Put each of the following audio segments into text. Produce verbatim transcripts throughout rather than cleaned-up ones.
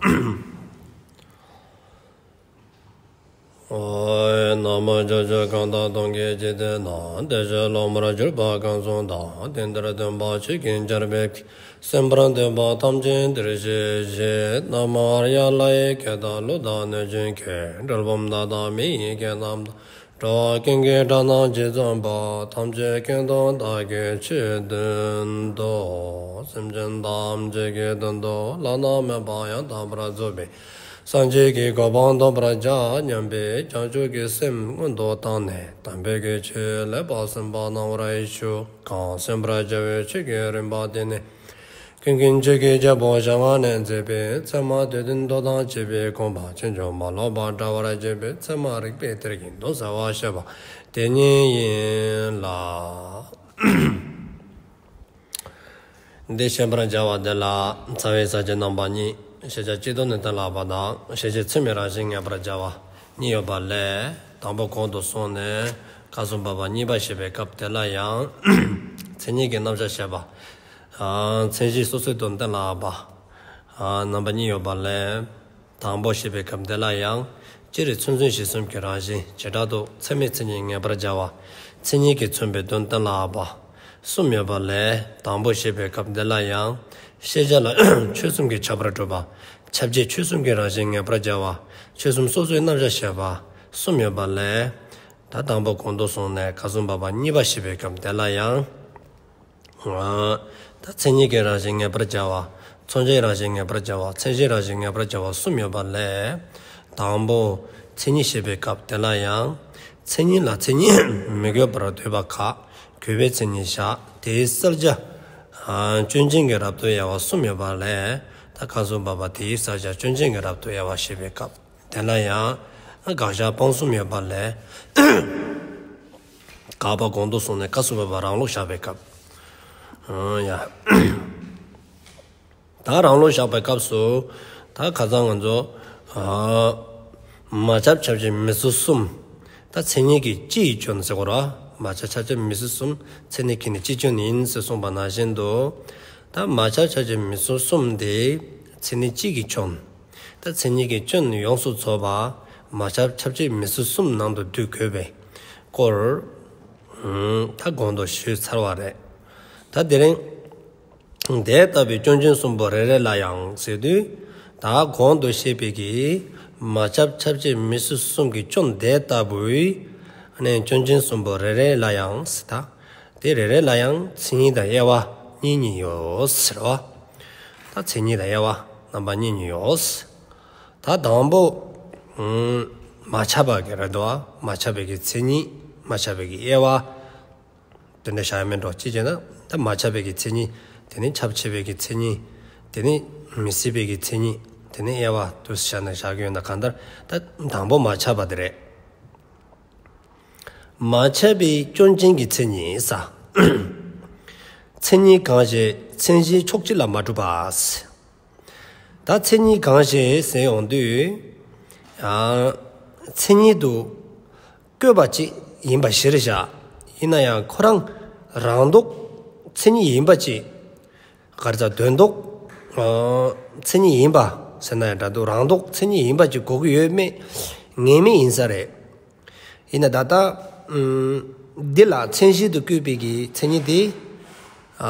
ཨོ། ན་མོ། ཕྱོགས་བཅུ་གང་དག་སྟོང་གི་འཇིག་རྟེན་ན། བདེ་གཤེགས་སློབ་མར་གྱུར་པ་གང་བྱུང་དང་། དེང་འདིར་སྟོན་པ་ཆོས་ཀྱི་ཆར་འབེབས་ཀྱིས། གསན་པར་འདོད་པ་ཐམས་ཅད་འདིར་གཤེགས་ཤིག། ན་མོ་ཨཱརྱ། ལྷ་ཡི་སྐད་དང་ཀླུ་དང་གནོད་སྦྱིན་སྐད། གྲུལ་བུམ་དག་དང་མི་ཡི་སྐད་རྣམས་དང་། འགྲོ་བ་ཀུན་གྱི་སྒྲ་རྣམས་ཇི་ཙམ་པ། ཐམས་ཅད་ཀུན་ཏུ་བདག་གིས་ཆོས་བསྟན་ཏོ། སེམས་ཅན་ཐམས་ཅད་ཀྱི་དོན་དུ་བླ་ན་མེད་པ་ཡང་དག་པར་རྫོགས་པའི་སངས་རྒྱས་ཀྱི་གོ་འཕང་ཐོབ་པར་བྱ་སྙམ་པའི་བྱང་ཆུབ་ཀྱི་སེམས་སྔོན་དུ་བཏང་ནས་དམ་པའི་གི་ཆོས་ལེགས་པར་གསན་པ་གནང་བར་ཞུ། གང་གསན་པར་བྱ་བའི་ཆོས་ཀྱི་རིམ་པ་དེ་ནི། ཀུན་མཁྱེན་ཆོས་ཀྱི་རྒྱལ་པོ་ཞལ་སྔ་ནས་མཛད་པའི་ཚད་མ་སྡེ་བདུན་མདོ་དང་བཅས་པའི་དགོངས་པ་ཕྱིན་ཅི་མ་ལོག་པར་འགྲེལ་བར་བྱེད་པའི་ཚད་མ་རིགས་པའི་གཏེར་གྱི་མདོ་གསལ་བར་བཤད་པ་དེ་ཉིད་ཡིན་ལ། འདི་བཤད་པར་བྱ་བ་དེ་ལ་རྩ་བའི་ས་བཅད་རྣམ་པ་གཉིས། ཤེས་བྱ་སྤྱི་ལྡོག་ནས་གཏན་ལ་དབབ་པ་དང་། ཤེས་བྱེད་ཚད་མའི་རང་བཞིན་ངེས་པར་བྱ་བ་གཉིས་ཡོད་པ་ལས། དང་པོ་གོང་དུ་སོང་ནས་སྐབས་སུ་བབ་པ་གཉིས་པ་བཤད་པའི་སྐབས་དེ་ལ་ཡང་མཚན་ཉིད་ཀྱི་རྣམ་གཞག་བཤད་པ། ཨ། མཚན་གཞི་སོ་སོའི་དོན་གཏན་ལ་དབབ་པ། ཨ། རྣམ་པ་གཉིས་ཡོད་པ་ལས། དང་པོ་བཤད་པའི་སྐབས་དེ་ལ་ཡང་། སྤྱིར་མཚན་མཚོན་གཞི་གསུམ་གྱི་རང་བཞིན། བྱེ་བྲག་ཏུ་ཚད་མའི་མཚན་ཉིད་ངེས་པར་བྱ་བ། མཚན་ཉིད་ཀྱིས་མཚོན་པའི་དོན་གཏན་ལ་དབབ་པ། གསུམ་ཡོད་པ་ལས། དང་པོ་བཤད་པའི་སྐབས་དེ་ལ་ཡང་། ཤེས་བྱ་ལ་ཆོས་གསུམ་གྱིས་ཁྱབ་པར་སྒྲུབ་པ། ཁྱབ་བྱེད་ཆོས་གསུམ་གྱི་རང་བཞིན་ངེས་པར་བྱ་བ། ཆོས་གསུམ་སོ་སོའི་རྣམ་གཞག་བཤད་པ། གསུམ་ཡོད་པ་ལས། ད་དང་པོ་གོང་དུ་སོང་ནས་སྐབས་སུ་བབ་པ་གཉིས་པ་བཤད་པའི་སྐབས་དེ་ལ་ཡང་། ཨ། ད་མཚན་ཉིད་ཀྱི་རང་བཞིན་ངེས་པར་བྱ་བ། མཚོན་བྱའི་རང་བཞིན་ངེས་པར་བྱ་བ། མཚན་གཞིའི་རང་བཞིན་ངེས་པར་བྱ་བ་གསུམ་ཡོད་པ་ལས། དང་པོ་མཚན་ཉིད་བཤད་པའི་སྐབས་དེ་ལ་ཡང་། མཚན་ཉིད་ལ་མཚན་ཉིད་མི་དགོས་པར་འདོད་པ་ཁ། དགོས་པའི་མཚན་ཉིད་བཞག། དེའི་བསལ་བྱ། ཨ། སྐྱོན་ཅན་གྱི་རབ་ཏུ་དབྱེ་བ་གསུམ་ཡོད་པ་ལས། ད་སྐབས་སུ་བབ་པ་དེའི་བསལ་བྱ་སྐྱོན་ཅན་གྱི་རབ་ཏུ་དབྱེ་བ་བཤད་པའི་སྐབས། དེ་ལ་ཡང་དགག་བཞག་སྤང་གསུམ་ཡོད་པ་ལས། དགག་པ་གོང་དུ་སོང་ནས་སྐབས་སུ་བབ་པ་རང་ལུགས་བཞག་པའི་སྐབས། ཨ་ཡ། ད་རང་ལུགས་བཞག་པའི་སྐབས་སུ། ད་ཁ་སང་ང་ཚོ། ཨ། མ་ཁྱབ་ཁྱབ་བྱེད་མི་སྲིད་གསུམ། ད་མཚན་ཉིད་ཀྱི་སྤྱི་ཡི་སྐྱོན་ཟེར་གོ་ར། མ་ཁྱབ་ཁྱབ་བྱེད་མི་སྲིད་གསུམ། མཚན་ཉིད་ཀྱི་ནི་སྤྱི་སྐྱོན་ཡིན་ཟེར་གསུངས་པ་ནང་བཞིན་དུ། ད་མ་ཁྱབ་ཁྱབ་བྱེད་མི་སྲིད་གསུམ་དེ་མཚན་ཉིད་སྤྱི་གི་སྐྱོན། ད་མཚན་ཉིད་ཀྱི་སྐྱོན་ཡོངས་སུ་རྫོགས་པ་མ་ཁྱབ་ཁྱབ་བྱེད་མི་སྲིད་གསུམ་ནང་དུ་འདུ་དགོས་པའི་སྐོར། ཨ། ད་གོང་དུ་ཞུས་ཚར་བ་རེད། ད་དེ་རིང་དེ་ལྟ་བུའི་སྐྱོན་ཅན་གསུམ་པོ་རེ་རེ་ལ་ཡང་ཟེར་དུས། ད་གོང་དུ་བཤད་པའི་གི་མ་ཁྱབ་ཁྱབ་བྱེད་མི་སྲིད་གསུམ་གྱི་སྐྱོན་དེ་ལྟ་བུའི་ཨ་ནི་སྐྱོན་ཅན་གསུམ་པོ་རེ་རེ་ལ་ཡང་ཟེར། ད་དེ་རེ་རེ་ལ་ཡང་མཚན་ཉིད་དང་དབྱེ་བ་གཉིས་གཉིས་ཡོད་ཟེར་བ། ད་མཚན་ཉིད་དང་དབྱེ་བ་རྣམ་པ་གཉིས་གཉིས་ཡོད། ད་དང་པོ། ཨ། མ་ཁྱབ་པ་གི་རེད་དོ། མ་ཁྱབ་པའི་གི་མཚན་ཉིད། མ་ཁྱབ་པའི་གི་དབྱེ་བ། དེ་འདྲ་བཞག་ཡ་མིན་འགྲོ། ཅི་བྱས་ན་ད་མ་ཁྱབ་པའི་གི་མཚན་ཉིད། དེ་ནི་ཁྱབ་ཆེས་པའི་གི་མཚན་ཉིད། དེ་ནི་མི་སྲིད་པའི་གི་མཚན་ཉིད། དེ་ནི་དབྱེ་བ་དུ་བཞག་ན་བཞག་གི་ཡོད་ན། གང་ལྟར་ད་དང་པོ་མ་ཁྱབ་པ་དེ་རེད། མ་ཁྱབ་པའི་སྐྱོན་ཅན་གྱི་མཚན་ཉིད་ཟེར། མཚན་ཉིད་གང་ཞིག་མཚན་གཞི་ཕྱོགས་གཅིག་ལ་མ་གྲུབ་པ་ཟེར། ད་མཚན་ཉིད་གང་ཞིག་ཟེར་ཡོང་དུས། ཡང་མཚན་ཉིད་དུ་བཀོད་པ་ཅིག་ཡིན་པ་གཞིར་བཞག། ཡིན་ན་ཡང་ཁོ་རང་རང་ལྡོག་མཚན་ཉིད་ཡིན་པ་ཅིག། ག་རེ་ཟེར། དོན་ལྡོག་ཨ་མཚན་ཉིད་ཡིན་པ་ཟེར་ན་ཡང་འདྲ་འདུག། རང་ལྡོག་མཚན་ཉིད་ཡིན་པ་ཅིག་དགོས་ཀྱི་ཡོད་མེད་ངེས་མེད་ཡིན་ས་རེད། ཡིན་ན་ད་ལྟ་ཨམ་འདི་ལ་མཚན་གཞི་དུ་བཀོད་པའི་གི་མཚན་ཉིད་དེ་ཨ་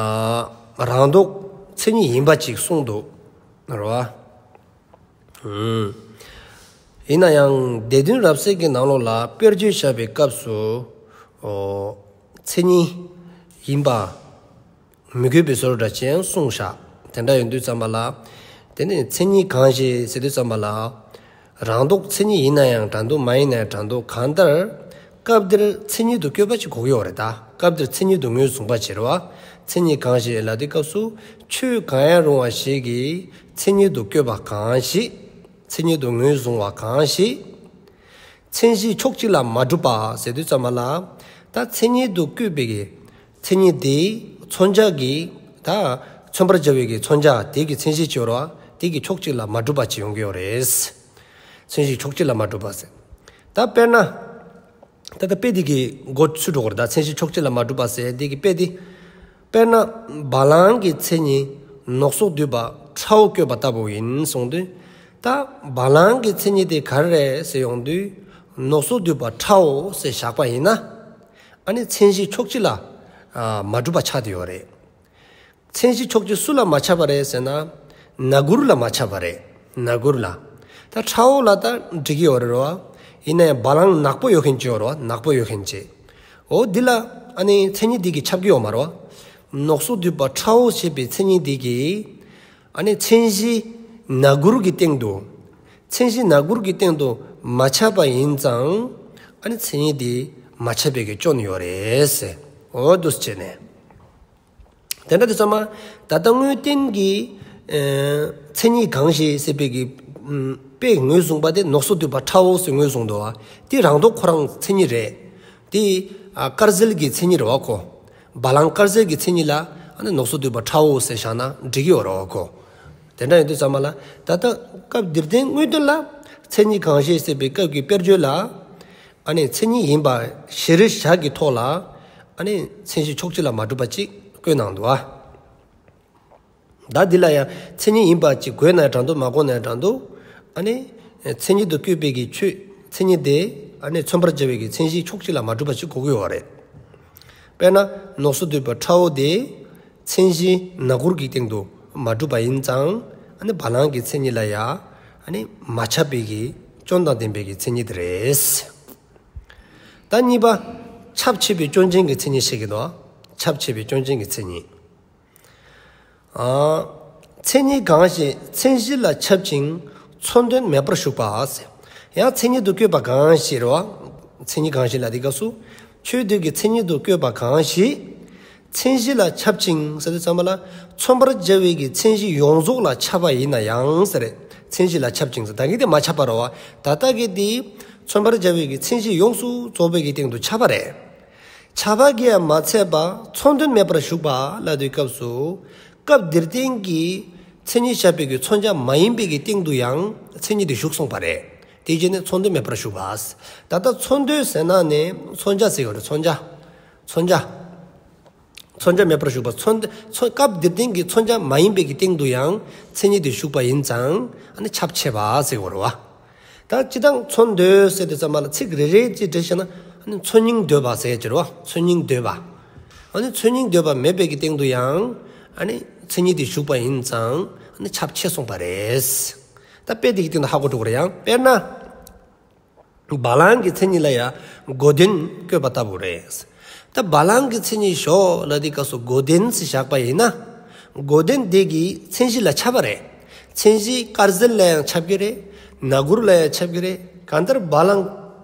རང་ལྡོག་མཚན་ཉིད་ཡིན་པ་ཅིག་གསུངས་འདུག་རེད་བ། ཨམ་ཡིན་ན་ཡང་སྡེ་བདུན་རབ་གསལ་གྱི་ནང་ལོགས་ལ་དཔེར་བརྗོད་བཞག་པའི་སྐབས་སུ། ཨོ། མཚན་ཉིད་ཡིན་པ་མི་དགོས་པའི་བཟོ་འདྲ་ཅིག་ཡང་གསུངས་བཞག། དེ་འདྲ་ཡོང་དུས་ཙམ་པ་ལ། དེ་ནི་མཚན་ཉིད་གང་ཞིག་ཟེར་དུས་ཙམ་པ་ལ། རང་ལྡོག་མཚན་ཉིད་ཡིན་ན་ཡང་འདྲ་འདུག། མ་ཡིན་ན་ཡང་འདྲ་འདུག། གང་ལྟར་སྐབས་འདིར་མཚན་ཉིད་དུ་བཀོད་པ་ཅིག་དགོས་ཀྱི་ཡོད་རེད་ད། སྐབས་འདིར་མཚན་ཉིད་དུ་ངོས་བཟུང་བ་བྱེད་རེད་བ། མཚན་ཉིད་གང་ཞིག་ལབ་དུས་སྐབས་སུ་ཆོས་གང་ཡང་རུང་བ་ཞིག་གི་མཚན་ཉིད་དུ་བཀོད་པ་གང་ཞིག། མཚན་ཉིད་དུ་ངོས་བཟུང་བ་གང་ཞིག། མཚན་གཞི་ཕྱོགས་གཅིག་ལ་མ་གྲུབ་པ་ཟེར་དུས་ཙམ་པ་ལ། ད་མཚན་ཉིད་དུ་བཀོད་པའི་གི་མཚན་ཉིད་དེ་མཚོན་བྱ་གི། ད་མཚོན་པར་བྱ་བའི་གི་མཚོན་བྱ་དེ་གི་མཚན་གཞི་ཅིག་ཡོད་རེད་བ། དེ་གི་ཕྱོགས་གཅིག་ལ་མ་གྲུབ་པ་ཅིག་ཡོང་གི་ཡོད་རེད། མཚན་གཞི་ཕྱོགས་གཅིག་ལ་མ་གྲུབ་པ་ཟེར། ད་དཔེར་ན། ད་ལྟ་དཔེ་འདི་གི་འགོ་ཚུགས་འགྲོ་གི་རེད་ད། མཚན་གཞི་ཕྱོགས་གཅིག་ལ་མ་གྲུབ་པ་ཟེར་འདི་གི་དཔེ་འདི། དཔེར་ན་བ་ལང་གི་མཚན་ཉིད་ནོག་སོགས་འདུས་པ་ཁྲ་བོ་བཀོད་པ་ལྟ་བུ་ཡིན་གསུངས་དུས། ད་བ་ལང་གི་མཚན་ཉིད་དེ་ག་རེ་རེད་ཟེར་ཡོང་དུས། ནོག་སོགས་འདུས་པ་ཕྲའོ་ཟེར་བཞག་པ་ཡིན་ན། ཨ་ནི་མཚན་གཞི་ཕྱོགས་གཅིག་ལ་ཨ་མ་གྲུབ་པ་ཆགས་བསྡད་ཡོད་རེད། མཚན་གཞི་ཕྱོགས་གཅིག་སུ་ལ་མ་ཁྱབ་པ་རེད་ཟེར་ན། ན་གུར་ལ་མ་ཁྱབ་པ་རེད། ན་གུར་ལ། ད་ཕྲའོ་ལ་ད་འགྲིག་གི་ཡོད་རེད་རོ། ཡིན་ན་ཡང་བ་ལང་ནག་པོ་ཡོད་མཁན་ཅིག་ཡོད་རོ། ནག་པོ་ཡོད་མཁན་ཅིག་འོ་འདི་ལ་ཨ་ནི་མཚན་ཉིད་འདི་གིས་ཁྱབ་ཀྱི་ཡོད་མ་རེད་བ། ནོག་སོགས་འདུས་པ་ཕྲའོ་ཞེས་པའི་མཚན་ཉིད་འདི་གིས། ཨ་ནི་མཚན་གཞི་ན་གུར་གྱི་སྟེང་དུ། མཚན་གཞི་ན་གུར་གྱི་སྟེང་དུ་མ་ཁྱབ་པ་ཡིན་ཙང་། ཨ་ནི་མཚན་ཉིད་འདི་མ་ཁྱབ་པའི་གི་སྐྱོན་ཡོད་རེད་ཟེར། འོ་འདུག་སེ་བྱས་ནས། དེ་འདྲ་དུས་ཙམ་པ། ད་ལྟ་དངོས་བསྟན་གྱི་ཨེ་མཚན་ཉིད་གང་ཞིག་ཟེར་བའི་གི་ཨམ་དཔེ་ངོས་བཟུང་པ་དེ་ནོག་སོགས་འདུས་པ་ཕྲའོ་ཟེར་ངོས་བཟུང་འདུག་བ། དེ་རང་ལྡོག་ཁོ་རང་མཚན་ཉིད་རེད། དེ་ཨ་དཀར་ཟལ་གྱི་མཚན་ཉིད་རེད་བ་ཁོ། བ་ལང་དཀར་ཟལ་གྱི་མཚན་ཉིད་ལ་ཨ་ནི་ནོག་སོགས་འདུས་པ་ཕྲའོ་ཟེར་བཞག་ན་འགྲིག་གི་ཡོད་རེད་བ་ཁོ། དེ་འདྲ་ཡིན་དུས་ཙམ་པ་ལ་ད་ལྟ་སྐབས་འདིར་བསྟན་དངོས་བསྟན་ལ་མཚན་ཉིད་གང་ཞིག་ཟེར་བའི་སྐབས་ཀྱི་དཔེར་བརྗོད་ལ། ཨ་ནི་མཚན་ཉིད་ཡིན་པ་གཞིར་བཞག་གི་ཐོག་ལ། ཨ་ནི་མཚན་གཞི་ཕྱོགས་གཅིག་ལ་མ་གྲུབ་པ་ཅིག་བཀོད་གནང་འདུག་ཨ། ད་འདི་ལ་ཡང་མཚན་ཉིད་ཡིན་པ་ཅིག་དགོས་ན་ཡང་འདྲ་འདུག་མ་དགོས་ན་ཡང་འདྲ་འདུག་ཨ་ནི་མཚན་ཉིད་དུ་བཀོད་པའི་གི་ཆོས་མཚན་ཉིད་དེ་ཨ་ནི་མཚོན་པར་བྱ་བའི་གི་མཚན་གཞི་ཕྱོགས་གཅིག་ལ་མ་གྲུབ་པ་ཅིག་གོ་གི་ཡོད་རེད། དཔེར་ན་ནོག་སོགས་འདུས་པ་ཕྲའོ་དེ། མཚན་གཞི་ན་གུར་གྱི་སྟེང་དུ་མ་གྲུབ་པ་ཡིན་ཙང་། ཨ་ནི་བ་ལང་གི་མཚན་ཉིད་ལ་ཡ། ཨ་ནི་མ་ཁྱབ་པའི་གི་སྐྱོན་དང་ལྡན་པའི་གི་མཚན་ཉིད་རེད། ད་གཉིས་པ། ཁྱབ་ཆེས་པའི་སྐྱོན་ཅན་གྱི་མཚན་ཉིད་བཤད་ཀྱི་འདུག་ཁྱབ་ཆེས་པའི་སྐྱོན་ཅན་གྱི་མཚན་ཉིད། ཨ། མཚན་ཉིད་གང་ཞིག་མཚན་གཞི་ལ་ཁྱབ་ཅིང་མཚོན་དོན་མེད་པར་ཞུགས་པ་ཟེར། ཡང་མཚན་ཉིད་དུ་བཀོད་པ་གང་ཞིག་རེད་བ། མཚན་ཉིད་གང་ཞིག་ལ་དེ་སྐབས་སུ། ཆོས་འདོད་ཀྱི་མཚན་ཉིད་དུ་བཀོད་པ་གང་ཞིག་མཚན་གཞི་ལ་ཁྱབ་ཅིང་ཟེར་དུས་ཙམ་པ་ལ། མཚོན་པར་བྱ་བའི་གི་མཚན་གཞི་ཡོངས་རྫོགས་ལ་ཁྱབ་པ་ཡིན་ན་ཡང་ཟེར། མཚན་གཞི་ལ་ཁྱབ་ཅིང་ཟེར། ད་གིན་དེ་མ་ཁྱབ་པ་རེད་བ། ད་ལྟ་གི་དེ། མཚོན་པར་བྱ་བའི་གི་མཚན་གཞི་ཡོངས་སུ་རྫོགས་པའི་གི་སྟེང་དུ་ཁྱབ་པ་རེད། ཁྱབ་པ་གིས་ཡང་མ་ཚད་པ་མཚོན་དོན་མེད་པར་ཞུགས་པ་ལ་དེའི་སྐབས་སུ། སྐབས་འདིར་བསྟན་གྱི་མཚན་ཉིད་བཞག་པའི་གི་མཚོན་བྱ་མ་ཡིན་པའི་གི་སྟེང་དུ་ཡང་མཚན་ཉིད་དེ་ཞུགས་སོང་པ་རེད། དེ་བྱས་ནས་མཚོན་དོན་མེད་པར་ཞུགས་པ། ད་ལྟ་མཚོན་དོན་ཟེར་ན་ནི་མཚོན་བྱ་ཟེར་གྱི་ཡོད་རེད། མཚོན་བྱ། མཚོན་བྱ། མཚོན་བྱ་མེད་པར་ཞུགས་པ། མཚོན་མཚོན་སྐབས་འདིར་བསྟན་གྱི་མཚོན་བྱ་མ་ཡིན་པའི་གི་སྟེང་དུ་ཡང་མཚན་ཉིད་དེ་ཞུགས་པ་ཡིན་ཙང་། ཨ་ནི་ཁྱབ་ཆེས་པ་ཟེར་གྱི་ཡོད་རེད་བ། ད་སྤྱིར་བཏང་མཚོན་འདོད་ཟེར་དུས་ཙམ་པ་ལ་ཚིག་རེ་རེ་གཅིག་འགྲེལ་བྱས་ན། ཨ་ནི་མཚོན་སྙིང་འདོད་པ་ཟེར་གྱི་རེད་བ། མཚོན་སྙིང་འདོད་པ། ཨ་ནི་མཚོན་སྙིང་འདོད་པ་མེད་པའི་གི་སྟེང་དུ་ཡང་། ཨ་ནི་མཚན་ཉིད་དེ་ཞུགས་པ་ཡིན་ཙང་། ཨ་ནི་ཁྱབ་ཆེས་སོང་པ་རེད། ད་དཔེ་དེ་གི་སྟེང་དུ་ཧ་གོ་འགྲོ་གི་རེད་ཡང་། དཔེར་ན། བ་ལང་གི་མཚན་ཉིད་ལ་ཡང་མགོ་ལྡན་བཀོད་པ་ལྟ་བུ་རེད། ད་བ་ལང་གི་མཚན་ཉིད་ཞོག་ལབ་དུས་སྐབས་སུ་མགོ་ལྡན་ཟེར་བཞག་པ་ཡིན་ན། མགོ་ལྡན་དེ་གི་མཚན་གཞི་ལ་ཁྱབ་པ་རེད། མཚན་གཞི་དཀར་ཟལ་ལ་ཡང་ཁྱབ་ཀྱི་རེད། ན་གུར་ལ་ཡང་ཁྱབ་ཀྱི་རེད། གང་ལྟར་བ་ལང་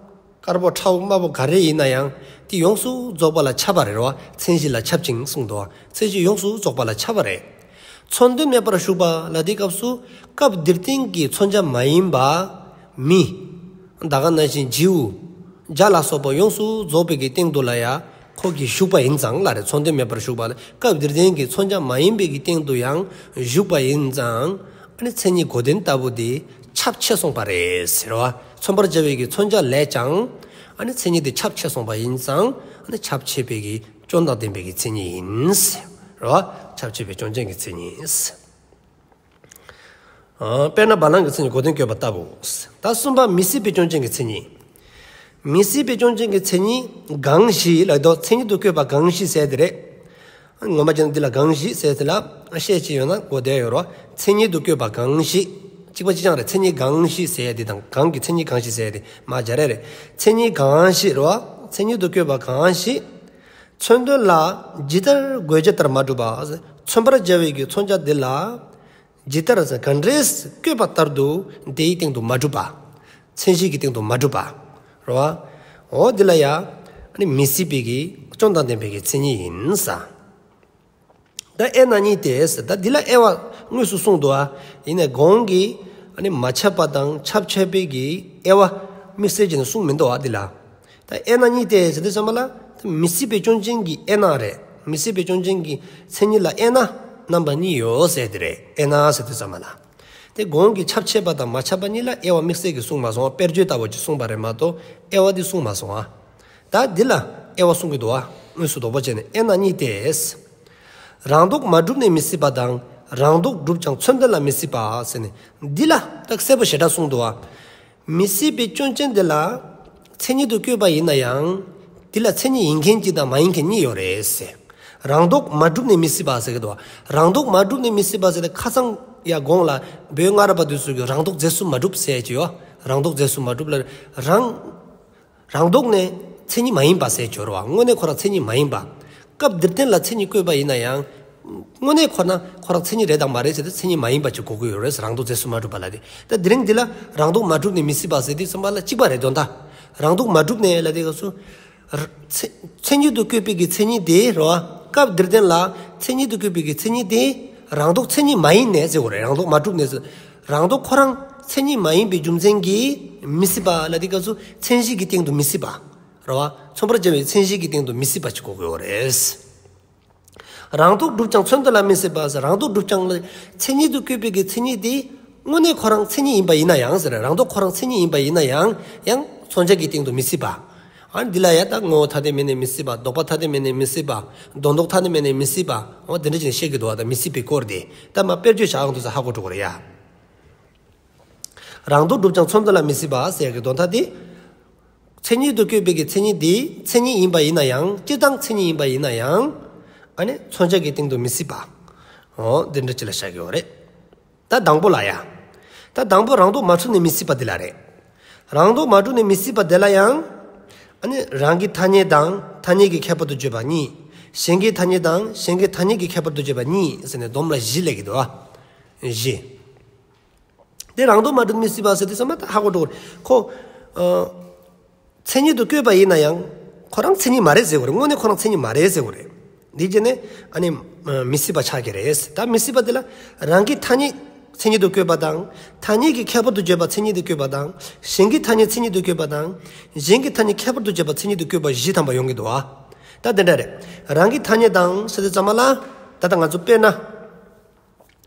དཀར་པོ་ཁྲ་བོ་དམར་པོ་ག་རེ་ཡིན་ན་ཡང་དེ་ཡོངས་སུ་རྫོགས་པ་ལ་ཁྱབ་པ་རེད་བ། མཚན་གཞི་ལ་ཁྱབ་ཅིང་གསུངས་འདུག་མཚན་གཞི་ཡོངས་སུ་རྫོགས་པ་ལ་ཁྱབ་པ་རེད། མཚོན་དོན་མེད་པར་ཞུགས་པ་ལབ་དུས་སྐབས་སུ་སྐབས་འདིར་བསྟན་གྱི་མཚོན་བྱ་མ་ཡིན་པ། མི། ད་ག་ནང་བཞིན་བྱིའུ། བྱ་ལ་སོགས་པ་ཡོངས་སུ་རྫོགས་པའི་གི་སྟེང་དུ་ལ་ཡང་ཁོ་གིས་ཞུགས་པ་ཡིན་ཙང་ལབ་རེད། མཚོན་དོན་མེད་པར་ཞུགས་པ་ལ་སྐབས་འདིར་བསྟན་གྱི་མཚོན་བྱ་མ་ཡིན་པའི་གི་སྟེང་དུ་ཡང་ཞུགས་པ་ཡིན་ཙང་། ཨ་ནི་མཚན་ཉིད་མགོ་ལྡན་ལྟ་བུ་དེ་ཁྱབ་ཆེ་སོང་པ་རེད་ཟེར་བ། མཚོན་པར་བྱ་བའི་གི་མཚོན་བྱ་ལས་ཀྱང་། ཨ་ནི་མཚན་ཉིད་དེ་ཁྱབ་ཆེ་སོང་པ་ཡིན་ཙང་། ཨ་ནི་ཁྱབ་ཆེ་བའི་གི་སྐྱོན་དང་ལྡན་པའི་གི་མཚན་ཉིད་ཡིན་ཟེར་བ། ཁྱབ་ཆེ་བའི་སྐྱོན་ཅན་གྱི་མཚན་ཉིད་ཟེར། ཨ། དཔེར་ན་བ་ལང་གི་མཚན་ཉིད་མགོ་ལྡན་བཀོད་པ་ལྟ་བུ། ད་གསུམ་པ་མི་སྲིད་པའི་སྐྱོན་ཅན་གྱི་མཚན་ཉིད། མི་སྲིད་པའི་སྐྱོན་ཅན་གྱི་མཚན་ཉིད་གང་ཞིག་ལབ་དུས་མཚན་ཉིད་དུ་བཀོད་པ་གང་ཞིག་ཟེར་དེ་རེད། ངོ་མ་བྱས་ན་འདི་ལ་གང་ཞིག་ཟེར་དེ་ལ་ཤད་ཅིག་ཡོད་ན་གོ་བདེ་ཡོད་རེད། མཚན་ཉིད་དུ་བཀོད་པ་གང་ཞིག་གཅིག་པ་གཅིག་རྐྱང་རེད། མཚན་ཉིད་གང་ཞིག་ཟེར་དེ་དང་གང་གི་མཚན་ཉིད་གང་ཞིག་ཟེར་དེ་མ་སྦྱར་ཡ་རེད། མཚན་ཉིད་གང་ཞིག་རེད་བ། མཚན་ཉིད་དུ་བཀོད་པ་གང་ཞིག་མཚོན་དོན་ལ་ཇི་ལྟར་དགོས་ཆེད་ལྟར་མ་གྲུབ་པ། མཚོན་པར་བྱ་བའི་གི་མཚོན་བྱ་འདི་ལ། ཇི་ལྟར་ཟེར་ག་འདྲས་བཀོད་པ་ལྟར་དུ་དེའི་སྟེང་དུ་མ་གྲུབ་པ། མཚན་གཞི་གི་སྟེང་དུ་མ་གྲུབ་པ། རེད་བ། འོ་འདི་ལ་ཡ། ཨ་ནི་མི་སྲིད་པའི་གི་སྐྱོན་དང་ལྡན་པའི་གི་མཚན་ཉིད་ཡིན་ས། ད་དབྱེ་ན་གཉིས་ཏེ་ཟེར། ད་འདི་ལ་དབྱེ་བ་དངོས་སུ་གསུངས་འདུག་ཨ། ཡིན་ནའི་གོང་གི་ཨ་ནི་མ་ཁྱབ་པ་དང་ཁྱབ་ཆེས་པའི་གི་དབྱེ་བ་དམིགས་བསལ་བྱས་ནས་གསུངས་མི་འདུག་ཨ་འདི་ལ། ད་དབྱེ་ན་གཉིས་ཏེ་ཟེར་དུས་ཙམ་པ་ལ། ད་མི་སྲིད་པའི་སྐྱོན་ཅན་གྱི་དབྱེ་ན་རེད། མི་སྲིད་པའི་སྐྱོན་ཅན་གྱི་མཚན་ཉིད་ལ་དབྱེ་ན་རྣམ་པ་གཉིས་ཡོད་ཟེར་དེ་རེད། དབྱེ་ན་ཟེར་དུས་ཙམ་པ་ལ། དེ་གོང་གི་ཁྱབ་ཆེས་པ་དང་མ་ཁྱབ་པ་གཉིས་ལ་དབྱེ་བ་དམིགས་བསལ་གྱིས་གསུངས་མ་སོང་། དཔེར་བརྗོད་ལྟ་བུ་ཅིག་གསུངས་པ་རེད་མ་གཏོགས་དབྱེ་བ་འདི་གསུངས་མ་སོང་ཨ། ད་འདི་ལ་དབྱེ་བ་གསུང་གི་འདུག་ཨ། དངོས་སུ་དོགས་པ་བྱས་ནས་དབྱེ་ན་གཉིས་ཏེ། རང་ལྡོག་མ་གྲུབ་ནས་མི་སྲིད་པ་དང་ རང་ལྡོག་གྲུབ་ཀྱང་མཚོན་དོན་ལ་མི་སྲིད་པ་ཟེར་ནས། འདི་ལ་ད་གསལ་པོ་ཞེ་དྲག་གསུངས་འདུག་བ། མི་སྲིད་པའི་སྐྱོན་ཅན་དེ་ལ་མཚན་ཉིད་དུ་བཀོད་པ་ཡིན་ན་ཡང་། དེ་ལ་མཚན་ཉིད་ཡིན་མཁན་གཅིག་དང་མ་ཡིན་མཁན་གཉིས་ཡོད་རེད་ཟེར། རང་ལྡོག་མ་གྲུབ་ནས་མི་སྲིད་པ་ཟེར་གི་འདུག་བ། རང་ལྡོག་མ་གྲུབ་ནས་མི་སྲིད་པ་ཟེར་ཏེ་ཁ་སང་ཡ་གོང་ལ་བོད་སྔ་རབས་པ་དེ་ཚོ་གིས་རང་ལྡོག་རྫས་སུ་མ་གྲུབ་ཟེར་གྱི་ཡོད། རང་ལྡོག་རྫས་སུ་མ་གྲུབ་ལ་རང་རང་ལྡོག་ནས་མཚན་ཉིད་མ་ཡིན་པ་ཟེར་གྱི་ཡོད་རེད་བ། དངོས་གནས་ཁོ་རང་མཚན་ཉིད་མ་ཡིན་པ། སྐབས་འདིར་བསྟན་ལ་མཚན་ཉིད་བཀོད་པ་ཡིན་ན་ཡང་། དངོས་གནས་ཁོ་ན་ཁོ་རང་མཚན་ཉིད་རེད་དང་མ་རེད་ཟེར་ཏེ་མཚན་ཉིད་མ་ཡིན་པ་ཅིག་གོ་དགོས་ཡོད་རེད། རང་ལྡོག་རྫས་སུ་མ་གྲུབ་པ་ལ་དེ། ད་དེ་རིང་འདི་ལ་རང་ལྡོག་མ་གྲུབ་ནས་མི་སྲིད་པ་ཟེར་དུས་ཙམ་པ་ལ་གཅིག་པ་རེད་དོན་དག་རང་ལྡོག་མ་གྲུབ་ནས་ལ་དེ་ག་སུ། མཚན་མཚན་ཉིད་དུ་བཀོད་པའི་གི་མཚན་ཉིད་དེ་རེད་བ། སྐབས་འདིར་བསྟན་ལ་མཚན་ཉིད་དུ་བཀོད་པའི་གི་མཚན་ཉིད་དེ་རང་ལྡོག་མཚན་ཉིད་མ་ཡིན་ནས་ཟེར་དགོས་རེད། རང་ལྡོག་མ་གྲུབ་ནས་ཟེར། རང་ལྡོག་ཁོ་རང་མཚན་ཉིད་མ་ཡིན་པའི་རྒྱུ་མཚན་གྱིས་མི་སྲིད་པ་ལ་དེ་ག་སུ་མཚན་གཞི་གི་སྟེང་དུ་མི་སྲིད་པ། རེད་བ། མཚོན་པར་བྱ་བའི་མཚན་གཞི་གི་སྟེང་དུ་མི་སྲིད་པ་ཅིག་གོ་དགོས་རེད། རང་ལྡོག་གྲུབ་ཀྱང་མཚོན་དོན་ལ་མི་སྲིད་པ་ཟེར། རང་ལྡོག་གྲུབ་ཀྱང་ལ་མཚན་ཉིད་དུ་བཀོད་པའི་གི་མཚན་ཉིད་དེ་དངོས་གནས་ཁོ་རང་མཚན་ཉིད་ཡིན་པ་ཡིན་ན་ཡང་ཟེར། རང་ལྡོག་ཁོ་རང་མཚན་ཉིད་ཡིན་པ་ཡིན་ན་ཡང་ཡང་མཚོན་བྱ་གི་སྟེང་དུ་མི་སྲིད་པ། ཨ་ནི་འདི་ལ་ཡ་ད་ངོ་བོ་ཐ་དད་མེད་ནས་མི་སྲིད་པ། ལྡོག་པ་ཐ་དད་མེད་ནས་མི་སྲིད་པ། དོན་ལྡོག་ཐ་དད་མེད་ནས་མི་སྲིད་པ། འོ་དེ་འདྲ་ཅིག་བཤད་ཀྱི་འདུག་བ། ད་མི་སྲིད་པའི་སྐོར་དེ་ད་མ་དཔེར་བརྗོད་བྱ་ཡོང་དུས་ས་ཧ་གོ་འགྲོ་གི་རེད་ཡ། རང་ལྡོག་གྲུབ་ཀྱང་མཚོན་དོན་ལ་མི་སྲིད་པ་ཟེར་གྱི་དོན་དག་དེ། མཚན་ཉིད་དུ་བཀོད་པའི་གི་མཚན་ཉིད་དེ་མཚན་ཉིད་ཡིན་པ་ཡིན་ན་ཡང་། སྤྱིར་བཏང་མཚན་ཉིད་ཡིན་པ་ཡིན་ན་ཡང་། ཨ་ནི་མཚོན་བྱ་གི་སྟེང་དུ་མི་སྲིད་པ། འོ་དེ་འདྲ་ཅིག་ལ་བཞག་གི་ཡོད་རེད། ད་དང་པོ་ལ་ཡ། ད་དང་པོ་རང་ལྡོག་མ་གྲུབ་ནས་མི་སྲིད་པ་དེ་ལ་རེད། རང་ལྡོག་མ་གྲུབ་ནས་མི་སྲིད་པ་དེ་ལ་ཡང་། ཨ་ནི་རང་གི་ཐ་སྙད་དང་ཐ་སྙད་ཀྱི་ཁྱད་པར་དུ་བརྗོད་པ་གཉིས། གཞན་གྱི་ཐ་སྙད་དང་གཞན་གྱི་ཐ་སྙད་ཀྱི་ཁྱད་པར་དུ་བརྗོད་པ་གཉིས་ཟེར་ནས་སྡོམ་ལ་བཞི་སླེབས་ཀྱི་འདུག་བ། བཞི། དེ་རང་ལྡོག་མ་གྲུབ་མི་སྲིད་པ་ཟེར་དུས་ཙམ་པ་ད་ཧ་གོ་འགྲོ་གི་རེད། ཁོ། ཨ། མཚན་ཉིད་དུ་བཀོད་པ་ཡིན་ན་ཡང་ཁོ་རང་མཚན་ཉིད་མ་རེད་ཟེར་དགོས་རེད། དངོས་གནས་ཁོ་རང་མཚན་ཉིད་མ་རེད་ཟེར་དགོས་རེད། འདི་བྱས་ནས་ཨ་ནི་མི་སྲིད་པ་ཆགས་ཀྱི་རེད། ད་མི་སྲིད་པ་དེ་ལ་རང་གི་ཐ་སྙད་མཚན་ཉིད་དུ་བཀོད་པ་དང་། ཐ་སྙད་ཀྱི་ཁྱད་པར་དུ་བརྗོད་པ་མཚན་ཉིད་དུ་བཀོད་པ་དང་། གཞན་གྱི་ཐ་སྙད་མཚན་ཉིད་དུ་བཀོད་པ་དང་། གཞན་གྱི་ཐ་སྙད་ཁྱད་པར་དུ་བརྗོད་པ་མཚན་ཉིད་དུ་བཀོད་པ་བཞི་ཐམ་པ་ཡོང་གི་འདུག་བ། ད་དེ་འདྲ་རེད། རང་གི་ཐ་སྙད་དང་ཟེར་དུས་ཙམ་པ་ལ་ད་ལྟ་ང་ཚོ་དཔེར་ན།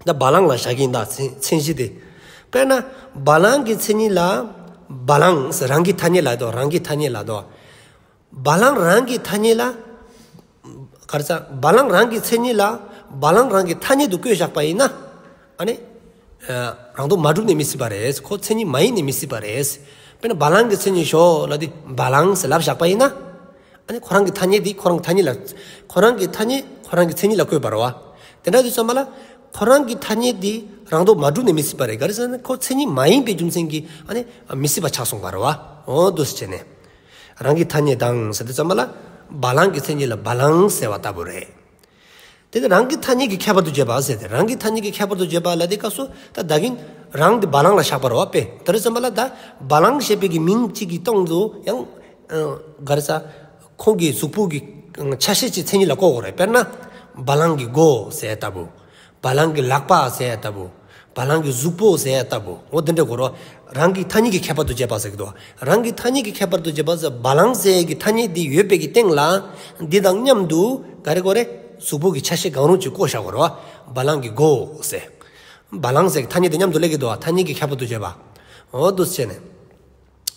ད་བ་ལང་ལ་བཞག་གི་ཡིན་ད་མཚན་མཚན་གཞི་དེ། དཔེར་ན་བ་ལང་གི་མཚན་ཉིད་ལ་བ་ལང་ཟེར། རང་གི་ཐ་སྙད་ལ་དོ། རང་གི་ཐ་སྙད་ལ་དོ། བ་ལང་རང་གི་ཐ་སྙད་ལ། ག་རེ་ཟ། བ་ལང་རང་གི་མཚན་ཉིད་ལ་བ་ལང་རང་གི་ཐ་སྙད་དུ་བཀོད་བཞག་པ་ཡིན་ན། ཨ་ནི། ཨ། རང་ལྡོག་མ་གྲུབ་ནས་མི་སྲིད་པ་རེད། ཁོ་མཚན་ཉིད་མ་ཡིན་ནས་མི་སྲིད་པ་རེད། དཔེར་ན་བ་ལང་གི་མཚན་ཉིད་ཞོག་ལབ་དུས་བ་ལང་ཟེར་ལབ་བཞག་པ་ཡིན་ན། ཨ་ནི་ཁོ་རང་གི་ཐ་སྙད་དེ་ཁོ་རང་གི་ཐ་སྙད་ལ། ཁོ་རང་གི་ཐ་སྙད་ཁོ་རང་གི་མཚན་ཉིད་ལ་བཀོད་པ་རེད་བ། དེ་འདྲ་དུས་ཙམ་པ་ལ་ཁོ་རང་གི་ཐ་སྙད་དེ་རང་ལྡོག་མ་གྲུབ་ནས་མི་སྲིད་པ་རེད། ག་རེ་ཟེར་ན་ཁོ་མཚན་ཉིད་མ་ཡིན་པའི་རྒྱུ་མཚན་གྱིས་ཨ་ནི་མི་སྲིད་པ་ཆགས་སོང་བ་རེད་བ། འོ་འདུག་སེ་བྱས་ནས། རང་གི་ཐ་སྙད་དང་ཟེར་དུས་ཙམ་པ་ལ་བ་ལང་གི་མཚན་ཉིད་ལ་བ་ལང་ཟེར་བ་ལྟ་བུ་རེད། དེ་ནི་རང་གི་ཐ་སྙད་ཀྱི་ཁྱད་པར་དུ་བྱས་པ་ཟེར་ཏེ། རང་གི་ཐ་སྙད་ཀྱི་ཁྱད་པར་དུ་བྱས་པ་ལ་དེ་སྐབས་སུ་ད་ད་གིན་རང་དེ་བ་ལང་ལ་བཞག་པ་རེད་བ། དཔེ་དེ་རེད་ཙམ་པ་ལ་ད་བ་ལང་ཞེས་པའི་གི་མིང་གཅིག་གི་སྟེང་དུ་ཡང་། ཨ། ག་རེ་ཟ། ཁོང་གི་གཟུགས་པོ་གི་ཆ་ཤས་ཅིག་མཚན་ཉིད་ལ་བཀོད་དགོས་རེད། དཔེར་ན་བ་ལང་གི་མགོ་ཟེར་ལྟ་བུ། བ་ལང་གི་ལག་པ་ཟེར་ལྟ་བུ། བ་ལང་གི་གཟུགས་པོ་ཟེར་ལྟ་བུ། འོ་དེ་འདྲ་དགོས་རེད། རང་གི་ཐ་སྙད་ཀྱི་ཁྱད་པར་དུ་བྱས་པ་ཟེར་གི་འདུག་རང་གི་ཐ་སྙད་ཀྱི་ཁྱད་པར་དུ་བྱས་པ་ཟེར། བ་ལང་ཟེར་གྱི་ཐ་སྙད་འདི་ཡོད་པའི་གི་སྟེང་ལ་འདི་དང་མཉམ་དུ་ག་རེ་དགོས་རེད། གཟུགས་པོ་གི་ཆ་ཤས་གང་རུང་ཅིག་བཀོད་བཞག་དགོས་རེད་བ། བ་ལང་གི་མགོ་ཟེར། བ་ལང་ཟེར་གྱི་ཐ་སྙད་དེ་མཉམ་དུ་སླེབས་ཀྱི་འདུག་བ། ཐ་སྙད་ཀྱི་ཁྱད་པར་དུ་བྱས་པ། འོ་འདུག་སེ་བྱས་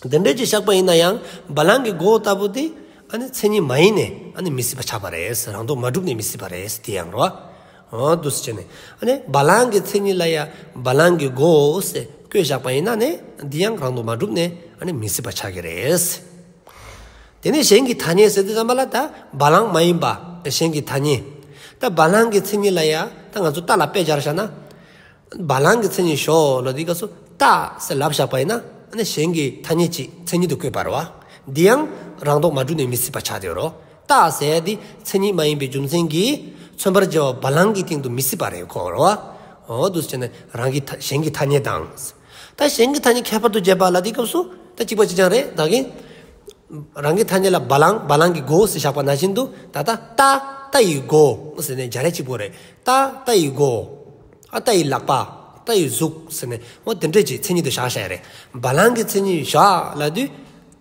ནས། དེ་འདྲ་ཅིག་བཞག་པ་ཡིན་ན་ཡང་བ་ལང་གི་མགོ་ལྟ་བུ་དེ་ཨ་ནི་མཚན་ཉིད་མ་ཡིན་ནས་ཨ་ནི་མི་སྲིད་པ་ཆགས་པ་རེད། རང་ལྡོག་མ་གྲུབ་ནས་མི་སྲིད་པ་རེད། དེ་ཡང་རེད་བ། འོ་འདུག་སེ་བྱས་ནས། ཨ་ནི་བ་ལང་གི་མཚན་ཉིད་ལ་ཡ་བ་ལང་གི་མགོ་ཟེར་བཀོད་བཞག་པ་ཡིན་ན་ནི་འདི་ཡང་རང་ལྡོག་མ་གྲུབ་ནས་ཨ་ནི་མི་སྲིད་པ་ཆགས་ཀྱི་རེད། དེ་ནས་གཞན་གྱི་ཐ་སྙད་ཟེར་དུས་ཙམ་པ་ལ་ད་བ་ལང་མ་ཡིན་པ་གཞན་གྱི་ཐ་སྙད། ད་བ་ལང་གི་མཚན་ཉིད་ལ་ཡ་ད་ང་ཚོ་རྟ་ལ་དཔེ་སྦྱར་བཞག་ན། བ་ལང་གི་མཚན་ཉིད་ཞོག་ལབ་དུས་སྐབས་སུ་རྟ་ཟེར་ལབ་བཞག་པ་ཡིན་ན་ཨ་ནི་གཞན་གྱི་ཐ་སྙད་ཅིག་མཚན་ཉིད་དུ་བཀོད་པ་རེད་བ། འདི་ཡང་རང་ལྡོག་མ་གྲུབ་ནས་མི་སྲིད་པ་ཆགས་བསྡད་ཡོད་རེད། རྟ་ཟེར་ཡ་འདི་མཚན་ཉིད་མ་ཡིན་པའི་རྒྱུ་མཚན་གྱིས་མཚོན་པར་བྱ་བ་བ་ལང་གི་སྟེང་དུ་མི་སྲིད་པ་རེད་ཁོ་རེད་བ། འོ་འདུག་སེ་བྱས་ནས་རང་གི་ཐ་གཞན་གྱི་ཐ་སྙད་དང་། ད་གཞན་གྱི་ཐ་སྙད་ཁྱད་པར་དུ་བྱས་པ་ལབ་དུས་སྐབས་སུ་ད་གཅིག་པ་གཅིག་རྐྱང་རེད། ད་གིན་རང་གི་ཐ་སྙད་ལ་བ་ལང་བ་ལང་གི་མགོ་ཟེར་བཞག་པ་ནང་བཞིན་དུ་ད་ལྟ་རྟ་རྟ་ཡི་མགོ་ཟེར་ནས་སྦྱར་ཡ་གཅིག་པོ་རེད། རྟ་རྟ་ཡི་མགོ། ཨ་རྟ་ཡི་ལག་པ། རྟ་ཡི་གཟུགས་ཟེར་ནས་འོ་དེ་འདྲས་ཀྱི་མཚན་ཉིད་དུ་བཞག་བཞག་ཡ་རེད། བ་ལང་གི་མཚན་ཉིད་བཞག་ལབ་དུས་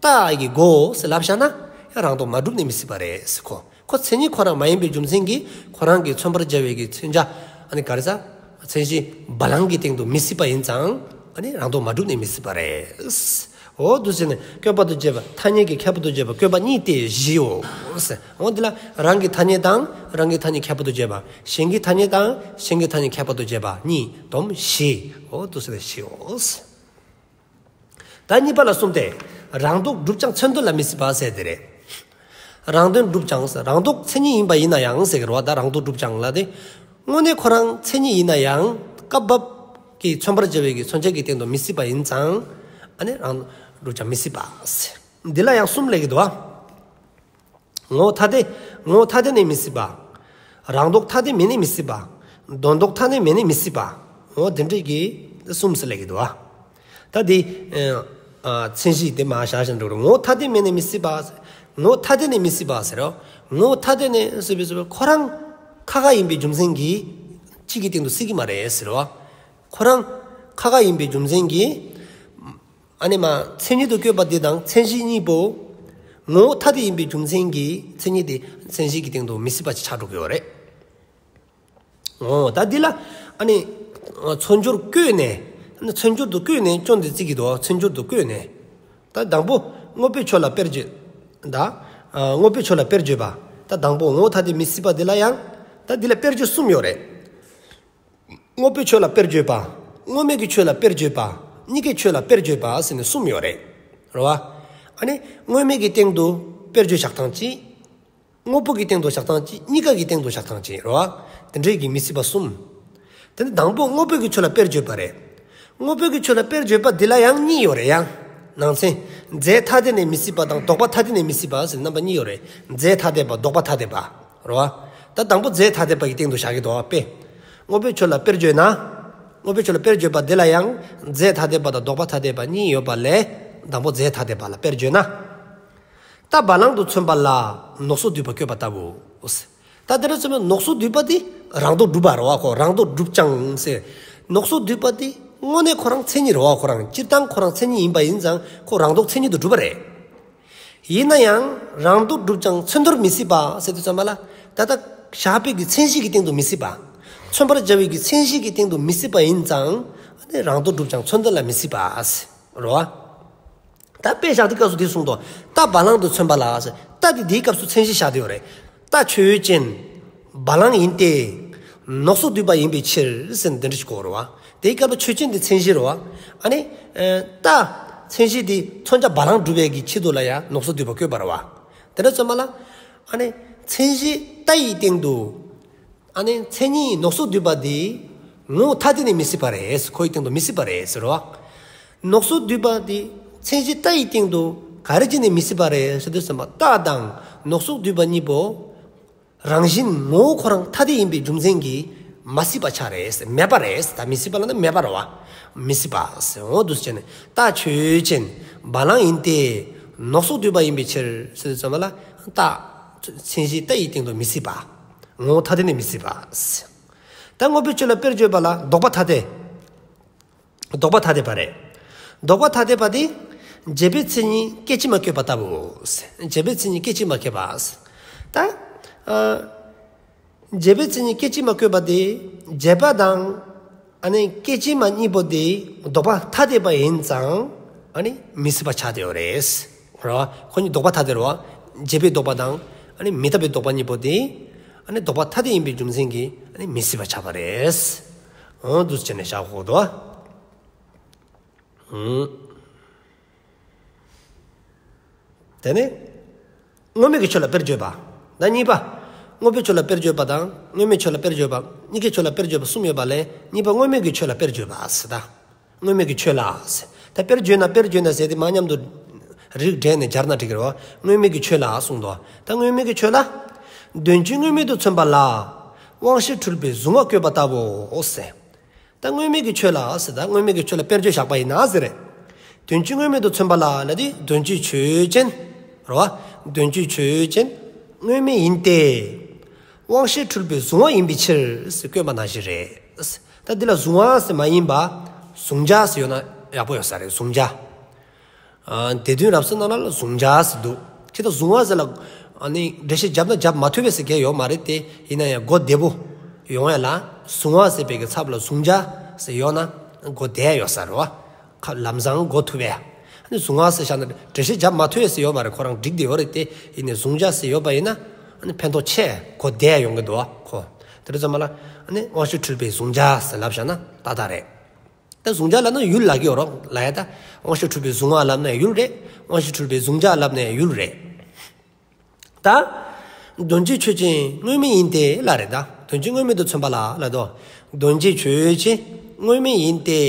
རྟ་ཡི་མགོ་ཟེར་ལབ་བཞག་ན་ཡང་རང་ལྡོག་མ་གྲུབ་ནས་མི་སྲིད་པ་རེད་ཟེར་ཁོ། ཁོ་མཚན་ཉིད་ཁོ་རང་མ་ཡིན་པའི་རྒྱུ་མཚན་གྱིས་ཁོ་རང་གི་མཚོན་པར་བྱ་བའི་གི་མཚོན་བྱ་ཨ་ནི་ག་རེ་ཟ། མཚན་གཞི་བ་ལང་གི་སྟེང་དུ་མི་སྲིད་པ་ཡིན་ཙང་ཨ་ནི་རང་ལྡོག་མ་གྲུབ་ནས་མི་སྲིད་པ་རེད། འོ་འདུག་ཟེར་ནས་བཀོད་པ་དང་བཅས་པ། ཐ་སྙད་ཀྱི་ཁྱད་པར་དང་བཅས་པ་བཀོད་པ་གཉིས་ཏེ་བཞིའོ། འོ་འདི་ལ་རང་གི་ཐ་སྙད་དང་རང་གི་ཐ་སྙད་ཁྱད་པར་དང་བཅས་པ། གཞན་གྱི་ཐ་སྙད་དང་གཞན་གྱི་ཐ་སྙད་ཁྱད་པར་དང་བཅས་པ་གཉིས་བསྡོམས་བཞི། འོ་འདུག་ཟེར་ནས་བཞིའོ། ད་གཉིས་པ་ལ་གསུམ་སྟེ། རང་ལྡོག་བསྒྲུབ་ཀྱང་མཚོན་དོན་ལ་མི་སྲིད་པ་ཟེར་དེ་རེད། རང་ལྡོག་བསྒྲུབ་ཀྱང་ཟེར། རང་ལྡོག་མཚན་ཉིད་ཡིན་པ་ཡིན་ན་ཡང་ཟེར་གི་རེད་བ། ད་རང་ལྡོག་བསྒྲུབ་ཀྱང་ལ་དེ། དངོས་གནས་ཁོ་རང་མཚན་ཉིད་ཡིན་ན་ཡང་སྐབས་བབ་ཀྱི་མཚོན་པར་བྱ་བའི་གི་མཚོན་བྱ་གི་སྟེང་དུ་མི་སྲིད་པ་ཡིན་ཙང་། ཨ་ནི་རང་ལྡོག་བསྒྲུབ་ཀྱང་མི་སྲིད་པ་ཟེར། འདི་ལ་ཡང་གསུམ་སླེབས་ཀྱི་འདུག་བ། ངོ་བོ་ཐ་དད། ངོ་བོ་ཐ་དད་ནས་མི་སྲིད་པ། རང་ལྡོག་ཐ་དད་མེད་ནས་མི་སྲིད་པ། དོན་ལྡོག་ཐ་དད་མེད་ནས་མི་སྲིད་པ། འོ་དེ་འདྲས་ཀྱི་གསུམ་ཟེར་སླེབས་ཀྱི་འདུག་བ། ད་དེ་ཨ་མཚན་གཞི་དེ་མར་བཞག་བཞག་འགྲོ་རེད། ངོ་བོ་ཐ་དད་མེད་ནས་མི་སྲིད་པ། ངོ་བོ་ཐ་དད་ནས་མི་སྲིད་པ་ཟེར་རོ། ངོ་བོ་ཐ་དད་ནས་སྲིད་པའི་སྲིད་པ་ཁོ་རང་ཁ་ཁ་ཡིན་པའི་རྒྱུ་མཚན་གྱིས་གཅིག་གི་སྟེང་དུ་སྲིད་ཀྱི་མ་རེད་ཟེར་རོ། ཁོ་རང་ཁ་ཁ་ཡིན་པའི་རྒྱུ་མཚན་གྱིས། ཨ་ནི་མ་མཚན་ཉིད་དུ་བཀོད་པ་འདི་དང་མཚན་གཞི་གཉིས་པོ་ངོ་བོ་ཐ་དད་ཡིན་པའི་རྒྱུ་མཚན་གྱིས་མཚན་ཉིད་དེ་མཚན་གཞི་གི་སྟེང་དུ་མི་སྲིད་པ་ཅིག་ཆགས་འགྲོ་གི་ཡོད་རེད། འོ་ད་འདི་ལ་ཨ་ནི་མཚོན་སྦྱོར་བཀོད་ནས། མཚོན་སྦྱོར་དུ་བཀོད་ནས་སྐྱོན་དེ་བརྩི་གི་འདུག་མཚོན་སྦྱོར་དུ་བཀོད་ནས། ད་དང་པོ་དངོས་པོའི་ཆོས་ལ་དཔེར་བརྗོད། ད་དངོས་པོའི་ཆོས་ལ་དཔེར་བརྗོད་པ། ད་དང་པོ་ངོ་བོ་ཐ་དད་མི་སྲིད་པ་འདི་ལ་ཡང་། ད་འདི་ལ་དཔེར་བརྗོད་གསུམ་ཡོད་རེད། དངོས་པོའི་ཆོས་ལ་དཔེར་བརྗོད་པ། དངོས་མེད་ཀྱི་ཆོས་ལ་དཔེར་བརྗོད་པ། གཉིས་ཀའི་ཆོས་ལ་དཔེར་བརྗོད་པ་ཟེར་ནས་གསུམ་ཡོད་རེད། རེད་བ། ཨ་ནི་དངོས་མེད་ཀྱི་སྟེང་དུ་དཔེར་བརྗོད་བཞག་སྟངས་གཅིག་དངོས་པོ་གི་སྟེང་དུ་བཞག་སྟངས་གཅིག་གཉིས་ཀ་གི་སྟེང་དུ་བཞག་སྟངས་གཅིག་རེད་བ། དེ་འདྲའི་གི་མི་སྲིད་པ་གསུམ། དེ་ནི་དང་པོ་དངོས་པོ་གི་ཆོས་ལ་དཔེར་བརྗོད་པ་རེད། དངོས་པོ་གི་ཆོས་ལ་དཔེར་བརྗོད་པ་འདི་ལ་ཡང་གཉིས་ཡོད་རེད་ཡང་། ནང་ཚན། རྫས་ཐ་དད་ནས་མི་སྲིད་པ་དང་ལྡོག་པ་ཐ་དད་ནས་མི་སྲིད་པ་ཟེར་རྣམ་པ་གཉིས་ཡོད་རེད། རྫས་ཐ་དད་པ་ལྡོག་པ་ཐ་དད་པ། རེད་བ། ད་དང་པོ་རྫས་ཐ་དད་པ་གི་སྟེང་དུ་བཞག་གི་འདུག་བ་དཔེ། དངོས་པོའི་ཆོས་ལ་དཔེར་བརྗོད་ན། དངོས་པོའི་ཆོས་ལ་དཔེར་བརྗོད་པ་འདི་ལ་ཡང་རྫས་ཐ་དད་པ་དང་ལྡོག་པ་ཐ་དད་པ་གཉིས་ཡོད་པ་ལས་དང་པོ་རྫས་ཐ་དད་པ་ལ་དཔེར་བརྗོད་ན། རྟ་བ་ལང་དུ་མཚོན་པ་ལ་ནོག་སོགས་འདུས་པ་བཀོད་པ་ལྟ་བུའོ། ད་དེ་འདྲ་མཚོན་པ་ནོག་སོགས་འདུས་པ་དེ་རང་ལྡོག་བསྒྲུབ་པ་རེད་བ། ཁོ་རང་ལྡོག་བསྒྲུབ་ཀྱང་ཟེར། ནོག་སོགས་འདུས་པ་དེ་དངོས་གནས་ཁོ་རང་མཚན་ཉིད་རེད་བ། ཁོ་རང་སྤྱིར་བཏང་ཁོ་རང་མཚན་ཉིད་ཡིན་པ་ཡིན་ཙང་ཁོ་རང་ལྡོག་མཚན་ཉིད་དུ་གྲུབ་པ་རེད། ཡིན་ན་ཡང་རང་ལྡོག་བསྒྲུབ་ཀྱང་མཚོན་དོན་མི་སྲིད་པ་ཟེར་དུས་ཙམ་པ་ལ། ད་ལྟ་བཞག་པའི་གི་མཚན་གཞི་གི་སྟེང་དུ་མི་སྲིད་པ། མཚོན་པར་བྱ་བའི་གི་མཚན་གཞི་གི་སྟེང་དུ་མི་སྲིད་པ་ཡིན་ཙང་། ཨ་ནི་རང་ལྡོག་བསྒྲུབ་ཀྱང་མཚོན་དོན་ལ་མི་སྲིད་པ་ཟེར་རོ། ད་དཔེ་བཞག་དུས་སྐབས་སུ་འདི་གསུངས་ཏོ། རྟ་བ་ལང་དུ་མཚོན་པ་ལ་ཟེར། རྟ་དེ་འདིའི་སྐབས་སུ་མཚན་གཞི་བཞག་དེ་ཡོད་རེད། རྟ་ཆོས་ཅན། བ་ལང་ཡིན་ཏེ། ནོག་སོགས་འདུས་པ་ཡིན་པའི་ཕྱིར་ཟེར་འདི་འདྲ་ཞིག་གོ་རེད་བ། དེའི་སྐབས་ལ་ཆོས་ཅན་དེ་མཚན་གཞི་རེད་བ། ཨ་ནི། ཨ་རྟ། མཚན་གཞི་དེ་མཚོན་བྱ་བ་ལང་སྒྲུབ་པའི་གི་ཆེད་དུ་ལ་ཡང་ནོག་སོགས་འདུས་པ་བཀོད་པ་རེད་བ། དེ་འདྲ་ཙམ་པ་ལ། ཨ་ནི། མཚན་གཞི་རྟ་ཡི་སྟེང་དུ། ཨ་ནི་མཚན་ཉིད་ནོག་སོགས་འདུས་པ་དེ་ངོ་བོ་ཐ་དད་ནས་མི་སྲིད་པ་རེད། ཁོ་ཡི་སྟེང་དུ་མི་སྲིད་པ་རེད་ཟེར་རོ། ནོག་སོགས་འདུས་པ་དེ་མཚན་གཞི་རྟ་ཡི་སྟེང་དུ་ག་རེ་བྱས་ནས་མི་སྲིད་པ་རེད་ཟེར་དུས་ཙམ་པ། རྟ་དང་ནོག་སོགས་འདུས་པ་གཉིས་པོ་རང་བཞིན་ངོ་བོ་ཁོ་རང་ཐ་དད་ཡིན་པའི་རྒྱུ་མཚན་གྱིས་མ་སྲིད་པ་ཆགས་རེད། མེད་པ་རེད། ད་མི་སྲིད་པ་ལ་ནི་མེད་པ་རེད་བ། མི་སྲིད་པ་ཟེར། འོ་འདུག་སེ་བྱས་ནས་རྟ་ཆོས་ཅན། བ་ལང་ཡིན་ཏེ། ནོག་སོགས་འདུས་པ་ཡིན་པའི་ཕྱིར་ཟེར་དུས་ཙམ་པ་ལ། རྟ། མཚན་གཞི་རྟ་ཡི་སྟེང་དུ་མི་སྲིད་པ། ངོ་བོ་ཐ་དད་ནས་མི་སྲིད་པ། ད་དངོས་པོའི་ཆོས་ལ་དཔེར་བརྗོད་པ་ལ་ལྡོག་པ་ཐ་དད། ལྡོག་པ་ཐ་དད་པ་རེད། ལྡོག་པ་ཐ་དད་པ་དེ། བྱས་པའི་མཚན་ཉིད་སྐད་ཅིག་མ་བཀོད་པ་ལྟ་བུའོ། བྱས་པའི་མཚན་ཉིད་སྐད་ཅིག་མ་བཀོད་པ། ད། ཨ། བྱས་པའི་མཚན་ཉིད་སྐད་ཅིག་མ་བཀོད་པ་དེ། བྱས་པ་དང་། ཨ་ནི་སྐད་ཅིག་མ་གཉིས་པོ་དེ་ལྡོག་པ་ཐ་དད་པ་ཡིན་ཙང་། ཨ་ནི་མི་སྲིད་པ་ཆགས་བསྡད་ཡོད་རེད། རེད་བ། ཁོ་གཉིས་ལྡོག་པ་ཐ་དད་རེད་བ། བྱས་པའི་ལྡོག་པ་དང་། ཨ་ནི་མི་རྟག་པའི་ལྡོག་པ་གཉིས་པོ་དེ། ཨ་ནི་ལྡོག་པ་ཐ་དད་ཡིན་པའི་རྒྱུ་མཚན་གྱིས། ཨ་ནི་མི་སྲིད་པ་ཆགས་པ་རེད། འོ་འདུག་སེ་བྱས་ནས་བཞག་དགོས་འདུག་བ། ཨུམ། དེ་ནས། དངོས་མེད་ཀྱི་ཆོས་ལ་དཔེར་བརྗོད་པ། ད་གཉིས་པ། དངོས་པོའི་ཆོས་ལ་དཔེར་བརྗོད་པ་དང་དངོས་མེད་ཆོས་ལ་དཔེར་བརྗོད་པ། གཉིས་ཀའི་ཆོས་ལ་དཔེར་བརྗོད་པ་གསུམ་ཡོད་པ་ལས་གཉིས་པ་དངོས་མེད་ཀྱི་ཆོས་ལ་དཔེར་བརྗོད་པ་ཟེར་ད། དངོས་མེད་ཀྱི་ཆོས་ལ་ཟེར། ད་དཔེར་བརྗོད་ན་དཔེར་བརྗོད་ན་ཟེར་དེ་མ་མཉམ་དུ་རིགས་འགྲེ་ནས་སྦྱར་ན་འགྲིག་གི་རེད་བ། དངོས་མེད་ཀྱི་ཆོས་ལ་གསུངས་འདུག་ད་དངོས་མེད་ཀྱི་ཆོས་ལ། དོན་སྤྱི་དངོས་མེད་དུ་མཚོན་པ་ལ། དབང་ཤེས་འཁྲུལ་པའི་གཟུང་བ་བཀོད་པ་ལྟ་བུའོ་ཟེར། ད་དངོས་མེད་ཀྱི་ཆོས་ལ་ཟེར། ད་དངོས་མེད་ཀྱི་ཆོས་ལ་དཔེར་བརྗོད་བཞག་པ་ཡིན་ན་ཟེར་རེད། དོན་སྤྱི་དངོས་མེད་དུ་མཚོན་པ་ལ་ལ་དེ་དོན་སྤྱི་ཆོས་ཅན། རེད་བ། དོན་སྤྱི་ཆོས་ཅན། དངོས་མེད་ཡིན་ཏེ། དབང་ཤེས་འཁྲུལ་པའི་གཟུང་བ་ཡིན་པའི་ཕྱིར་ཟེར་བཀོད་པ་ནང་བཞིན་རེད། ད་འདི་ལ་གཟུང་བ་ཟེར་མ་ཡིན་པ། གཟུང་བྱ་ཟེར་ཡོད་ན་ཡག་པོ་ཡོད་ས་རེད། གཟུང་བྱ། ཨ། སྡེ་བདུན་རབ་གསལ་ནང་ལ་གཟུང་བྱ་ཟེར་འདུག་ཁྱེད་ད་གཟུང་བ་ཟེར་ལ། ཨ་ནི་འགྲེལ་བཤད་བརྒྱབ་ན་བརྒྱབ་མ་ཐུབ་པའི་ཟེར་གྱི་ཡོད་མ་རེད་དེ། ཡིན་ན་ཡང་གོ་བདེ་པོ་ཡོང་ཡ་ལ་གཟུང་བ་ཟེར་བའི་གི་ཚབ་ལ་གཟུང་བྱ་ཟེར་ཡོད་ན་གོ་བདེ་ཡ་ཡོད་ས་རེད་བ། ཁ་ལམ་སང་གོ་ཐུབ་པས། ནི་གཟུང་བ་ཟེར་བཞག་ན་འགྲེལ་བཤད་རྒྱབ་མ་ཐུབ་ཡས་ཟེར་ཡོད་མ་རེད། ཁོ་རང་འགྲིག་བསྡད་ཡོད་རེད་དེ། ཡིན་ནའི་གཟུང་བྱ་ཟེར་ཡོད་པ་ཡིན་ན་ཨ་ནི་ཕན་ཐོགས་ཆེ་གོ་བདེ་ཡོང་གི་འདུག་བ་ཁོ། དེ་འདྲ་ཙམ་པ་ལ་ཨ་ནི་དབང་ཤེས་འཁྲུལ་པའི་གཟུང་བྱ་ཟེར་ལབ་བཞག་ན་ཏག་ཏག་རེད། ད་གཟུང་བྱ་ལབ་ན་ཡུལ་ལབ་ཀྱི་ཡོད་རེད་ལབ་ཡ། ད་དབང་ཤེས་འཁྲུལ་པའི་གཟུང་བ་ལབ་ན་ཡུལ་རེད། དབང་ཤེས་འཁྲུལ་པའི་གཟུང་བྱ་ལབ་ན་ཡུལ་རེད། ད་དོན་སྤྱི་ཆོས་ཅན་དངོས་མེད་ཡིན་ཏེ་ལབ་རེད། ད་དོན་སྤྱི་དངོས་མེད་དུ་མཚོན་པ་ལ་ལབ་དོ། དོན་སྤྱི་ཆོས་ཅན་དངོས་མེད་ཡིན་ཏེ།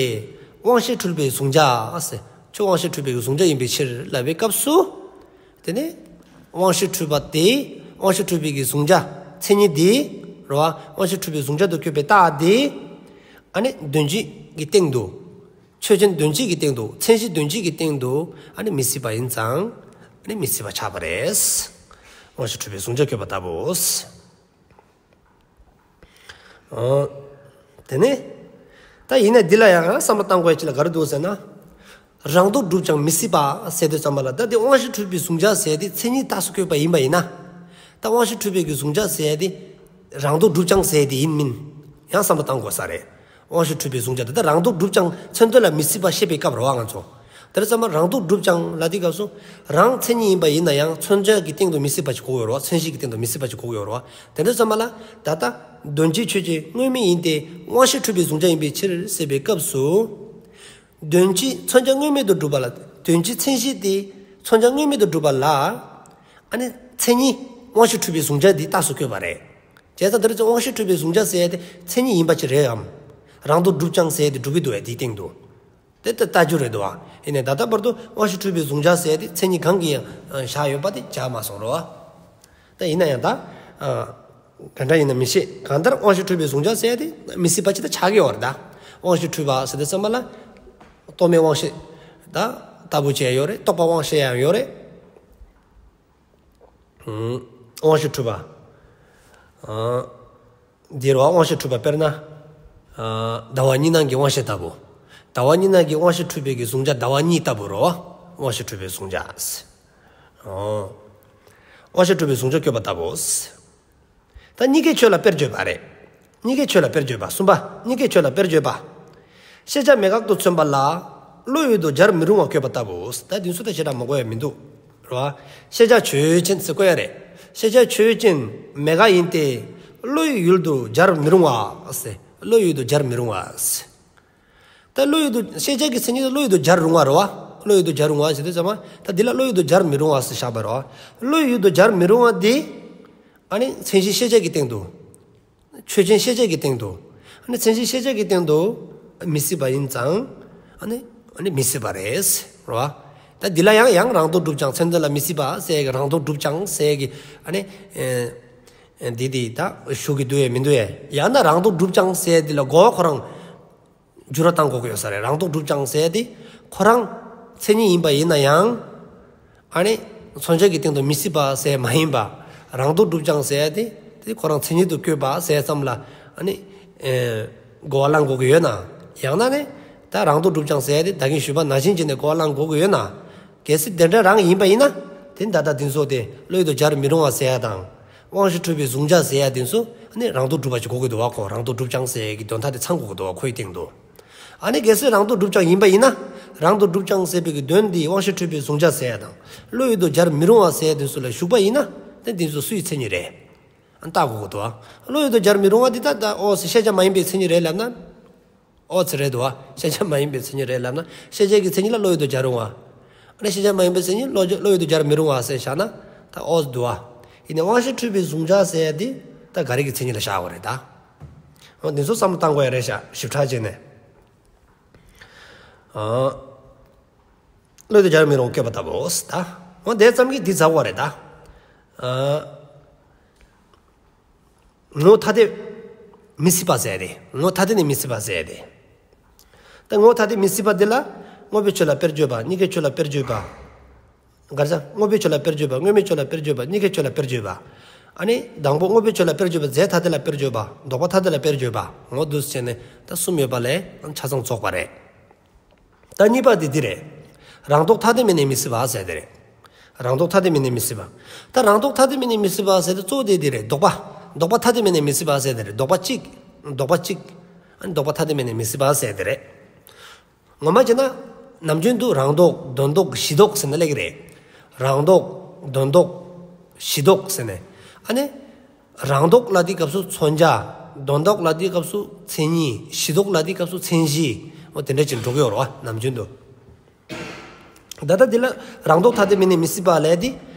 དབང་ཤེས་འཁྲུལ་པའི་གཟུང་བྱ་ཟེར། ཁྱོད་དབང་ཤེས་འཁྲུལ་པའི་གཟུང་བྱ་ཡིན་པའི་ཕྱིར་ལབ་པའི་སྐབས་སུ། དེ་ནས་དབང་ཤེས་འཁྲུལ་པ་དེ། དབང་ཤེས་འཁྲུལ་པའི་གི་གཟུང་བྱ་མཚན་ཉིད་དེ་རེད་བ། དབང་ཤེས་འཁྲུལ་པའི་གཟུང་བྱ་དུ་གྱུར་པའི་རྟགས་དེ། ཨ་ནི་དོན་སྤྱི་གི་སྟེང་དུ། ཆོས་ཅན་དོན་སྤྱི་གི་སྟེང་དུ། མཚན་གཞི་དོན་སྤྱི་གི་སྟེང་དུ་ཨ་ནི་མི་སྲིད་པ་ཡིན་ཙང་། ཨ་ནི་མི་སྲིད་པ་ཆགས་པ་རེད། དབང་ཤེས་འཁྲུལ་པའི་གཟུང་བྱ་བཀོད་པ་ལྟ་བུ། ཨོ། དེ་ནས་ད་ཡིན་ན་འདི་ལ་ཡང་བསམ་བློ་བཏང་དགོས་ཡ་ཅིག་ལ་ག་རེ་འདུག་ཟེར་ན། རང་ལྡོག་སྒྲུབ་ཀྱང་མི་སྲིད་པ་ཟེར་དུས་ཙམ་པ་ལ། ད་དེ་དབང་ཤེས་འཁྲུལ་པའི་གཟུང་བྱ་ཟེར་དེ་མཚན་ཉིད་རྟགས་སུ་བཀོད་པ་ཡིན་པ་ཡིན་ན། ད་དབང་ཤེས་འཁྲུལ་པའི་གི་གཟུང་བྱ་ཟེར་དེ་རང་ལྡོག་སྒྲུབ་ཀྱང་ཟེར་དེ་ཡིན་མིན་ཡང་བསམ་བློ་བཏང་དགོས་ས་རེད། དབང་ཤེས་འཁྲུལ་པའི་གཟུང་བྱ་དེ་ད་རང་ལྡོག་སྒྲུབ་ཀྱང་མཚོན་དོན་ལ་མི་སྲིད་པ་བཤད་པའི་སྐབས་རེད་བ་ང་ཚོ། དེ་རེད་ཙམ་པ་རང་ལྡོག་སྒྲུབ་ཀྱང་ལབ་དུས་སྐབས་སུ། རང་མཚན་ཉིད་ཡིན་པ་ཡིན་ན་ཡང་མཚོན་བྱ་གི་སྟེང་དུ་མི་སྲིད་པ་ཞིག་གོ་དགོས་རེད་བ། མཚན་གཞི་གི་སྟེང་དུ་མི་སྲིད་པ་ཞིག་གོ་དགོས་རེད་བ། དེ་འདྲ་ཙམ་པ་ལ་ད་ལྟ་དོན་སྤྱི་ཆོས་ཅན་དངོས་མེད་ཡིན་ཏེ། དབང་ཤེས་འཁྲུལ་པའི་གཟུང་བྱ་ཡིན་པའི་ཕྱིར་ཟེར་བའི་སྐབས་སུ། དོན་སྤྱི་མཚོན་བྱ་དངོས་མེད་དུ་སྒྲུབ་པ་ལ། དོན་སྤྱི་མཚན་གཞི་དེ་མཚོན་བྱ་དངོས་མེད་དུ་སྒྲུབ་པ་ལ། ཨ་ནི་མཚན་ཉིད་དབང་ཤེས་འཁྲུལ་པའི་གཟུང་བྱ་འདི་རྟགས་སུ་བཀོད་པ་རེད། བྱས་ཙང་དེ་རེད་ཙང་དབང་ཤེས་འཁྲུལ་པའི་གཟུང་བྱ་ཟེར་ཡ་དེ་མཚན་ཉིད་ཡིན་པ་ཅིག་རེད་འམ། རང་ལྡོག་སྒྲུབ་ཀྱང་ཟེར་ཡ་དེ་སྒྲུབ་ཀྱི་འདུག་བས་དེའི་སྟེང་དུ། དེ་ལྟ་ལྟ་རྒྱུ་རེད་འདུག་བ། ཡིན་ནའི་ད་ལྟ་བར་དུ་དབང་ཤེས་འཁྲུལ་པའི་གཟུང་བྱ་ཟེར་ཡ་དེ་མཚན་ཉིད་གང་གི་ཡང་བཞག་ཡོད་པ་དེ་བཞག་མ་སོང་རོ། ད་ཡིན་ན་ཡང་ད། ག་འདྲ་ཡིན་ན་མི་ཤེས། གང་ལྟར་དབང་ཤེས་འཁྲུལ་པའི་གཟུང་བྱ་ཟེར་ཡ་དེ་མི་སྲིད་པ་ཅིག་ད་ཆགས་ཀྱི་ཡོད་རེད་ད། དབང་ཤེས་འཁྲུལ་པ་ཟེར་དུས་ཙམ་པ་ལ། རྟོག་མེད་དབང་ཤེས། ད་ལྟ་བུ་བྱས་ཡོད་རེད། རྟོག་པ་དབང་ཤེས་ཡང་ཡོད་རེད། ཨུམ། དབང་ཤེས་འཁྲུལ་པ། ཨ། འདི་རེད་བ། དབང་ཤེས་འཁྲུལ་པ་དཔེར་ན། ཨ། ཟླ་བ་གཉིས་སྣང་གི་དབང་ཤེས་ལྟ་བུ། ཟླ་བ་གཉིས་སྣང་གི་དབང་ཤེས་འཁྲུལ་པའི་གི་གཟུང་བྱ་ཟླ་བ་གཉིས་ལྟ་བུ་རེད་བ། དབང་ཤེས་འཁྲུལ་པའི་གཟུང་བྱ། ཨོ། དབང་ཤེས་འཁྲུལ་པའི་གཟུང་བྱ་བཀོད་པ་ལྟ་བུ། ད་གཉིས་ཀའི་ཆོས་ལ་དཔེར་བརྗོད་པ་རེད། གཉིས་ཀའི་ཆོས་ལ་དཔེར་བརྗོད་པ། གསུམ་པ། གཉིས་ཀའི་ཆོས་ལ་དཔེར་བརྗོད་པ། ཤེས་བྱ་མེད་དགག་ཏུ་མཚོན་པ་ལ། བློ་ཡུལ་དུ་སྦྱར་མི་རུང་བ་བཀོད་པ་ལྟ་བུ། ད་འདི་ཚོ་ད་ཞེ་དྲག་མ་གོ་ཡ་མི་འདུག་རེད་བ། ཤེས་བྱ་ཆོས་ཅན་ཟེར་བཀོད་ཡ་རེད། ཤེས་བྱ་ཆོས་ཅན་མེད་དགག་ཡིན་ཏེ། བློ་ཡི་ཡུལ་དུ་སྦྱར་མི་རུང་བ་ཟེར། བློ་ཡུལ་དུ་སྦྱར་མི་རུང་བ་ཟེར། ད་བློ་ཡུལ་དུ། ཤེས་བྱ་གི་མཚན་ཉིད་དུ་བློ་ཡུལ་དུ་སྦྱར་རུང་བ་རེད་བ། བློ་ཡུལ་དུ་སྦྱར་རུང་བ་ཟེར་དུས་ཙམ་པ། ད་འདི་ལ་བློ་ཡུལ་དུ་སྦྱར་མི་རུང་བ་ཟེར་བཞག་པ་རེད་བ། བློ་ཡུལ་དུ་སྦྱར་མི་རུང་བ་འདི། ཨ་ནི་མཚན་གཞི་ཤེས་བྱ་གི་སྟེང་དུ། ཆོས་ཅན་ཤེས་བྱ་གི་སྟེང་དུ། ཨ་ནི་མཚན་གཞི་ཤེས་བྱ་གི་སྟེང་དུ་མི་སྲིད་པ་ཡིན་ཙང་། ཨ་ནི་ཨ་ནི་མི་སྲིད་པ་རེད་རེད་བ། ད་འདི་ལ་ཡང་ཡང་རང་ལྡོག་སྒྲུབ་ཀྱང་མཚོན་དོན་ལ་མི་སྲིད་པ་ཟེར་གི། རང་ལྡོག་སྒྲུབ་ཀྱང་ཟེར་གི། ཨ་ནི་ཨེ་ཨེ་འདི་འདི་ད་ཞུ་གི་འདུག་ཡ་མི་འདུག་ཡ། ཡང་ན་རང་ལྡོག་སྒྲུབ་ཀྱང་ཟེར་འདི་ལ་གོ་བ་ཁོ་རང་འགྱུར་བ་བཏང་དགོས་ཀྱི་ཡོད་ས་རེད། རང་ལྡོག་སྒྲུབ་ཀྱང་ཟེར་དེ་ཁོ་རང་མཚན་ཉིད་ཡིན་པ་ཡིན་ན་ཡང་། ཨ་ནི་མཚོན་བྱ་གི་སྟེང་དུ་མི་སྲིད་པ་ཟེར་མ་ཡིན་པ། རང་ལྡོག་སྒྲུབ་ཀྱང་ཟེར་དེ་དེ་ཁོ་རང་མཚན་ཉིད་དུ་བཀོད་པ་ཟེར་ཙམ་ལ། ཨ་ནི་ཨེ་གོ་བ་བླང་དགོས་ཀྱི་ཡོད་ན། ཡང་ན་ནི་ད་རང་ལྡོག་སྒྲུབ་ཀྱང་ཟེར་དེ་ད་གིན་ཞུས་པ་ནང་བཞིན་བྱས་ནས་གོ་བ་བླང་དགོས་ཀྱི་ཡོད་ན། གལ་སྲིད་དེ་འདྲ་རང་ཡིན་པ་ཡིན་ན། དེ་ད་ལྟ་དེ་ཚོ་དེ་བློ་ཡུལ་དུ་སྦྱར་མི་རུང་བ་ཟེར་ཡ་དང་། དབང་ཤེས་འཁྲུལ་པའི་གཟུང་བྱ་ཟེར་ཡ་དེ་ཚོ་ནི་རང་ལྡོག་སྒྲུབ་པ་ཅིག་དགོས་ཀྱི་འདུག་བ་ཁོ། རང་ལྡོག་སྒྲུབ་ཀྱང་ཟེར་ཡ་གི་དོན་དག་དེ་ཚང་དགོས་ཀྱི་འདུག་བ་ཁོའི་སྟེང་དུ། ཨ་ནི་གལ་སྲིད་རང་ལྡོག་སྒྲུབ་ཀྱང་ཡིན་པ་ཡིན་ན། རང་ལྡོག་སྒྲུབ་ཀྱང་ཟེར་བའི་གི་དོན་འདི་དབང་ཤེས་འཁྲུལ་པའི་གཟུང་བྱ་ཟེར་ཡ་དང་། བློ་ཡུལ་དུ་སྦྱར་མི་རུང་བ་ཟེར་ཡ་དེ་ཚོ་ལ་ཞུགས་པ་ཡིན་ན། དེ་དེ་ཚོ་སུའི་མཚན་ཉིད་རེད། ཨ་ནི་བལྟ་དགོས་ཀྱི་འདུག་བ། བློ་ཡུལ་དུ་སྦྱར་མི་རུང་བ་འདི་ད་ད་ཨོ་ཟེར་ཤེས་བྱ་མ་ཡིན་པའི་མཚན་ཉིད་རེད་ལབ་ན། ཨོ་ཙི་རེད་འདུག་བ། ཤེས་བྱ་མ་ཡིན་པའི་མཚན་ཉིད་རེད་ལབ་ན། ཤེས་བྱ་གི་མཚན་ཉིད་ལ་བློ་ཡུལ་དུ་སྦྱར་རུང་བ། ཨ་ནི་ཤེས་བྱ་མ་ཡིན་པའི་མཚན་ཉིད་བློ་བློ་ཡུལ་དུ་སྦྱར་མི་རུང་བ་ཟེར་བཞག་ན། ད་ཨོ་ཙི་འདུག་བ། ཡིན་ནའི་དབང་ཤེས་འཁྲུལ་པའི་གཟུང་བྱ་ཟེར་ཡ་དེ་ད་ག་རེ་གི་མཚན་ཉིད་ལ་བཞག་དགོས་རེད་ད། འོ་འདི་ཚོ་བསམ་བློ་བཏང་དགོས་ཡ་རེད་ཤག་ཞིབ་ཕྲ་བྱས་ནས། ཨ། བློ་ཡུལ་དུ་སྦྱར་མི་རུང་བ་བཀོད་པ་ལྟ་བུའོ་ཟེར་ད། འོ་དེ་ཙམ་གྱིས་འདི་ཟ་དགོས་རེད་ད། ཨ། ངོ་ཐ་དད་མི་སྲིད་པ་ཟེར་ཏེ། ངོ་ཐ་དད་ནི་མི་སྲིད་པ་ཟེར་ཏེ། ད་ངོ་ཐ་དད་མི་སྲིད་པ་འདི་ལ་དངོས་པོའི་ཆོས་ལ་དཔེར་བརྗོད་པ། གཉིས་ཀའི་ཆོས་ལ་དཔེར་བརྗོད་པ། ག་རེ་ཟ། དངོས་པོའི་ཆོས་ལ་དཔེར་བརྗོད་པ། དངོས་མེད་ཆོས་ལ་དཔེར་བརྗོད་པ། གཉིས་ཀའི་ཆོས་ལ་དཔེར་བརྗོད་པ། ཨ་ནི་དང་པོ་དངོས་པོའི་ཆོས་ལ་དཔེར་བརྗོད་པ། རྫས་ཐ་དད་ལ་དཔེར་བརྗོད་པ། ལྡོག་པ་ཐ་དད་ལ་དཔེར་བརྗོད་པ། འོ་འདུག་སེ་བྱས་ནས་ད་གསུམ་ཡོད་པ་ལས་ཆ་ཚང་རྫོགས་པ་རེད། ད་གཉིས་པ་དེ་འདི་རེད། རང་ལྡོག་ཐ་དད་མིན་ནས་མི་སྲིད་པ་ཟེར་དེ་རེད། རང་ལྡོག་ཐ་དད་མིན་ནས་མི་སྲིད་པ། ད་རང་ལྡོག་ཐ་དད་མིན་ནས་མི་སྲིད་པ་ཟེར་དེ་གཙོ་བོ་དེ་འདི་རེད། ལྡོག་པ། ལྡོག་པ་ཐ་དད་མིན་ནས་མི་སྲིད་པ་ཟེར་དེ་རེད། ལྡོག་པ་གཅིག་ལྡོག་པ་གཅིག་ཨ་ནི་ལྡོག་པ་ཐ་དད་མིན་ནས་མི་སྲིད་པ་ཟེར་དེ་རེད། ངོ་མ་བྱས་ན། ནམ་རྒྱུན་དུ་རང་ལྡོག་དོན་ལྡོག་གཞི་ལྡོག་ཟེར་ནས་ལབ་ཀྱི་རེད། རང་ལྡོག་དོན་ལྡོག་གཞི་ལྡོག་ཟེར་ནས། ཨ་ནི། རང་ལྡོག་ལབ་དུས་སྐབས་སུ་མཚོན་བྱ། དོན་ལྡོག་ལབ་དུས་སྐབས་སུ་མཚན་ཉིད། གཞི་ལྡོག་ལབ་དུས་སྐབས་སུ་མཚན་གཞི། འོ་དེ་འདྲ་ཅིག་འགྲོ་གི་ཡོད་རེད་བ་ནམ་རྒྱུན་དུ། ད་ལྟ་འདི་ལ་རང་ལྡོག་ཐ་དད་མིན་ནས་མི་སྲིད་པ་ལབ་དེ།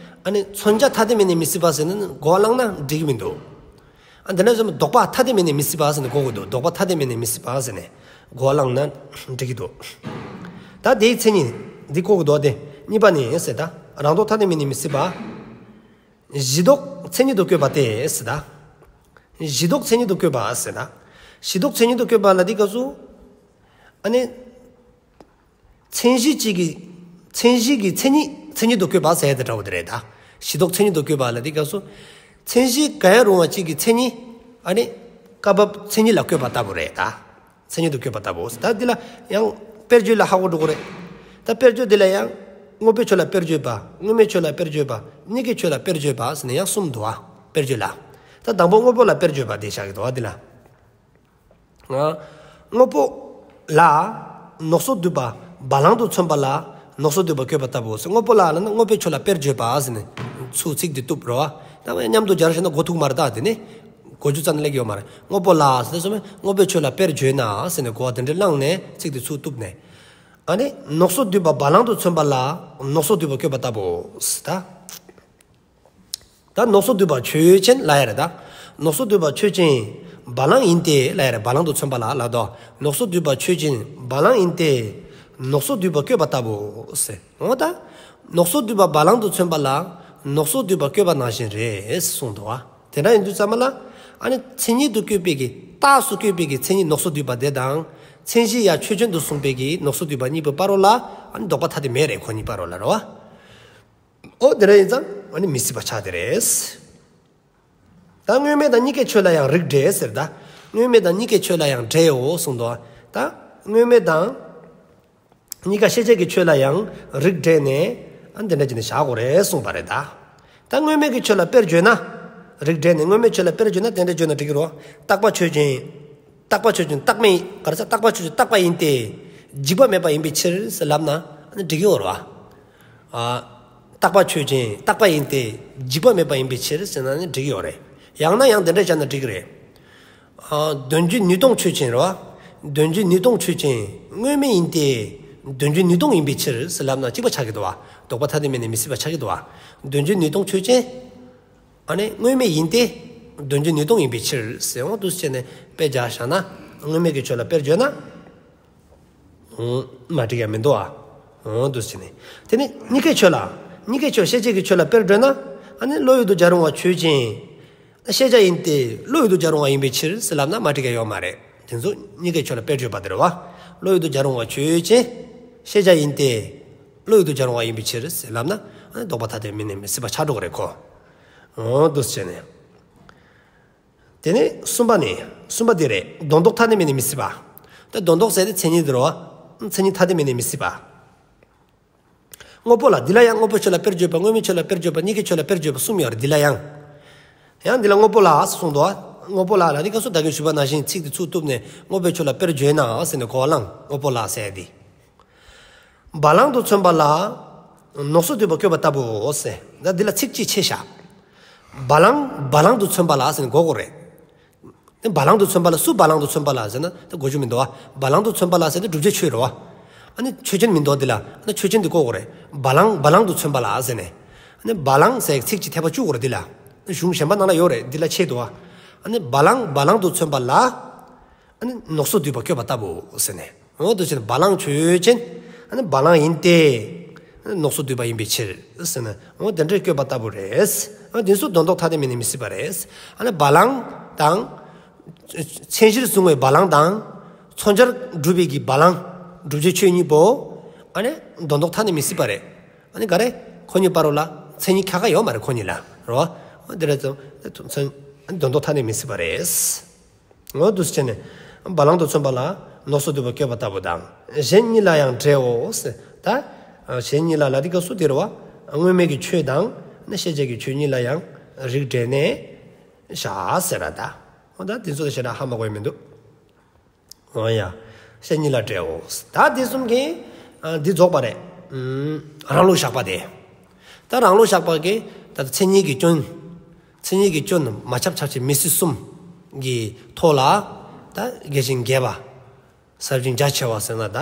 ཨ་ནི་མཚོན་བྱ་ཐ་དད་མིན་ནས་མི་སྲིད་པ་ཟེར་ནས་གོ་བ་བླངས་ན་འགྲིག་གི་མི་འདུག་ཨ་འདི་ནས་བཟུང་ལྡོག་པ་ཐ་དད་མིན་ནས་མི་སྲིད་པ་ཟེར་ནས་གོ་དགོས་འདུག་ལྡོག་པ་ཐ་དད་མིན་ནས་མི་སྲིད་པ་ཟེར་ནས་གོ་བ་བླངས་ན་འགྲིག་གི་འདུག་ད་དེའི་མཚན་ཉིད་འདི་གོ་དགོས་འདུག་སྟེ། གཉིས་པ་ནི་ཟེར་ད། རང་ལྡོག་ཐ་དད་མིན་ནས་མི་སྲིད་པ། གཞི་ལྡོག་མཚན་ཉིད་དུ་བཀོད་པ་སྟེ་ཟེར་ད། གཞི་ལྡོག་མཚན་ཉིད་དུ་བཀོད་པ་ཟེར་ད། གཞི་ལྡོག་མཚན་ཉིད་དུ་བཀོད་པ་ལབ་དུས་སྐབས་སུ། ཨ་ནི། མཚན་གཞི་གཅིག་གི། མཚན་གཞི་གི་མཚན་ཉིད་མཚན་ཉིད་དུ་བཀོད་པ་ཟེར་དེ་འདྲ་བོ་དེ་རེད་ད། གཞི་ལྡོག་མཚན་ཉིད་དུ་བཀོད་པ་ལབ་དུས་སྐབས་སུ། མཚན་གཞི་གང་ཡང་རུང་བ་གཅིག་གི་མཚན་ཉིད། ཨ་ནི། སྐབས་བབ་མཚན་ཉིད་ལ་བཀོད་པ་ལྟ་བུ་རེད་ད། མཚན་ཉིད་དུ་བཀོད་པ་ལྟ་བུ། ད་འདི་ལ་ཡང་དཔེར་བརྗོད་ལ་ཧ་གོ་འགྲོ་གི་རེད། ད་དཔེར་བརྗོད་འདི་ལ་ཡང་དངོས་པོའི་ཆོས་ལ་དཔེར་བརྗོད་པ། དངོས་མེད་ཆོས་ལ་དཔེར་བརྗོད་པ། གཉིས་ཀའི་ཆོས་ལ་དཔེར་བརྗོད་པ་ཟེར་ནས་ཡང་གསུམ་འདུག་བ། དཔེར་བརྗོད་ལ། ད་དང་པོ་དངོས་པོ་ལ་དཔེར་བརྗོད་པ་དེ་བཞག་གི་འདུག་བ་འདི་ལ། ཨ། དངོས་པོ་ལ་ནོག་སོགས་འདུས་པ་བ་ལང་དུ་མཚོན་པ་ལ་ནོག་སོགས་འདུས་པ་བཀོད་པ་ལྟ་བུ་ཟེར། དངོས་པོ་ལ་ལབ་ན་དངོས་པོའི་ཆོས་ལ་དཔེར་བརྗོད་པ་ཟེར་ནས་ཚུར་ཚིག་འདི་བཏུབ་རོ། ད་མཉམ་དུ་སྦྱར་བྱས་ན་གོ་ཐུག་མ་རེད་ད་དེ་ནི། གོ་རྒྱུ་རྩ་ནས་སླེབས་ཡོད་མ་རེད། དངོས་པོ་ལ་ཟེར་ནས་སོ་མེ་དངོས་པོའི་ཆོས་ལ་དཔེར་བརྗོད་ན་ཟེར་ནས་གོ་བ་དེ་འདྲ་བླངས་ནས་ཚིག་འདི་ཚུར་བཏུབ་ནས། ཨ་ནི་ནོག་སོགས་འདུས་པ་བ་ལང་དུ་མཚོན་པ་ལ་ནོག་སོགས་འདུས་པ་བཀོད་པ་ལྟ་བུ་ཟེར་ད། ད་ནོག་སོགས་འདུས་པ་ཆོས་ཅན་ལབ་ཡ་རེད་ད། ནོག་སོགས་འདུས་པ་ཆོས་ཅན་བ་ལང་ཡིན་ཏེ་ལབ་ཡ་རེད། བ་ལང་དུ་མཚོན་པ་ལ་ལབ་དོ། ནོག་སོགས་འདུས་པ་ཆོས་ཅན་བ་ལང་ཡིན་ཏེ། ནོག་སོགས་འདུས་པ་བཀོད་པ་ལྟ་བུ་ཟེར། འོ་ད། ནོག་སོགས་འདུས་པ་བ་ལང་དུ་མཚོན་པ་ལ་ནོག་སོགས་འདུས་པ་བཀོད་པ་ནང་བཞིན་རེད་གསུངས་འདུག་བ། དེ་འདྲ་ཡིན་དུས་ཙམ་པ་ལ། ཨ་ནི་མཚན་ཉིད་དུ་བཀོད་པའི་གི་རྟགས་སུ་བཀོད་པའི་གི་མཚན་ཉིད་ནོག་སོགས་འདུས་པ་དེ་དང་། མཚན་གཞི་ཡ་ཆོས་ཅན་དུ་གསུངས་པའི་གི་ནོག་སོགས་འདུས་པ་གཉིས་པོའི་བར་རོ་ལ། ཨ་ནི་ལྡོག་པ་ཐ་དད་མེད་རེད་ཁོ་གཉིས་བར་རོ་ལ་རོ་བ། འོ་དེ་འདྲ་ཡིན་ཙང་ཨ་ནི་མི་སྲིད་པ་ཆགས་དེ་རེད། ད་དངོས་མེད་དང་གཉིས་ཀའི་ཆོས་ལ་ཡང་རིགས་འགྲེ་ཟེར་ད། དངོས་མེད་དང་གཉིས་ཀའི་ཆོས་ལ་ཡང་འགྲེའོ་གསུངས་འདུག་ད་དངོས་མེད་དང་གཉིས་ཀ་ཤེས་བྱ་གི་ཆོས་ལ་ཡང་རིགས་འགྲེ་ནས་ཨ་འདི་འདྲ་བྱས་ནས་བཞག་དགོས་རེད་གསུངས་པ་རེད་ད། ད་དངོས་མེད་ཀྱི་ཆོས་ལ་དཔེར་བརྗོད་ན། རིགས་འགྲེ་ནས་དངོས་མེད་ཆོས་ལ་དཔེར་བརྗོད་ན་དེ་འདྲ་བརྗོད་ན་འགྲིག་གི་རེད། རྟག་པ་ཆོས་ཅན། རྟག་པ་ཆོས་ཅན་རྟག་མེད་ག་རེ་ཟེར་རྟག་པ་ཆོས་ཅན་རྟག་པ་ཡིན་ཏེ། འཇིག་པ་མེད་པ་ཡིན་པའི་ཕྱིར་ཟེར་ལབ་ན་འགྲིག་གི་ཡོད་རེད་བ། ཨ། རྟག་པ་ཆོས་ཅན་རྟག་པ་ཡིན་ཏེ། འཇིག་པ་མེད་པ་ཡིན་པའི་ཕྱིར་ཟེར་ན་ནི་འགྲིག་གི་ཡོད་རེད། ཡང་ན་ཡང་དེ་འདྲ་བྱས་ན་འགྲིག་གི་རེད། ཨ། དོན་བརྒྱུད་ནུས་སྟོང་ཆོས་ཅན་རེད་བ། དོན་བརྒྱུད་ནུས་སྟོང་ཆོས་ཅན་དངོས་མེད་ཡིན་ཏེ། དོན་བརྒྱུད་ནུས་སྟོང་ཡིན་པའི་ཕྱིར་ཟེར་ལབ་ན་གཅིག་པ་ཆགས་ཀྱི་འདུག་བ། ལྡོག་པ་ཐ་དད་མིན་ནས་མི་སྲིད་པ་ཆགས་ཀྱི་འདུག་བ། དོན་བརྒྱུད་ནུས་སྟོང་ཆོས་ཅན། ཨ་ནི་དངོས་མེད་ཡིན་ཏེ། དོན་བརྒྱུད་ནུས་སྟོང་ཡིན་པའི་ཕྱིར་ཟེར་འོ་འདུག་སེ་བྱས་ནས་དཔེ་བཞག་བཞག་ན། དངོས་མེད་ཀྱི་ཆོས་ལ་དཔེར་བརྗོད་ན། ཨུམ། མ་འགྲིག་ཡ་མི་འདུག་ཨ། འོ་འདུག་སེ་བྱས་ནས། དེ་ནི་གཉིས་ཀའི་ཆོས་ལ། གཉིས་ཀའི་ཆོས་ཤེས་བྱེད་ཀྱི་ཆོས་ལ་དཔེར་བརྗོད་ན། ཨ་ནི་བློ་ཡུལ་དུ་སྦྱར་རུང་བ་ཆོས་ཅན། ཤེས་བྱ་ཡིན་ཏེ་བློ་ཡུལ་དུ་སྦྱར་རུང་བ་ཡིན་པའི་ཕྱིར་ཟེར་ལབ་ན་མ་འགྲིག་ཡ་ཡོད་མ་རེད། དེ་ཚོ་གཉིས་ཀའི་ཆོས་ལ་དཔེར་བརྗོད་པ་དེ་རེད་བ། བློ་ཡུལ་དུ་སྦྱར་རུང་བ་ཆོས་ཅན། ཤེས་བྱ་ཡིན་ཏེ། བློ་ཡུལ་དུ་སྦྱར་རུང་བ་ཡིན་པའི་ཕྱིར་ཟེར་ལབ་ན། ཨ་ནི་ལྡོག་པ་ཐ་དད་མིན་ནས་མི་སྲིད་པ་ཆགས་འགྲོ་གི་རེད་ཁོ། འོ་འདུག་སེ་བྱས་ནས། དེ་ནས་གསུམ་པ་ནི། གསུམ་པ་འདི་རེད། དོན་ལྡོག་ཐ་དད་མིན་ནས་མི་སྲིད་པ། ད་དོན་ལྡོག་ཟེར་དེ་མཚན་ཉིད་དེ་རེད་བ། མཚན་ཉིད་ཐ་དད་མིན་ནས་མི་སྲིད་པ། དངོས་པོ་ལ་འདི་ལ་ཡང་དངོས་པོའི་ཆོས་ལ་དཔེར་བརྗོད་པ་དངོས་མེད་ཆོས་ལ་དཔེར་བརྗོད་པ་གཉིས་ཀའི་ཆོས་ལ་དཔེར་བརྗོད་པ་གསུམ་ཡོད་རེད་འདི་ལ་ཡང་། ཡང་འདི་ལ་དངོས་པོ་ལ་གསུངས་འདུག་བ། དངོས་པོ་ལ་ལ་འདི་སྐབས་སུ་ད་གིན་ཞུས་པ་ནང་བཞིན་ཚིག་འདི་ཚུར་གཏུབ་ནས་དངོས་པོའི་ཆོས་ལ་དཔེར་བརྗོད་ན་ཟེར་ནས་གོ་བ་བླངས་དངོས་པོ་ལ་ཟེར་འདི། བ་ལང་དུ་མཚོན་པ་ལ། ནོག་སོགས་འདུས་པ་བཀོད་པ་ལྟ་བུའོ་ཟེར། ད་འདི་ལ་ཚིག་གཅིག་ཆད་བཞག་བ་ལང་བ་ལང་དུ་མཚོན་པ་ལ་ཟེར་ནས་གོ་དགོས་རེད། དེ་བ་ལང་དུ་མཚོན་པ་ལ་སུ་བ་ལང་དུ་མཚོན་པ་ལ་ཟེར་ན་དེ་གོ་རྒྱུ་མི་འདུག་བ། བ་ལང་དུ་མཚོན་པ་ལ་ཟེར་དེ་བསྒྲུབ་བྱའི་ཆོས་རེད་བ། ཨ་ནི་ཆོས་ཅན་མི་འདུག་འདི་ལ། ཨ་ནི་ཆོས་ཅན་འདི་གོ་དགོས་རེད། བ་ལང་བ་ལང་དུ་མཚོན་པ་ལ་ཟེར་ནས། ཨ་ནི་བ་ལང་ཟེར་ཚིག་གཅིག་འཐད་པ་བཅུག་དགོས་རེད་འདི་ལ། གཞུང་གཞན་པ་ནང་ལ་ཡོད་རེད་འདི་ལ་ཆད་འདུག་བ། ཨ་ནི་བ་ལང་བ་ལང་དུ་མཚོན་པ་ལ། ཨ་ནི་ནོག་སོགས་འདུས་པ་བཀོད་པ་ལྟ་བུ་ཟེར་ནས། འོ་དེ་ཕྱིར་བ་ལང་ཆོས་ཅན། ཨ་ནི་བ་ལང་ཡིན་ཏེ། ཨ་ནི་ནོག་སོགས་འདུས་པ་ཡིན་པའི་ཕྱིར་ཟེར་ནས། འོ་དེ་འདྲའི་བཀོད་པ་ལྟ་བུ་རེད། ཨ་དེ་ཚོ་དོན་ལྡོག་ཐ་དད་མིན་ནས་མི་སྲིད་པ་རེད། ཨ་ནི་བ་ལང་དང་། མཚན་གཞིར་བཟུང་བའི་བ་ལང་དང་། མཚོན་བྱར་སྒྲུབ་པའི་གི་བ་ལང་། བསྒྲུབ་བྱའི་ཆོས་གཉིས་པོ། ཨ་ནི་དོན་ལྡོག་ཐ་དད་མི་སྲིད་པ་རེད། ཨ་ནི་ག་རེ། ཁོ་གཉིས་བར་རོ་ལ་མཚན་ཉིད་ཁ་ཁ་ཡོད་མ་རེད་ཁོ་གཉིས་ལ། རོ། འོ་དེ་རེད་ཙང་། དོན་ལྡོག་ཐ་དད་མི་སྲིད་པ་རེད། འོ་འདུག་སེ་བྱས་ནས། བ་ལང་དུ་མཚོན་པ་ལ་ནོག་སོགས་འདུས་པ་བཀོད་པ་ལྟ་བུ་དང་། གཞན་གཉིས་ལ་ཡང་འགྲེའོ་ཟེར། ད། གཞན་གཉིས་ལ་ལ་འདི་སྐབས་སུ་དེ་རེད་བ། དངོས་མེད་ཀྱི་ཆོས་དང་། ནི་ཤེས་བྱ་གི་ཆོས་གཉིས་ལ་ཡང་རིགས་འགྲེ་ནས་བཞག་ཟེར་ར་ད། འོ་ད་འདི་ཚོ་ད་ཞེ་དྲག་ཧ་མ་གོ་ཡ་མི་འདུག་འོ་ཡ། གཞན་གཉིས་ལ་འགྲེའོ། ད་འདི་གསུམ་གྱི། ཨ་འདི་རྫོགས་པ་རེད། ཨུམ། རང་ལུགས་བཞག་པ་དེ། ད་རང་ལུགས་བཞག་པ་གི་ད་མཚན་ཉིད་ཀྱི་སྐྱོན། མཚན་ཉིད་ཀྱི་སྐྱོན་མ་ཁྱབ་ཁྱབ་ཆེ་མི་སྲིད་གསུམ་གྱི་ཐོག་ལ། ད་རྒྱས་ཤིང་རྒྱས་པ། ཟབ་ཅིང་རྒྱ་ཆེ་བ་ཟེར་ན་ད།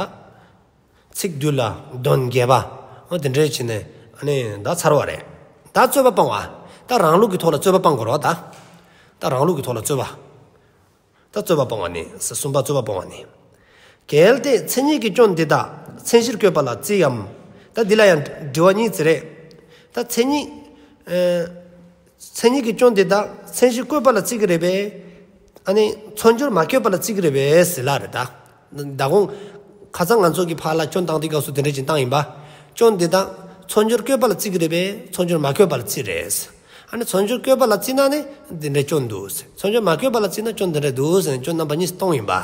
ཚིག་བསྡུས་ལ་དོན་རྒྱས་པ། འོ་དེ་འདྲའི་བྱས་ནས་ཨ་ནི་ད་ཚར་བ་རེད། ད་རྩོད་པ་སྤང་བ། ད་རང་ལུགས་ཀྱི་ཐོག་ལ་རྩོད་པ་སྤང་དགོས་རེད་བ་ད། ད་རང་ལུགས་ཀྱི་ཐོག་ལ་རྩོད་པ། ད་རྩོད་པ་སྤང་བ་ནི། གསུམ་པ་རྩོད་པ་སྤང་བ་ནི། གལ་ཏེ་མཚན་ཉིད་ཀྱི་སྐྱོན་འདི་དག་མཚན་གཞིར་བཀོད་པ་ལ་བརྩིའམ། ད་འདི་ལ་ཡང་དྲི་བ་གཉིས་ཅིག་རེད། ད་མཚན་ཉིད། ཨེ། མཚན་ཉིད་ཀྱི་སྐྱོན་འདི་དག་མཚན་གཞིར་བཀོད་པ་ལ་བརྩི་གི་རེད་པས། ཨ་ནི་མཚན་གཞིར་མ་བཀོད་པ་ལ་བརྩི་གི་རེད་པས་ཟེར་ལབ་རེད་ད། ད་གོང་ཁ་སང་ང་ཚོ་གི་ཕར་ལ་སྐྱོན་བཏང་དུས་སྐབས་སུ་དེ་འདྲ་ཅིག་བཏང་ཡིན་པ། སྐྱོན་འདི་དག་མཚན་གཞིར་བཀོད་པ་ལ་བརྩི་གི་རེད་པས། མཚན་གཞིར་མ་བཀོད་པ་ལ་བརྩི་རེད། ཨ་ནི་མཚན་གཞིར་བཀོད་པ་ལ་བརྩིས་ན་ནི་འདི་འདྲའི་སྐྱོན་འདུག་ཟེར། མཚན་གཞིར་མ་བཀོད་པ་ལ་བརྩིས་ན་སྐྱོན་འདི་འདྲ་འདུག་ཟེར་ནས་སྐྱོན་རྣམ་པ་གཉིས་སུ་གཏོང་ཡིན་པ།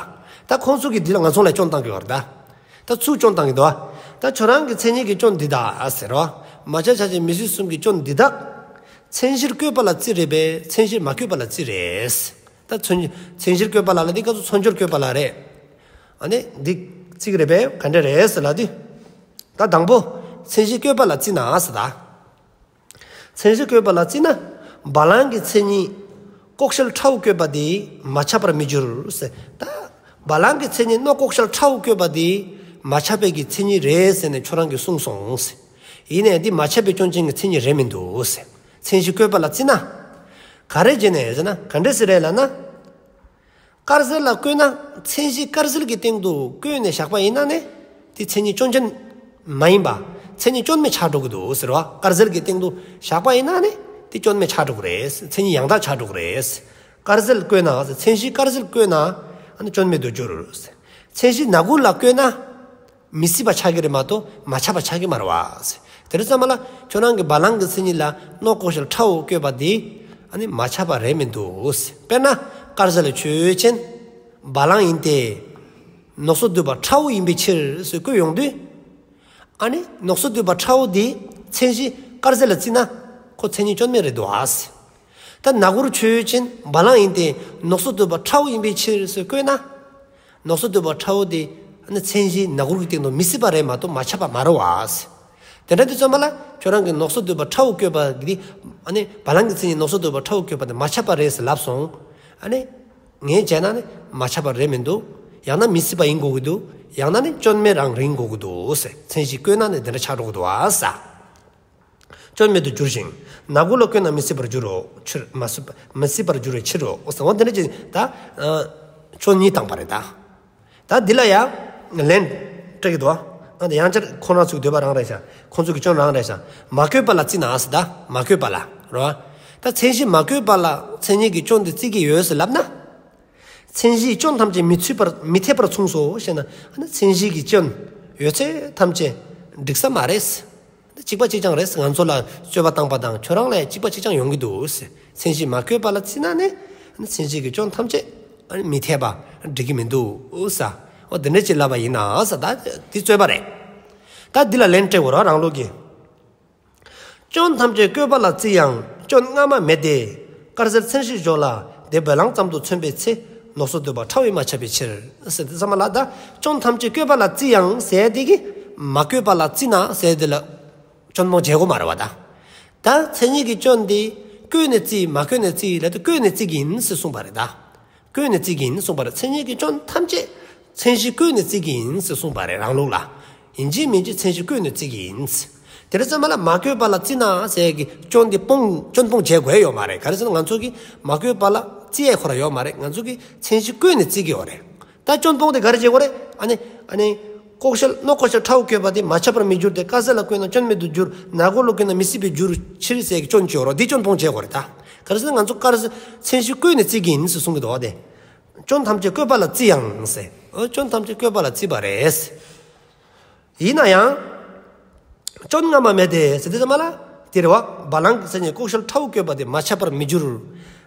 ད་ཁོང་ཚོ་གིས་འདི་ལ་ང་ཚོ་ལ་སྐྱོན་བཏང་གི་ཡོད་རེད་ད། ད་ཚུར་སྐྱོན་བཏང་གི་འདུག་ཨ། ད་ཁྱོད་རང་གི་མཚན་ཉིད་ཀྱི་སྐྱོན་འདི་དག་ཟེར་རོ། མ་ཁྱབ་ཁྱབ་ཆེ་མི་སྲིད་གསུམ་གྱི་སྐྱོན་འདི་དག་མཚན་གཞིར་བཀོད་པ་ལ་བརྩི་རེད་པས། མཚན་གཞིར་མ་བཀོད་པ་ལ་བརྩི་རེད། ད་མཚན་མཚན་གཞིར་བཀོད་པ་ལ་ལ་འདི་སྐབས་སུ་མཚན་གཞིར་བཀོད་པ་ལ་རེད། ཨ་ནི་འདི་བརྩི་གི་རེད་པས། ག་འདྲ་རེད་ཟེར་ལབ་དུས། ད་དང་པོ་མཚན་གཞིར་བཀོད་པ་ལ་བརྩིས་ན་ཟེར་ད། མཚན་གཞིར་བཀོད་པ་ལ་བརྩིས་ན། བ་ལང་གི་མཚན་ཉིད་ལྐོག་ཤལ་ཁྲ་བོ་བཀོད་པ་དེ་མ་ཁྱབ་པར་མི་འགྱུར་ཟེར། ད་བ་ལང་གི་མཚན་ཉིད་ནོག་ལྐོག་ཤལ་ཁྲ་བོ་བཀོད་པ་དེ་མ་ཁྱབ་པའི་གི་མཚན་ཉིད་རེད་ཟེར་ནས་ཁྱོད་རང་གིས་གསུངས་སོང་ཟེར། ཡིན་ནའི་འདི་མ་ཁྱབ་པའི་སྐྱོན་ཅན་གྱི་མཚན་ཉིད་རེད་མི་འདུག་ཟེར། མཚན་གཞིར་བཀོད་པ་ལ་བརྩིས་ན། ག་རེ་བྱས་ནས་ཟེར་ན་ག་འདྲ་ཟེར་རེད་ལབ་ན། དཀར་ཟལ་ལ་བཀོད་ན་མཚན་གཞི་དཀར་ཟལ་གྱི་སྟེང་དུ་བཀོད་ནས་བཞག་པ་ཡིན་ན་ནི། དེ་མཚན་ཉིད་སྐྱོན་ཅན་མ་ཡིན་པ། མཚན་ཉིད་སྐྱོན་མེད་ཆགས་འགྲོ་གི་འདུག་ཟེར་བ། དཀར་ཟལ་གྱི་སྟེང་དུ་བཞག་པ་ཡིན་ན་ནི། དེ་སྐྱོན་མེད་ཆགས་འགྲོ་གི་རེད། མཚན་ཉིད་ཡང་དག་ཆགས་འགྲོ་གི་རེད། དཀར་ཟལ་བཀོད་ན། མཚན་གཞི་དཀར་ཟལ་བཀོད་ན། ཨ་ནི་སྐྱོན་མེད་དུ་འགྱུར། མཚན་གཞི་ནག་འཁུར་ལ་བཀོད་ན། མི་སྲིད་པ་ཆགས་ཀྱི་རེད་མ་གཏོགས་མ་ཁྱབ་པ་ཆགས་ཀྱི་མ་རེད་བ། དེ་རེད་ཙམ་པ་ལ་ཁྱོད་རང་གི་བ་ལང་གི་མཚན་ཉིད་ལ་ནོག་ལྐོག་ཤལ་ཁྲ་བོ་བཀོད་པ་འདི་ཨ་ནི་མ་ཁྱབ་པ་རེད་མི་འདུག། དཔེར་ན་དཀར་ཟལ་ཆོས་ཅན། བ་ལང་ཡིན་ཏེ། ནོག་སོགས་འདུས་པ་ཁྲ་བོ་ཡིན་པའི་ཕྱིར་ཟེར་བཀོད་ཡོང་དུས། ཨ་ནི་ནོག་སོགས་འདུས་པ་ཁྲ་བོ་འདི་མཚན་གཞི་དཀར་ཟལ་ལ་བརྩིས་ན་ཁོ་མཚན་ཉིད་སྐྱོན་མེད་རེད་འདུག་ཨ། ད་ནག་འཁུར་ཆོས་ཅན། བ་ལང་ཡིན་ཏེ། ནོག་སོགས་འདུས་པ་ཁྲ་བོ་ཡིན་པའི་ཕྱིར་ཟེར་བཀོད་ན། ནོག་སོགས་འདུས་པ་ཁྲ་བོ་དེ་ཨ་ནི་མཚན་གཞི་ནག་འཁུར་གྱི་སྟེང་དུ་མི་སྲིད་པ་རེད་མ་གཏོགས་མ་ཁྱབ་པ་མ་རེད་བ། དེ་འདྲ་དུས་ཙམ་པ་ལ་ཁྱོད་རང་གིས་ནོག་སོགས་འདུས་པ་ཁྲ་བོ་བཀོད་པ་འདི། ཨ་ནི་བ་ལང་གི་མཚན་ཉིད་ནོག་སོགས་འདུས་པ་ཁྲ་བོ་བཀོད་པ་དེ་མ་ཁྱབ་པ་རེད་ཟེར་ལབ་སོང་། ཨ་ནི་ངས་བྱས་ན་ནི་མ་ཁྱབ་པ་རེད་མི་འདུག། ཡང་ན་མི་སྲིད་པ་ཡིན་དགོས་ཀྱི་འདུག། ཡང་ན་ནི་སྐྱོན་མེད་རང་རིང་དགོས་ཀྱི་འདུག་ཟེར། མཚན་གཞི་བཀོད་ན་ནི་དེ་འདྲ་ཆགས་འགྲོ་གི་འདུག་ཨ་ཟེར། སྐྱོན་མེད་དུ་འགྱུར་ཞིང་། ནག་འཁུར་ལ་བཀོད་ན་མི་སྲིད་པར་འགྱུར་རོ། ཕྱིར་མ་སྲིད་པ་མི་སྲིད་པར་འགྱུར་བའི་ཕྱིར་རོ། འོ་དེ་འདྲ་ཅིག་ད་ཨ་སྐྱོན་གཉིས་བཏང་པ་རེད་ད། ད་འདི་ལ་ཡང་ལན་སྤྲད་ཀྱི་འདུག་ཨ། ད་ཡང་བསྐྱར་ཁོ་རང་ཚོའི་འདོད་པ་རང་རེད་ཤག། ཁོང་ཚོ་གི་སྐྱོན་རང་རེད་ཤག། མ་བཀོད་པ་ལ་བརྩིས་ན་ཟེར་ད། མ་བཀོད་པ་ལ་རོ། ད་མཚན་གཞི་མ་བཀོད་པ་ལ་མཚན་ཉིད་ཀྱི་སྐྱོན་དེ་བརྩི་གི་ཡོད་ཟེར་ལབ་ན། མཚན་གཞིའི་སྐྱོན་ཐམས་ཅད་མི་ཚུད་པར་མི་འཐད་པར་མཚུངས་སོ་ཞེ་ན། ཨ་ནི་མཚན་གཞི་གི་སྐྱོན་ཡོད་ཚད་ཐམས་ཅད་འགྲིག་ས་མ་རེད། གཅིག་པ་གཅིག་རྐྱང་རེད། ང་ཚོ་ལ་རྩོད་པ་བཏང་པ་དང་ཁྱོད་རང་ལ་གཅིག་པ་གཅིག་རྐྱང་ཡོང་གི་འདུག་ཟེར། མཚན་གཞི་མ་བཀོད་པ་ལ་བརྩིས་ན་ནི་མཚན་གཞི་གི་སྐྱོན་ཐམས་ཅད་མི་འཐད་པ་འགྲིག་གི་མི་འདུག་ཟེར། འོ་དེ་འདྲ་ཅིག་ལབ་པ་ཡིན་ན་ཟེར། ད་འདི་རྩོད་པ་རེད། ད་འདི་ལ་ལན་སྤྲད་དགོས་ར་རང་ལུགས་ཀྱིས། སྐྱོན་ཐམས་ཅད་བཀོད་པ་ལ་བརྩི་ཡང་སྐྱོན་སྔ་མ་མེད་དེ། དཀར་ཟལ་མཚན་གཞིར་འཇོག་ལ་དེ་བ་ལང་ཙམ་དུ་མཚོན་པའི་ཚེ། ནོག་སོགས་འདུས་པ་ཁྲ་བོས་མ་ཁྱབ་པའི་ཕྱིར། ཟེར་དུས་ཙམ་པ་ལ་ད་སྐྱོན་ཐམས་ཅད་བཀོད་པ་ལ་བརྩི་ཡང་ཟེར་དེ་གི་མ་བཀོད་པ་ལ་བརྩིས་ན་ཟེར་དེ་ལ་སྐྱོན་སྤོང་བྱེད་དགོས་མ་རེད་བ་ད། ད་མཚན་ཉིད་ཀྱི་སྐྱོན་དེ་བཀོད་ནས་བརྩི་མ་བཀོད་ནས་བརྩི་ལབ་དུས་བཀོད་ནས་བརྩི་གི་ཡིན་ཟེར་གསུངས་པ་རེད་ད། བཀོད་ནས་བརྩི་གི་ཡིན་གསུངས་པ་རེད། མཚན་ཉིད་ཀྱི་སྐྱོན་ཐམས་ཅད་མཚན་གཞི་བཀོད་ནས་བརྩི་གི་ཡིན་ཟེར་གསུངས་པ་རེད་རང་ལུགས་ལ། ཡིན་གཅིག་མིན་གཅིག་མཚན་གཞི་བཀོད་ནས་བརྩི་གི་ཡིན། དེ་རེད་ཙམ་པ་ལ་མ་བཀོད་པ་ལ་བརྩིས་ན་ཟེར་གི་སྐྱོན་འདི་སྤོང་སྐྱོན་སྤོང་བྱེད་དགོས་ཡོད་མ་རེད། ག་རེ་ཟེར་ན་ང་ཚོ་གི་མ་བཀོད་པ་ལ་བརྩི་ཡས་ཁོ་ར་ཡོད་མ་རེད། ང་ཚོ་གི་མཚན་གཞི་བཀོད་ནས་བརྩི་གི་ཡོད་རེད། ད་སྐྱོན་སྤོང་དེ་ག་རེ་བྱེད་དགོས་རེད། ཨ་ནི་ཨ་ནི་ལྐོག་ཤལ་ནོག་ལྐོག་ཤལ་ཁྲ་བོ་བཀོད་པ་དེ་མ་ཁྱབ་པར་མི་འགྱུར་ཏེ། དཀར་ཟལ་ལ་བཀོད་ན་སྐྱོན་མེད་དུ་འགྱུར། ནག་འཁུར་ལ་བཀོད་ན་མི་སྲིད་པའི་འགྱུར་ཕྱིར་ཟེར་གི་སྐྱོན་བྱེད་ཡོད་རེད། འདི་སྐྱོན་སྤོང་བྱེད་དགོས་རེད་ད། ག་རེ་ཟེར་ན་ང་ཚོ་དཀར་ཟལ་མཚན་གཞི་བཀོད་ནས་བརྩི་གི་ཡིན་ཟེར་གསུང་གི་འདུག་བ་དེ། སྐྱོན་ཐམས་ཅད་བཀོད་པ་ལ་བརྩི་ཡང་ཟེར། ཨོ་སྐྱོན་ཐམས་ཅད་བཀོད་པ་ལ་བརྩིས་པ་རེད། ཡིན་ན་ཡང་། སྐྱོན་སྔ་མ་མེད་དེ་ཟེར་དུས་ཙམ་པ་ལ། དེ་རེད་བ། བ་ལང་གི་མཚན་ཉིད་ལྐོག་ཤལ་ཁྲ་བོ་བཀོད་པ་དེ་མ་ཁྱབ་པར་མི་འགྱུར།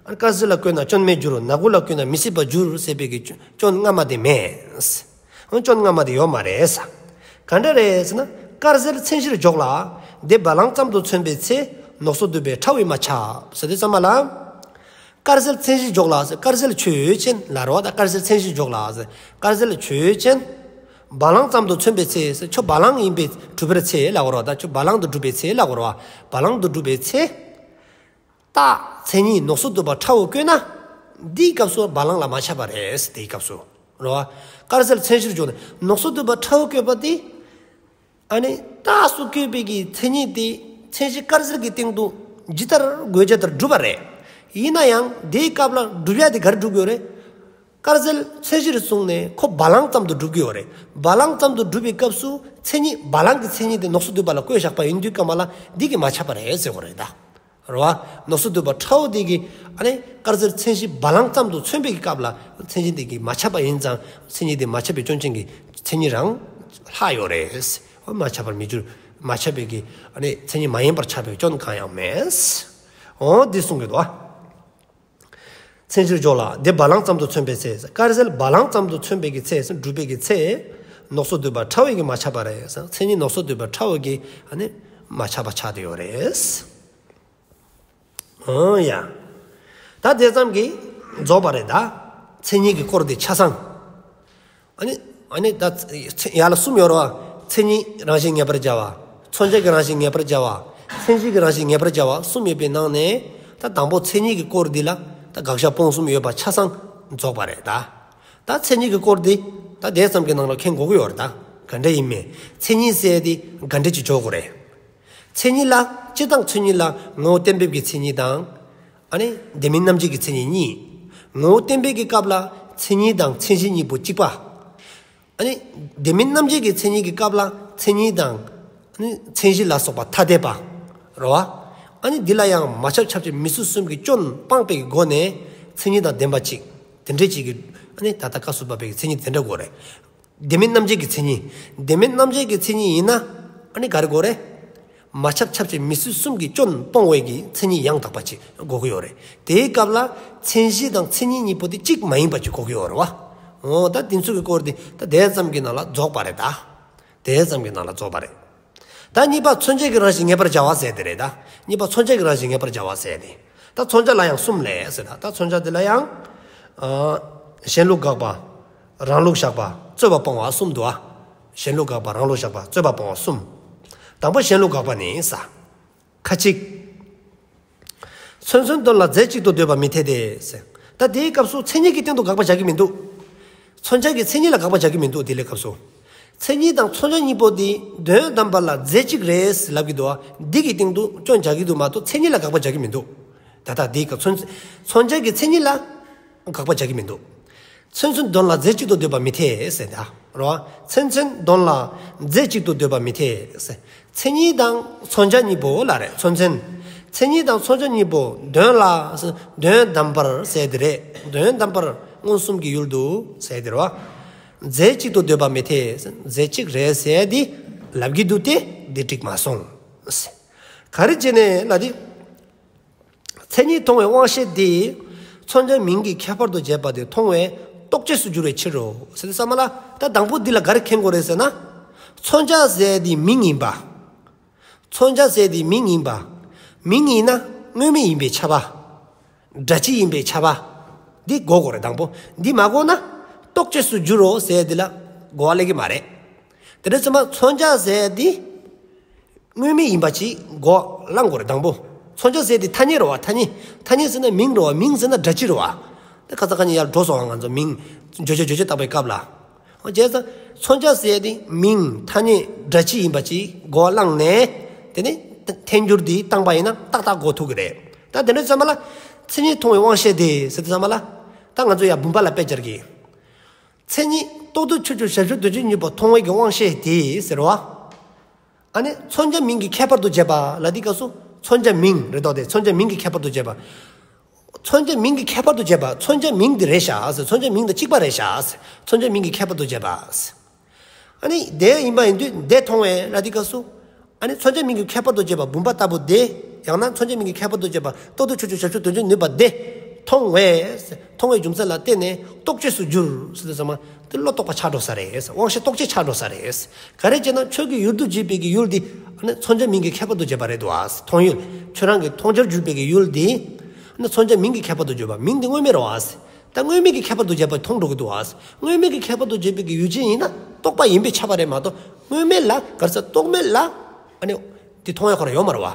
ཨ་དཀར་ཟལ་ལ་བཀོད་ན་སྐྱོན་མེད་འགྱུར། ནག་འཁུར་ལ་བཀོད་ན་མི་སྲིད་པ་འགྱུར་ཟེར་བའི་གི་སྐྱོན་སྔ་མ་དེ་མེད། ཨོ་སྐྱོན་སྔ་མ་དེ་ཡོད་མ་རེད་ས། ག་འདྲ་རེད་ཟེར་ན། དཀར་ཟལ་མཚན་གཞིར་འཇོག་ལ། དེ་བ་ལང་ཙམ་དུ་མཚོན་པའི་ཚེ། ནོག་སོགས་འདུས་པའི་ཁྲ་བོས་མ་ཁྱབ་ཟེར་དུས་ཙམ་པ་ལ། དཀར་ཟལ་མཚན་གཞིར་འཇོག་ལ་ཟེར། དཀར་ཟལ་ཆོས་ཅན་ལ་རོ། ད་དཀར་ཟལ་མཚན་གཞིར་འཇོག་ལ་ཟེར། དཀར་ཟལ་ཆོས་ཅན། བ་ལང་ཙམ་དུ་མཚོན་པའི་ཚེ། ཁྱོད་བ་ལང་ཡིན་པས་གྲུབ་པའི་ཚེ་ལབ་དགོས་རེད་བ། ད་ཁྱོད་བ་ལང་དུ་གྲུབ་པའི་ཚེ་ལབ་དགོས་རེད་བ། བ་ལང་དུ་གྲུབ་པའི་ཚེ། རྟགས་མཚན་ཉིད་ནོག་སོགས་འདུས་པ་ཕྲ་བོ་བཀོད་ན། འདིའི་སྐབས་སུ་བ་ལང་ལ་མ་ཁྱབ་པ་རེད། དེའི་སྐབས་སུ། རེད་བ། དཀར་ཟལ་མཚན་གཞིར་འཇོག་ནས་ནོག་སོགས་འདུས་པ་ཕྲ་བོ་བཀོད་པ་དེ། ཨ་ནི་རྟགས་སུ་བཀོད་པའི་གི་མཚན་ཉིད་དེ་མཚན་གཞི་དཀར་ཟལ་གྱི་སྟེང་དུ་ཇི་ལྟར་དགོས་ཅི་ལྟར་གྲུབ་པ་རེད། ཡིན་ན་ཡང་དེའི་སྐབས་ལ་སྒྲུབ་ཡ་དེ་ག་རེ་སྒྲུབ་དགོས་རེད། དཀར་ཟལ་མཚན་གཞིར་བཟུང་ནས་ཁོ་བ་ལང་ཙམ་དུ་སྒྲུབ་ཀྱི་ཡོད་རེད། བ་ལང་ཙམ་དུ་སྒྲུབ་པའི་སྐབས་སུ་མཚན་ཉིད་བ་ལང་གི་མཚན་ཉིད་དེ་ནོག་སོགས་འདུས་པ་ལ་བཀོད་བཞག་པ་ཡིན་དུས་སྐབས་མ་ལ་འདི་གིས་མ་ཁྱབ་པ་རེད་ཟེར་དགོས་རེད་ད། རེད་བ། ནོག་སོགས་འདུས་པ་ཕྲ་བོ་དེ་གིས་ཨ་ནི་དཀར་ཟལ་མཚན་གཞི་བ་ལང་ཙམ་དུ་མཚོན་པའི་གི་སྐབས་ལ་མཚན་གཞི་དེ་གིས་མ་ཁྱབ་པ་ཡིན་ཙང་མཚན་ཉིད་དེ་མ་ཁྱབ་པའི་སྐྱོན་ཅན་གྱི་མཚན་ཉིད་རང་ལྷག་ཡོད་རེད། འོ་མ་ཁྱབ་པར་མི་འགྱུར། མ་ཁྱབ་པའི་གི་ཨ་ནི་མཚན་ཉིད་མ་ཡིན་པར་ཁྱབ་པའི་སྐྱོན་གང་ཡང་མེད། འོ་འདི་གསུང་གི་འདུག་བ། མཚན་གཞིར་འཇོག་ལ་དེ་བ་ལང་ཙམ་དུ་མཚོན་པའི་ཚེ། དཀར་ཟལ་བ་ལང་ཙམ་དུ་མཚོན་པའི་གི་ཚེ་སྒྲུབ་པའི་གི་ཚེ། ནོག་སོགས་འདུས་པ་ཕྲ་བོའི་གི་མ་ཁྱབ་པ་རེད། མཚན་ཉིད་ནོག་སོགས་འདུས་པ་ཕྲ་བོའི་གི་ཨ་ནི་མ་ཁྱབ་པ་ཆགས་བསྡད་ཡོད་རེད། འོ་ཡ། ད་དེ་ཙམ་གྱིས་རྫོགས་པ་རེད་ད། མཚན་ཉིད་ཀྱི་སྐོར་དེ་ཆ་ཚང་། ཨ་ནི་ཨ་ནི་ད་ཚེ་ཡར་ལ་གསུམ་ཡོད་རེད་བ། མཚན་ཉིད་རང་བཞིན་ངེས་པར་བྱ་བ། མཚོན་བྱ་གི་རང་བཞིན་ངེས་པར་བྱ་བ། མཚན་གཞི་གི་རང་བཞིན་ངེས་པར་བྱ་བ་གསུམ་ཡོད་པའི་ནང་ནས་ད་དང་པོ་མཚན་ཉིད་ཀྱི་སྐོར་འདི་ལ་ད་དགག་བཞག་སྤོང་གསུམ་ཡོད་པ་ཆ་ཚང་རྫོགས་པ་རེད་ད། ད་མཚན་ཉིད་ཀྱི་སྐོར་འདི་ད་དེ་ཙམ་གྱི་ནང་ལ་མཁྱེན་དགོས་ཀྱི་ཡོད་རེད་ད། ག་འདྲ་ཡིན་མིན། མཚན་ཉིད་ཟེར་དེ་ག་འདྲ་ཅིག་འཇོག་དགོས་རེད། མཚན་ཉིད་ལ་སྤྱིར་བཏང་མཚན་ཉིད་ལ་ངོ་བོ་གཏན་འབེབས་ཀྱི་མཚན་ཉིད་དང་། ཨ་ནི་དེ་མིན་རྣམ་འབྱེད་ཀྱི་མཚན་ཉིད་གཉིས། ངོ་བོ་གཏན་འབེབས་ཀྱི་སྐབས་ལ་མཚན་ཉིད་དང་མཚན་གཞི་གཉིས་པོ་གཅིག་པ། ཨ་ནི་དེ་མིན་རྣམ་འབྱེད་ཀྱི་མཚན་ཉིད་ཀྱི་སྐབས་ལ་མཚན་ཉིད་དང་། ཨ་ནི་མཚན་གཞི་ལ་སོགས་པ་ཐ་དད་པ། རེད་བ། ཨ་ནི་འདི་ལ་ཡང་མ་ཁྱབ་ཁྱབ་ཆེས་མི་སྲིད་གསུམ་གྱི་སྐྱོན་སྤངས་པའི་སྒོ་ནས་མཚན་ཉིད་དང་ལྡན་པ་གཅིག་དེ་འདྲ་གཅིག་གི་ཨ་ནི་ད་ལྟ་སྐབས་སུ་བབ་པའི་མཚན་ཉིད་དེ་འདྲ་དགོས་རེད། དེ་མིན་རྣམ་འབྱེད་ཀྱི་མཚན་ཉིད། དེ་མིན་རྣམ་འབྱེད་ཀྱི་མཚན་ཉིད་ཡིན་ན་ཨ་ནི་ག་རེ་དགོས་རེད། མ་ཁྱབ་ཁྱབ་ཆེས་མི་སྲིད་གསུམ་གྱི་སྐྱོན་སྤོང་བའི་གི་མཚན་ཉིད་ཡང་དག་པ་ཅིག་དགོས་ཀྱི་ཡོད་རེད། དེའི་སྐབས་ལ་མཚན་གཞི་དང་མཚན་ཉིད་གཉིས་པོ་དེ་གཅིག་མ་ཡིན་པ་ཅིག་དགོས་ཀྱི་ཡོད་རེད་བ། འོ་ད་དེ་ཚོ་གི་སྐོར་དེ་ད་དེ་ཙམ་གྱི་ནང་ལ་རྫོགས་པ་རེད་ད། དེ་ཙམ་གྱི་ནང་ལ་རྫོགས་པ་རེད། ད་གཉིས་པ་མཚོན་བྱ་གི་རང་བཞིན་ངེས་པར་བྱ་བ་ཟེར་དེ་རེད་ད། གཉིས་པ་མཚོན་བྱ་གི་རང་བཞིན་ངེས་པར་བྱ་བ་ཟེར་དེ། ད་མཚོན་བྱ་ལ་ཡང་གསུམ་ལས་ཟེར་ད། ད་མཚོན་བྱ་དེ་ལ་ཡང་། ཨ། གཞན་ལུགས་དགག་པ། རང་ལུགས་བཞག་པ། རྩོད་པ་སྤོང་བ་གསུམ་འདུག་ཨ། གཞན་ལུགས་དགག་པ། རང་ལུགས་བཞག་པ། རྩོད་པ་སྤོང་བ་གསུམ། དང་པོ་གཞན་ལུགས་དགག་པ་ནི་ས། ཁ་ཅིག་མཚན་མཚོན་དོན་ལ་རྫས་གཅིག་ཏུ་འདོད་པ་མི་འཐད་དེ། ཟེར། ད་དེའི་སྐབས་སུ་མཚན་ཉིད་ཀྱི་སྟེང་དུ་དགག་པ་བཞག་གི་མི་འདུག་མཚོན་བྱ་གི་མཚན་ཉིད་ལ་དགག་པ་བཞག་གི་མི་འདུག་དེ་ལས་སྐབས་སུ། མཚན་ཉིད་དང་མཚོན་བྱ་གཉིས་པོ་དེ་དོན་དམ་པ་ལ་རྫས་གཅིག་རེད་ལབ་ཀྱི་འདུག་བ། འདི་གི་སྟེང་དུ་སྐྱོན་བཞག་གི་འདུག་མ་གཏོགས་མཚན་ཉིད་ལ་དགག་པ་བཞག་གི་མི་འདུག་ད་ལྟ་དེའི་སྐབས་མཚོན་མཚོན་བྱ་གི་མཚན་ཉིད་ལ་དགག་པ་བཞག་གི་མི་འདུག་མཚན་མཚོན་དོན་ལ་རྫས་གཅིག་ཏུ་འདོད་པ་མི་འཐད་ཟེར་ད། རོ། མཚན་མཚོན་དོན་ལ་རྫས་གཅིག་ཏུ་འདོད་པ་མི་འཐད་ཟེར། མཚན་ཉིད་དང་མཚོན་བྱ་གཉིས་པོ་ལ་རེད། མཚོན་མཚོན། མཚན་ཉིད་དང་མཚོན་བྱ་གཉིས་པོ་དོན་ལ། དོན་དམ་པར་ཟེར་དེ་རེད། དོན་དམ་པར་མངོན་སུམ་གྱི་ཡུལ་དུ་ཟེར་དེ་རེད་བ། རྫས་གཅིག་ཏུ་འདོད་པ་མི་འཐད། རྫས་གཅིག་རེད་ཟེར་དེ་ལབ་ཀྱི་འདུག་སྟེ་འདི་འགྲིག་མ་སོང་། ག་རེ་བྱས་ནས་ལ་དེ། མཚན་ཉིད་མཐོང་བའི་དབང་ཤེས་དེ། མཚོན་བྱ་མིང་གི་ཁྱད་པར་དུ་བྱས་པ་དེ་མཐོང་བས་རྟོག་བཅས་སུ་འགྱུར་བའི་ཕྱིར་རོ། ཟེར་དུས་ཙམ་པ་ལ་ད་དང་པོ་འདི་ལ་ག་རེ་མཁྱེན་དགོས་རེད་ཟེར་ན། མཚོན་བྱ་ཟེར་དེ་མིང་ཡིན་པ། མཚོན་བྱ་ཟེར་དེ་མིང་ཡིན་པ། མིང་ཡིན་ན་དངོས་མེད་ཡིན་པའི་ཁྱབ་པ། སྒྲ་སྤྱི་ཡིན་པའི་ཁྱབ་པ། འདི་གོ་དགོས་རེད་དང་པོ། འདི་མ་གོ་ན་རྟོག་བཅས་སུ་འགྱུར་རོ་ཟེར་དེ་ལ་གོ་བ་ལེན་གྱི་མ་རེད། དེ་འདྲ་ཙམ་པ་མཚོན་བྱ་ཟེར་དེ། དངོས་མེད་ཡིན་པ་ཅིག་གོ་བླང་དགོས་རེད་དང་པོ། མཚོན་བྱ་ཟེར་དེ་ཐ་སྙད་རེད་བ། ཐ་སྙད། ཐ་སྙད་ཟེར་ན་མིང་རེད་བ། མིང་ཟེར་ན་སྒྲ་སྤྱི་རེད་བ། དེ་ཁ་ས་ཁ་ཉིན་ཡར་འགྲོ་སོང་བ། ང་ཚོ་མིང་བརྗོད་བྱ་བརྗོད་བྱེད་བཏགས་པའི་སྐབས་ལ། འོ་བྱས་ཙང་མཚོན་བྱ་ཟེར་དེ་མིང་ཐ་སྙད་སྒྲ་སྤྱི་ཡིན་པ་ཅིག་གོ་བ་བླངས་ནས། དེ་ནས་ཐལ་འགྱུར་དེ་བཏང་པ་ཡིན་ན་ཏག་ཏག་གོ་ཐུབ་ཀྱི་རེད། ད་དེ་འདྲ་ཙམ་པ་ལ་མཚན་ཉིད་མཐོང་བའི་དབང་ཤེས་དེ་ཟེར་དུས་ཙམ་པ་ལ། ད་ང་ཚོ་ཡར་བུམ་པ་ལ་དཔེ་སྦྱར་གྱི། མཚན་ཉིད་རྟོག་ཏུ་ཆུད་ཆུད་ཞབས་ཞུམ་དོན་བྱེད་ནུས་པ་མཐོང་བའི་གི་དབང་ཤེས་དེ་ཟེར་བ། ཨ་ནི་མཚོན་བྱ་མིང་གི་ཁྱད་པར་དུ་བྱས་པ་ལ་འདི་སྐབས་སུ་མཚོན་བྱ་མིང་རེད་དོ། དེ་མཚོན་བྱ་མིང་གི་ཁྱད་པར་དུ་བྱས་པ། མཚོན་བྱ་མིང་གི་ཁྱད་པར་དུ་བྱས་པ། མཚོན་བྱ་མིང་འདི་རེད་ཤག་ཟེར། མཚོན་བྱ་མིང་དང་གཅིག་པ་རེད་ཤག་ཟེར། མཚོན་བྱ་མིང་གི་ཁྱད་པར་དུ་བྱས་པ་ཟེར། ཨ་ནི་དེ་ཡིན་པ་ཡིན་དུས་དེ་མཐོང་བས་ལ་འདི་སྐབས་སུ། ཨ་ནི་མཚོན་བྱ་མིང་གི་ཁྱད་པར་དུ་བྱས་པ་བུམ་པ་ལྟ་བུ་དེ། ཡང་ན་མཚོན་བྱ་མིང་གི་ཁྱད་པར་དུ་བྱས་པ་རྟོག་ཏུ་ཆུད་ཆུད་ཞབས་ཞུམ་དོན་བྱེད་ནུས་པ་དེ། མཐོང་བས། མཐོང་བའི་རྒྱུ་མཚན་ལ་བརྟེན་ནས་རྟོག་བཅས་སུ་འགྱུར་ཟེར་དུས་ཙམ་པ། དེ་བློ་རྟོག་པ་ཆགས་འགྲོ་ས་རེད། དབང་ཤེས་རྟོག་བཅས་ཆགས་འགྲོ་ས་རེད། ག་རེ་བྱས་ན་ཆོས་ཀྱི་ཡུལ་དུ་བྱེད་པའི་གི་ཡུལ་འདི། ཨ་ནི་མཚོན་བྱ་མིང་གི་ཁྱད་པར་དུ་བྱས་པ་རེད་དོ། མཐོང་ཡུལ། ཁྱོད་རང་གི་མཐོང་བྱར་གྱུར་པའི་གི་ཡུལ་འདི། ཨ་ནི་མཚོན་བྱ་མིང་གི་ཁྱད་པར་དུ་བརྗོད་པ། མིང་འདི་དངོས་མེད་རེད་བ། ད་དངོས་མེད་ཀྱི་ཁྱད་པར་དུ་བྱས་པ་མཐོང་འགྲོ་གི་འདུག་བ། དངོས་མེད་ཀྱི་ཁྱད་པར་དུ་བྱས་པའི་གི་ཡུལ་ཅན་ཡིན་ན་རྟོག་པ་ཡིན་པས་ཁྱབ་པ་རེད་མ་གཏོགས། དངོས་མེད་ལ་ག་རེ་ཟེར། རྟོག་མེད་ལ་ཨ་ནི་དེ་མཐོང་ཡ་ཁོ་རང་ཡོད་མ་རེད་བ།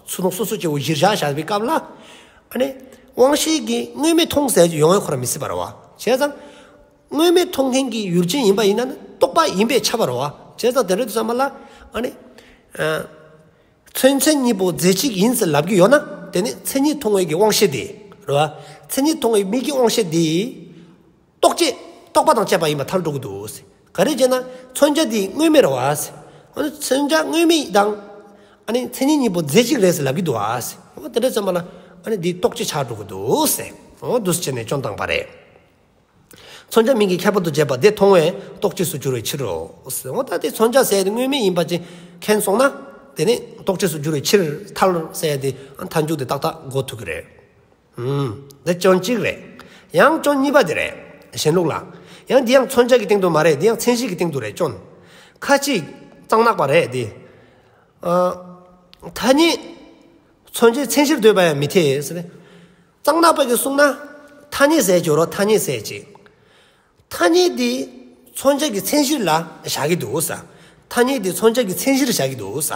ཚུར་མཐོང་སོ་སོ་སྐྱེ་བོ་གཞིར་བཞག་བཞག་པའི་སྐབས་ལ། ཨ་ནི་དབང་ཤེས་ཀྱིས་དངོས་མེད་མཐོང་ཟེར་ཡོང་ཡ་ཁོ་རང་མི་སྲིད་པ་རེད་བ། བྱས་ཙང་དངོས་མེད་མཐོང་མཁན་གྱི་ཡུལ་ཅན་ཡིན་པ་ཡིན་ན་ནི་རྟོག་པ་ཡིན་པས་ཁྱབ་པ་རེད་བ། བྱས་ཙང་དེ་འདྲ་དུས་ཙམ་པ་ལ་ཨ་ནི། ཨ། མཚན་མཚན་ཉིད་པོ་རྫས་གཅིག་ཡིན་ཟེར་ལབ་ཀྱི་ཡོད་ན། དེ་ནི་མཚན་ཉིད་མཐོང་བའི་གི་དབང་ཤེས་དེ་རེད་བ། མཚན་ཉིད་མཐོང་བའི་མིག་གི་དབང་ཤེས་དེ་རྟོག་བཅས། རྟོག་པ་དང་བཅས་པ་ཡིན་པར་ཐལ་འགྲོ་གི་འདུག་ཟེར། ག་རེ་བྱས་ན་མཚོན་བྱ་དེ་དངོས་མེད་རེད་བ་ཟེར། འོ་ན་མཚོན་བྱ་དངོས་མེད་དང་། ཨ་ནི་མཚན་ཉིད་གཉིས་པོ་རྫས་གཅིག་རེད་ཟེར་ལབ་ཀྱི་འདུག་བ་ཟེར། འོ་དེ་འདྲ་ཙམ་པ་ལ་ཨ་ནི་དེ་རྟོག་བཅས་ཆགས་འགྲོ་གི་འདུག་ཟེར། འོ་འདུག་སེ་བྱས་ནས་སྐྱོན་བཏང་པ་རེད། མཚོན་བྱ་མིང་གི་ཁྱད་པར་དུ་བྱས་པ་དེ་མཐོང་བས་རྟོག་བཅས་སུ་འགྱུར་བའི་ཕྱིར་རོ། འོ་ད་དེ་མཚོན་བྱ་ཟེར་ཡ་དེ་དངོས་མེད་ཡིན་པ་ཅིག་མཁྱེན་སོང་ན། དེ་ནི་རྟོག་བཅས་སུ་འགྱུར་བའི་ཕྱིར་ཐལ་ཟེར་ཡ་དེ་མཐའ་མཇུག་དེ་ཏག་ཏག་གོ་ཐུབ་ཀྱི་རེད། ཨུམ། དེ་སྐྱོན་གཅིག་རེད། ཡང་སྐྱོན་གཉིས་པ་དེ་རེད། གཞན་ལུགས་ལ། ཡང་འདི་ཡང་མཚོན་བྱ་གི་སྟེང་དུ་མ་རེད། འདི་ཡང་མཚན་གཞི་གི་སྟེང་དུ་རེད་སྐྱོན། ཁ་ཅིག་གཙང་ནག་པ་རེད་དེ། ཨ། ཐ་སྙད། མཚོན་བྱའི་མཚན་གཞིར་འདོད་པ་ཡང་མི་འཐད་ཟེར་ནས། གཙང་ནག་པ་གིས་གསུངས་ན། ཐ་སྙད་ཟེར་གྱི་ཡོད་རེད། ཐ་སྙད་ཟེར་གྱི། ཐ་སྙད་འདི་མཚོན་བྱ་གི་མཚན་གཞི་ལ་བཞག་གི་འདུག་ས། ཐ་སྙད་འདི་མཚོན་བྱ་གི་མཚན་གཞིར་བཞག་གི་འདུག་ས།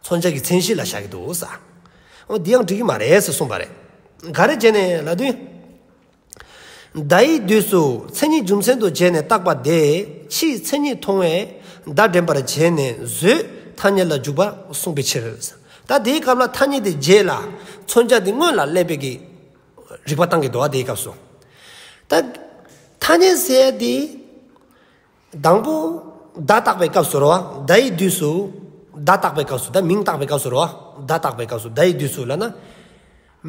མཚོན་བྱ་གི་མཚན་གཞི་ལ་བཞག་གི་འདུག་ས། འོ་འདི་ཡང་འགྲིག་གི་མ་རེད་ཟེར་གསུངས་པ་རེད། ག་རེ་བྱས་ནས་ལབ་དུས། མདའ་ཡི་དུས་སུ་མཚན་ཉིད་རྒྱུ་མཚན་དུ་བྱས་ནས་བཏགས་པ་དེ་ཕྱིས་མཚན་ཉིད་མཐོང་བས་མདའ་འདྲེན་པར་བྱས་ནས་བཟོད་ཐ་སྙད་ལ་འཇུག་པར་གསུངས་པའི་ཕྱིར། ད་དེའི་སྐབས་ལ་ཐ་སྙད་དེ་རྗེས་ལ་མཚོན་བྱ་དེ་སྔོན་ལ་སླེབས་པའི་གི་རིགས་པ་བཏང་གི་འདུག་བ། དེའི་སྐབས་སུ། ད་ཐ་སྙད་ཟེར་དེ། དང་པོ་བརྡ་བཏགས་པའི་སྐབས་སུ་རེད་བ། མདའ་ཡི་དུས་སུ། བརྡ་བཏགས་པའི་སྐབས་སུ། ད་མིང་བཏགས་པའི་སྐབས་སུ་རེད་བ། བརྡ་བཏགས་པའི་སྐབས་སུ། མདའ་ཡི་དུས་སུ་ལབ་ན།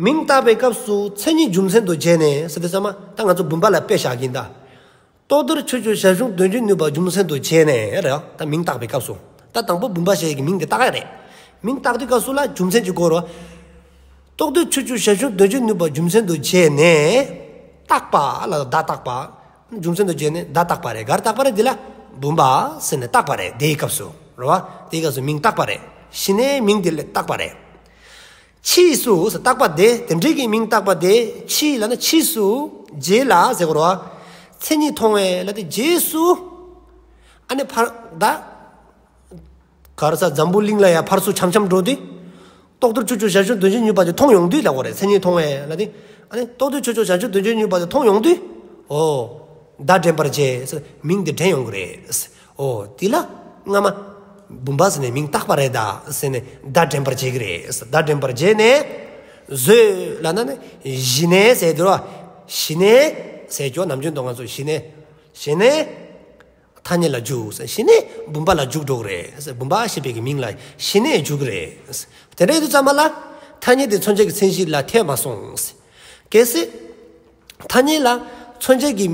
མིང་བཏགས་པའི་སྐབས་སུ་མཚན་ཉིད་རྒྱུ་མཚན་དུ་བྱས་ནས་ཟེར་དུས་ཙམ་པ་ད་ང་ཚོ་བུམ་པ་ལ་དཔེ་བཞག་གིན་ད། ལྟོ་ལྡིར་ཆུ་སྐྱོར་ཞར་བྱུང་དོན་བྱེད་ནུས་པ་རྒྱུ་མཚན་དུ་བྱས་ནས་རེད་བ། ད་མིང་བཏགས་པའི་སྐབས་སུ། ད་དང་པོ་བུམ་པ་ཞེས་ཀྱི་མིང་དེ་བཏགས་ཡ་རེད། མིང་བཏགས་དུས་སྐབས་སུ་ལ་རྒྱུ་མཚན་ཅིག་དགོས་རེད་བ། ལྟོ་ལྡིར་ཆུ་སྐྱོར་ཞར་བྱུང་དོན་བྱེད་ནུས་པ་རྒྱུ་མཚན་དུ་བྱས་ནས། བཏགས་པ་ལ་བརྡ་བཏགས་པ། རྒྱུ་མཚན་དུ་བྱས་ནས་བརྡ་བཏགས་པ་རེད། ག་རེ་བཏགས་པ་རེད། འདི་ལ་བུམ་པ་ཟེར་ནས་བཏགས་པ་རེད། དེའི་སྐབས་སུ་རེད་བ། དེའི་སྐབས་སུ་མིང་བཏགས་པ་རེད། གཞི་ནས་མིང་དེ་ལ་བཏགས་པ་རེད། ཕྱིས་སུ་ཟེར་བཏགས་པ་དེ། དེ་འདྲའི་གི་མིང་བཏགས་པ་དེ་ཕྱིས་ལབ་ན་ཕྱིས་སུ། རྗེས་ལ་ཟེར་དགོས་རེད་བ། མཚན་ཉིད་མཐོང་བས་ལབ་དེ་རྗེས་སུ། ཨ་ནི་ཕར་ད། ག་རེ་ཟེར། འཛམ་བུ་གླིང་ལ་ཡང་ཕར་ཚུར་འཆམ་འཆམ་འགྲོ་དུས། ལྟོ་ལྡིར་ཆུ་སྐྱོར་ཞར་བྱུང་དོན་བྱེད་ནུས་པ་དེ་མཐོང་ཡོང་དུས་ལབ་དགོས་རེད། མཚན་ཉིད་མཐོང་བས་ལབ་དེ། ཨ་ནི་ལྟོ་ལྡིར་ཆུ་སྐྱོར་ཞར་བྱུང་དོན་བྱེད་ནུས་པ་དེ་མཐོང་ཡོང་དུས། འོ། བརྡ་འདྲེན་པར་བྱེད་ཟེར་མིང་དེ་འདྲེན་ཡོང་གི་རེད། འོ་དེ་ལ་སྔ་མ་བུམ་པ་ཟེར་ནས་མིང་བཏགས་པ་རེད་ད་ཟེར་ནས་བརྡ་འདྲེན་པར་བྱེད་ཀྱི་རེད། བརྡ་འདྲེན་པར་བྱས་ནས། བཟོད་ལབ་ན་ནི་གཞི་ནས་ཟེར་དུས་རེད་བ། གཞི་ནས་ཟེར་གྱི་ནམ་རྒྱུན་དུ་ང་ཚོ་གཞི་ནས། གཞི་ནས། ཐ་སྙད་ལ་འཇུག་ཟེར། གཞི་ནས་བུམ་པ་ལ་འཇུག་འགྲོ་གི་རེད་ཟེར། བུམ་པ་ཞེས་པའི་གི་མིང་ལ་གཞི་ནས་འཇུག་གི་རེད་ཟེར། དེ་འདྲ་ཡིན་དུས་ཙམ་པ་ལ་ཐ་སྙད་དེ་མཚོན་བྱ་གི་མཚན་གཞི་ལ་འཐད་མ་སོང་ཟེར། གལ་སྲིད་ཐ་སྙད་ལ་མཚོན་བྱ་གི།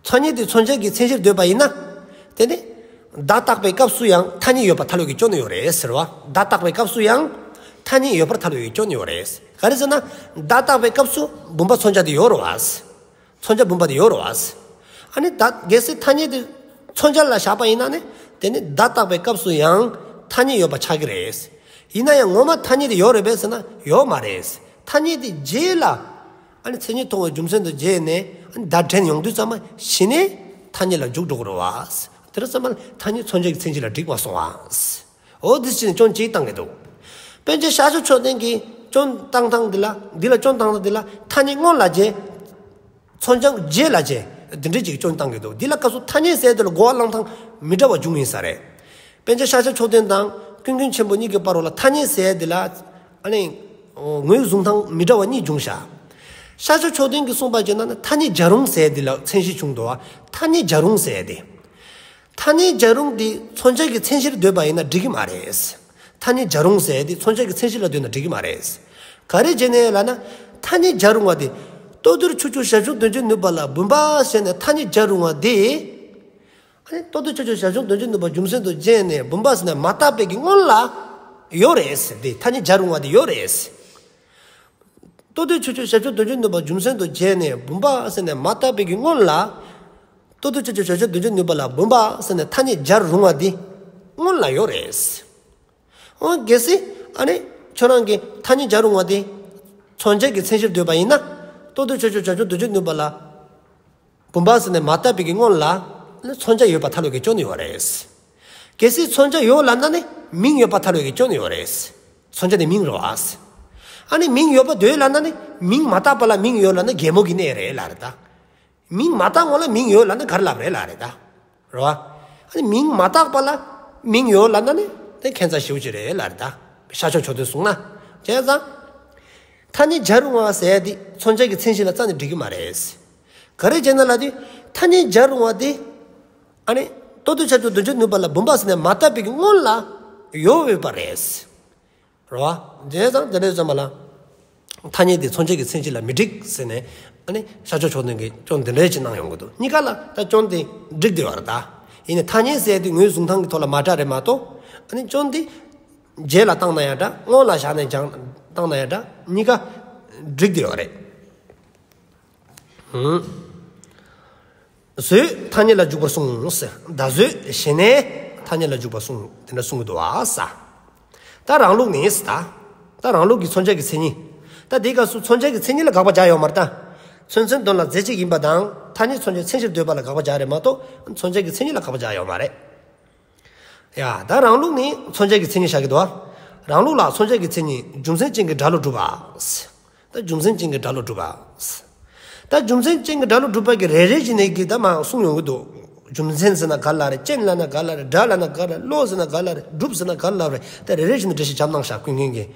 ཐ་སྙད་དེ་མཚོན་བྱ་གི་མཚན་གཞིར་འདོད་པ་ཡིན་ན། དེ་ནི་བརྡ་བཏགས་པའི་སྐབས་སུ་ཡང་ཐ་སྙད་ཡོད་པར་ཐལ་བའི་གི་སྐྱོན་ཡོད་རེད་ཟེར་བ། བརྡ་བཏགས་པའི་སྐབས་སུ་ཡང་ཐ་སྙད་ཡོད་པར་ཐལ་བའི་གི་སྐྱོན་ཡོད་རེད་ཟེར། ག་རེ་ཟེར་ན་བརྡ་བཏགས་པའི་སྐབས་སུ་བུམ་པ་མཚོན་བྱ་དེ་ཡོད་རེད་བ་ཟེར། མཚོན་བྱ་བུམ་པ་དེ་ཡོད་རེད་བ། ཨ་ནི་ད་གལ་སྲིད་ཐ་སྙད་དེ་མཚོན་བྱ་ལ་བཞག་པ་ཡིན་ན་ནི། དེ་ནི་བརྡ་བཏགས་པའི་སྐབས་སུ་ཡང་ཐ་སྙད་ཡོད་པ་ཆགས་ཀྱི་རེད། ཡིན་ན་ཡང་ངོ་མ་ཐ་སྙད་དེ་ཡོད་རེད་པས་ཟེར་ན་ཡོད་མ་རེད། ཐ་སྙད་དེ་རྗེས་ལ་ཨ་ནི་མཚན་ཉིད་མཐོང་བའི་རྒྱུ་མཚན་དུ་བྱས་ནས་ཨ་ནི་བརྡ་འདྲེན་ཡོང་དུས་ཙམ་པ་གཞི་ནས་ཐ་སྙད་ལ་འཇུག་འགྲོ་གི་རེད་བ། དེ་རེད་ཙམ་པ་ལ་ཐ་སྙད་མཚོན་བྱ་གི་མཚན་གཞི་ལ་འགྲིག་མ་སོང་བ། འོ་དེ་ཕྱིར་སྐྱོན་གཅིག་བཏང་གི་འདུག། པཎ་ཆེན་ཤཱཀྱ་མཆོག་ལྡན་གྱིས་སྐྱོན་བཏང་སྟངས་འདི་ལ། འདི་ལ་སྐྱོན་བཏང་སྟངས་འདི་ལ་ཐ་སྙད་སྔོན་ལ་བྱས། མཚོན་བྱ་རྗེས་ལ་བྱས། འདི་འདྲའི་ཅིག་སྐྱོན་བཏང་གི་འདུག། འདི་ལ་སྐབས་སུ་ཐ་སྙད་ཟེར་དེ་ལ་གོ་བ་བླང་སྟངས་མི་འདྲ་བ་བྱུང་ཡིན་ས་རེད། པཎ་ཆེན་ཤཱཀྱ་མཆོག་ལྡན་དང་ཀུན་མཁྱེན་ཆེན་པོ་གཉིས་ཀྱི་བར་ལ་ཐ་སྙད་ཟེར་དེ་ལ་ཨ་ནི་ངོས་བཟུང་སྟངས་མི་འདྲ་བ་གཉིས་བྱུང་ཤག། ཤཱཀྱ་མཆོག་ལྡན་གྱིས་གསུངས་པ་བྱས་ན་ནི་ཐ་སྙད་བྱ་རུང་ཟེར་དེ་ལ་མཚན་གཞི་བྱུང་འདུག་བ། ཐ་སྙད་བྱ་རུང་ཟེར་དེ། ཐ་སྙད་བྱ་རུང་འདི་མཚོན་བྱ་གི་མཚན་གཞིར་འདོད་པ་ཡིན་ན་འགྲིག་གི་མ་རེད། ཐ་སྙད་བྱ་རུང་ཟེར་འདི་མཚོན་བྱ་གི་མཚན་གཞི་ལ་འདོད་ན་འགྲིག་གི་མ་རེད། ག་རེ་བྱས་ནས་ལབ་ན། ཐ་སྙད་བྱ་རུང་བ་འདི། ལྟོ་ལྡིར་ཆུ་སྐྱོར་ཞར་བྱུང་དོན་བྱེད་ནུས་པ་ལ་བུམ་པ་ཟེར་ནས་ཐ་སྙད་བྱ་རུང་བ་འདི། ཨ་ནི་ལྟོ་ལྡིར་ཆུ་སྐྱོར་ཞར་བྱུང་དོན་བྱེད་ནུས་པ་རྒྱུ་མཚན་དུ་བྱས་ནས་བུམ་པ་ཟེར་ནས་མ་བཏགས་པའི་གི་སྔོན་ལ་ཡོད་རེད་ཟེར། འདི་ཐ་སྙད་བྱ་རུང་བ་འདི་ཡོད་རེད་ཟེར། ལྟོ་ལྡིར་ཆུ་སྐྱོར་ཞར་བྱུང་དོན་བྱེད་ནུས་པ་རྒྱུ་མཚན་དུ་བྱས་ནས་བུམ་པ་ཟེར་ནས་མ་བཏགས་པའི་གི་སྔོན་ལ། ལྟོ་ལྡིར་ཆུ་སྐྱོར་ཞར་བྱུང་དོན་བྱེད་ནུས་པ་ལ་བུམ་པ་ཟེར་ནས་ཐ་སྙད་བྱ་རུང་བ་འདི་སྔོན་ལ་ཡོད་རེད། འོ་གལ་སྲིད་ཨ་ནི་ཁྱོད་རང་གི་ཐ་སྙད་བྱ་རུང་བ་འདི་མཚོན་བྱ་གི་མཚན་གཞིར་འདོད་པ་ཡིན་ན། ལྟོ་ ལྟོ་ལྡིར་ཆོས་སྐྱོང་བྱང་ཆུབ་རྡོ་རྗེ་ནུས་པ་ལ་བུམ་པ་ཟེར་ནས་མ་བཏགས་པའི་གི་སྔོན་ལ་མཚོན་བྱ་ཡོད་པ་ཐལ་བའི་གི་སྐྱོན་ཡོད་རེད། གལ་སྲིད་མཚོན་བྱ་ཡོད་ལབ་ན་ནི་མིང་ཡོད་པ་ཐལ་བའི་གི་སྐྱོན་ཡོད་རེད། མཚོན་བྱ་ནི་མིང་རེད་བ། ཨ་ནི་མིང་ཡོད་པ་འདོད་ལབ་ན་ནི་མིང་མ་བཏགས་པ་ལ་མིང་ཡོད་ལབ་ན་གད་མོ་གི་གནས་རེད་ལབ་རེད་ད། མིང་མ་བཏགས་སྔོན་ལ་མིང་ཡོད་ལབ་ན་ག་རེ་ལབ་རེད་ལབ་རེད་ད། རེད་བ། ཨ་ནི་མིང་མ་བཏགས་པ་ལ་མིང་ཡོད་ལབ་ན་ནི་དེ་ཁྱད་མཚར་ཞེ་པོ་ཅིག་རེད་ལབ་རེད་ད། ཤར་ཕྱོགས་ཕྱོགས་དུས་གསུངས་ན། བྱས་ཙང་། ཐ་སྙད་སྦྱར་བ་ཟེར་དེ་མཚོན་བྱ་གི་མཚན་གཞི་ལ་རྩ་ནས་འགྲིག་གི་མ་རེད། ག་རེ་བྱས་ན་ལབ་དུས་ཐ་སྙད་སྦྱར་བ་དེ། ཨ་ནི་ལྟོ་ལྡིར་ཆོས་སྐྱོང་རྡོ་རྗེ་ནུས་པ་ལ་བུམ་པ་ཟེར་ནས་མ་བཏགས་པའི་གི་སྔོན་ལ་ཡོད་ཡོད་པ་རེད། རེད་བ། བྱས་ཙང་དེ་འདྲ་ཙམ་པ་ལ། ཐ་སྙད་དེ་མཚོན་བྱ་གི་མཚན་གཞི་ལ་མི་འགྲིག་ཟེར་ནས། ཨ་ནི་ཤར་ཕྱོགས་ཕྱོགས་དུས་ཀྱི་སྐྱོན་དེ་འདྲ་ཅིག་གནང་ཡོང་གི་འདུག་གཉིས་ཀ་ལ་ད་སྐྱོན་དེ་འགྲིག་བསྡད་ཡོད་རེད་ད། ཡིན་ནའི་ཐ་སྙད་ཟེར་དུས་ངོས་བཟུང་སྟངས་ཀྱི་ཐོག་ལ་མ་འདྲ་རེད་མ་གཏོགས། ཨ་ནི་སྐྱོན་དེ་རྗེས་ལ་བཏང་ན་ཡང་འདྲ། སྔོན་ལ་བཞག་ནས་ཀྱང་བཏང་ན་ཡང་འདྲ། གཉིས་ཀ་འགྲིག་བསྡད་ཡོད་རེད། ཨུམ། བཟོད་ཐ་སྙད་ལ་འཇུག་པར་གསུངས་ཟེར། ད་བཟོད་ཞེ་ནས་ཐ་སྙད་ལ་འཇུག་པར་གསུངས། དེ་འདྲ་གསུང་གི་འདུག་བ་ས། ད་རང་ལུགས་ནི་ད། ད་རང་ལུགས་ཀྱི་མཚོན་བྱ་གི་མཚན་ཉིད། ད་དེའི་སྐབས་སུ་མཚོན་བྱ་གི་མཚན་ཉིད་ལ་དགག་པ་རྒྱག་ཡོད་མ་རེད་ད། མཚོན་བྱའི་དོན་ལ་རྫས་གཅིག་ཡིན་པ་དང་ཐ་སྙད་མཚོན་བྱའི་མཚན་གཞིར་འདོད་པ་ལ་དགག་པ་རྒྱག་རེད་མ་གཏོགས་མཚོན་བྱ་གི་མཚན་ཉིད་ལ་དགག་པ་རྒྱག་ཡོད་མ་རེད། ཡ། ད་རང་ལུགས་ནི་མཚོན་བྱ་གི་མཚན་ཉིད་བཞག་གི་འདུག་བ། རང་ལུགས་ལ་མཚོན་བྱ་གི་མཚན་ཉིད་རྒྱུ་མཚན་ཅན་གྱི་སྒྲ་ལུ་གྲུབ་པ། ད་རྒྱུ་མཚན་ཅན་གྱི་སྒྲ་ལུ་གྲུབ་པ། ད་རྒྱུ་མཚན་ཅན་གྱི་སྒྲ་ལུ་གྲུབ་པ་གི་རེ་རེ་བཞིན་ནས་ཀྱི་ད་མར་གསུངས་ཡོང་གི་འདུག་རྒྱུ་མཚན་ཟེར་ན་ག་ལ་རེད། ཅན་ལབ་ན་ག་ལ་རེད། སྒྲ་ལབ་ན་ག་ལ་རེད། བློ་ཟེར་ན་ག་ལ་རེད། སྒྲུབ་ཟེར་ན་ག་ལ་རེད། ད་རེ་རེ་བཞིན་དུ་འགྲེལ་བཤད་བརྒྱབ་གནང་ཤག་ཀུན་མཁྱེན་གྱིས།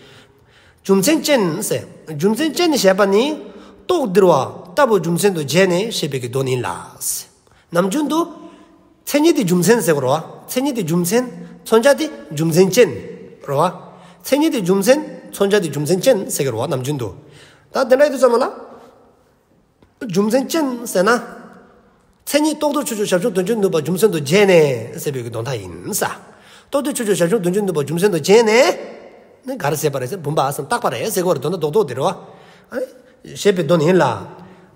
རྒྱུ་མཚན་ཅན་ཟེར། རྒྱུ་མཚན་ཅན་ཞེས་པ་ནི་རྟོགས་འདིར་བ་ལྟ་བུ་རྒྱུ་མཚན་དུ་བྱས་ནས་ཞེས་པའི་གི་དོན་ཡིན་ལ། ནམ་རྒྱུན་དུ། མཚན་ཉིད་དེ་རྒྱུ་མཚན་ཟེར་གི་རེད་བ། མཚན་ཉིད་དེ་རྒྱུ་མཚན། མཚོན་བྱ་དེ་རྒྱུ་མཚན་ཅན། རེད་བ། མཚན་ཉིད་དེ་རྒྱུ་མཚན། མཚོན་བྱ་དེ་རྒྱུ་མཚན་ཅན་ཟེར་གི་རེད་བ་ནམ་རྒྱུན་དུ། ད་དེ་འདྲ་ཡིན་དུས་ཙམ་པ་ལ། རྒྱུ་མཚན་ཅན་ཟེར་ན། མཚན་ཉིད་ལྟོ་ལྡིར་ཆོས་སྐྱོང་ཞབས་ཞུམ་དོན་བྱེད་ནུས་པ་རྒྱུ་མཚན་དུ་བྱས་ནས་ཟེར་བའི་གི་དོན་དག་ཡིན་ས། ལྟོ་ལྡིར་ཆོས་སྐྱོང་ཞབས་ཞུམ་དོན་བྱེད་ནུས་པ་རྒྱུ་མཚན་དུ་བྱས་ནས། ནི་ག་རེ་ཟེར་བ་རེད་ཟེར། བུམ་པ་ཟེར་བཏགས་པ་རེད་ཟེར་གི་རེད། དོན་དག་རྡོག་རྡོག་དེ་རེད་བ། ཨ་ནི། ཞེས་པའི་དོན་ཡིན་ལ།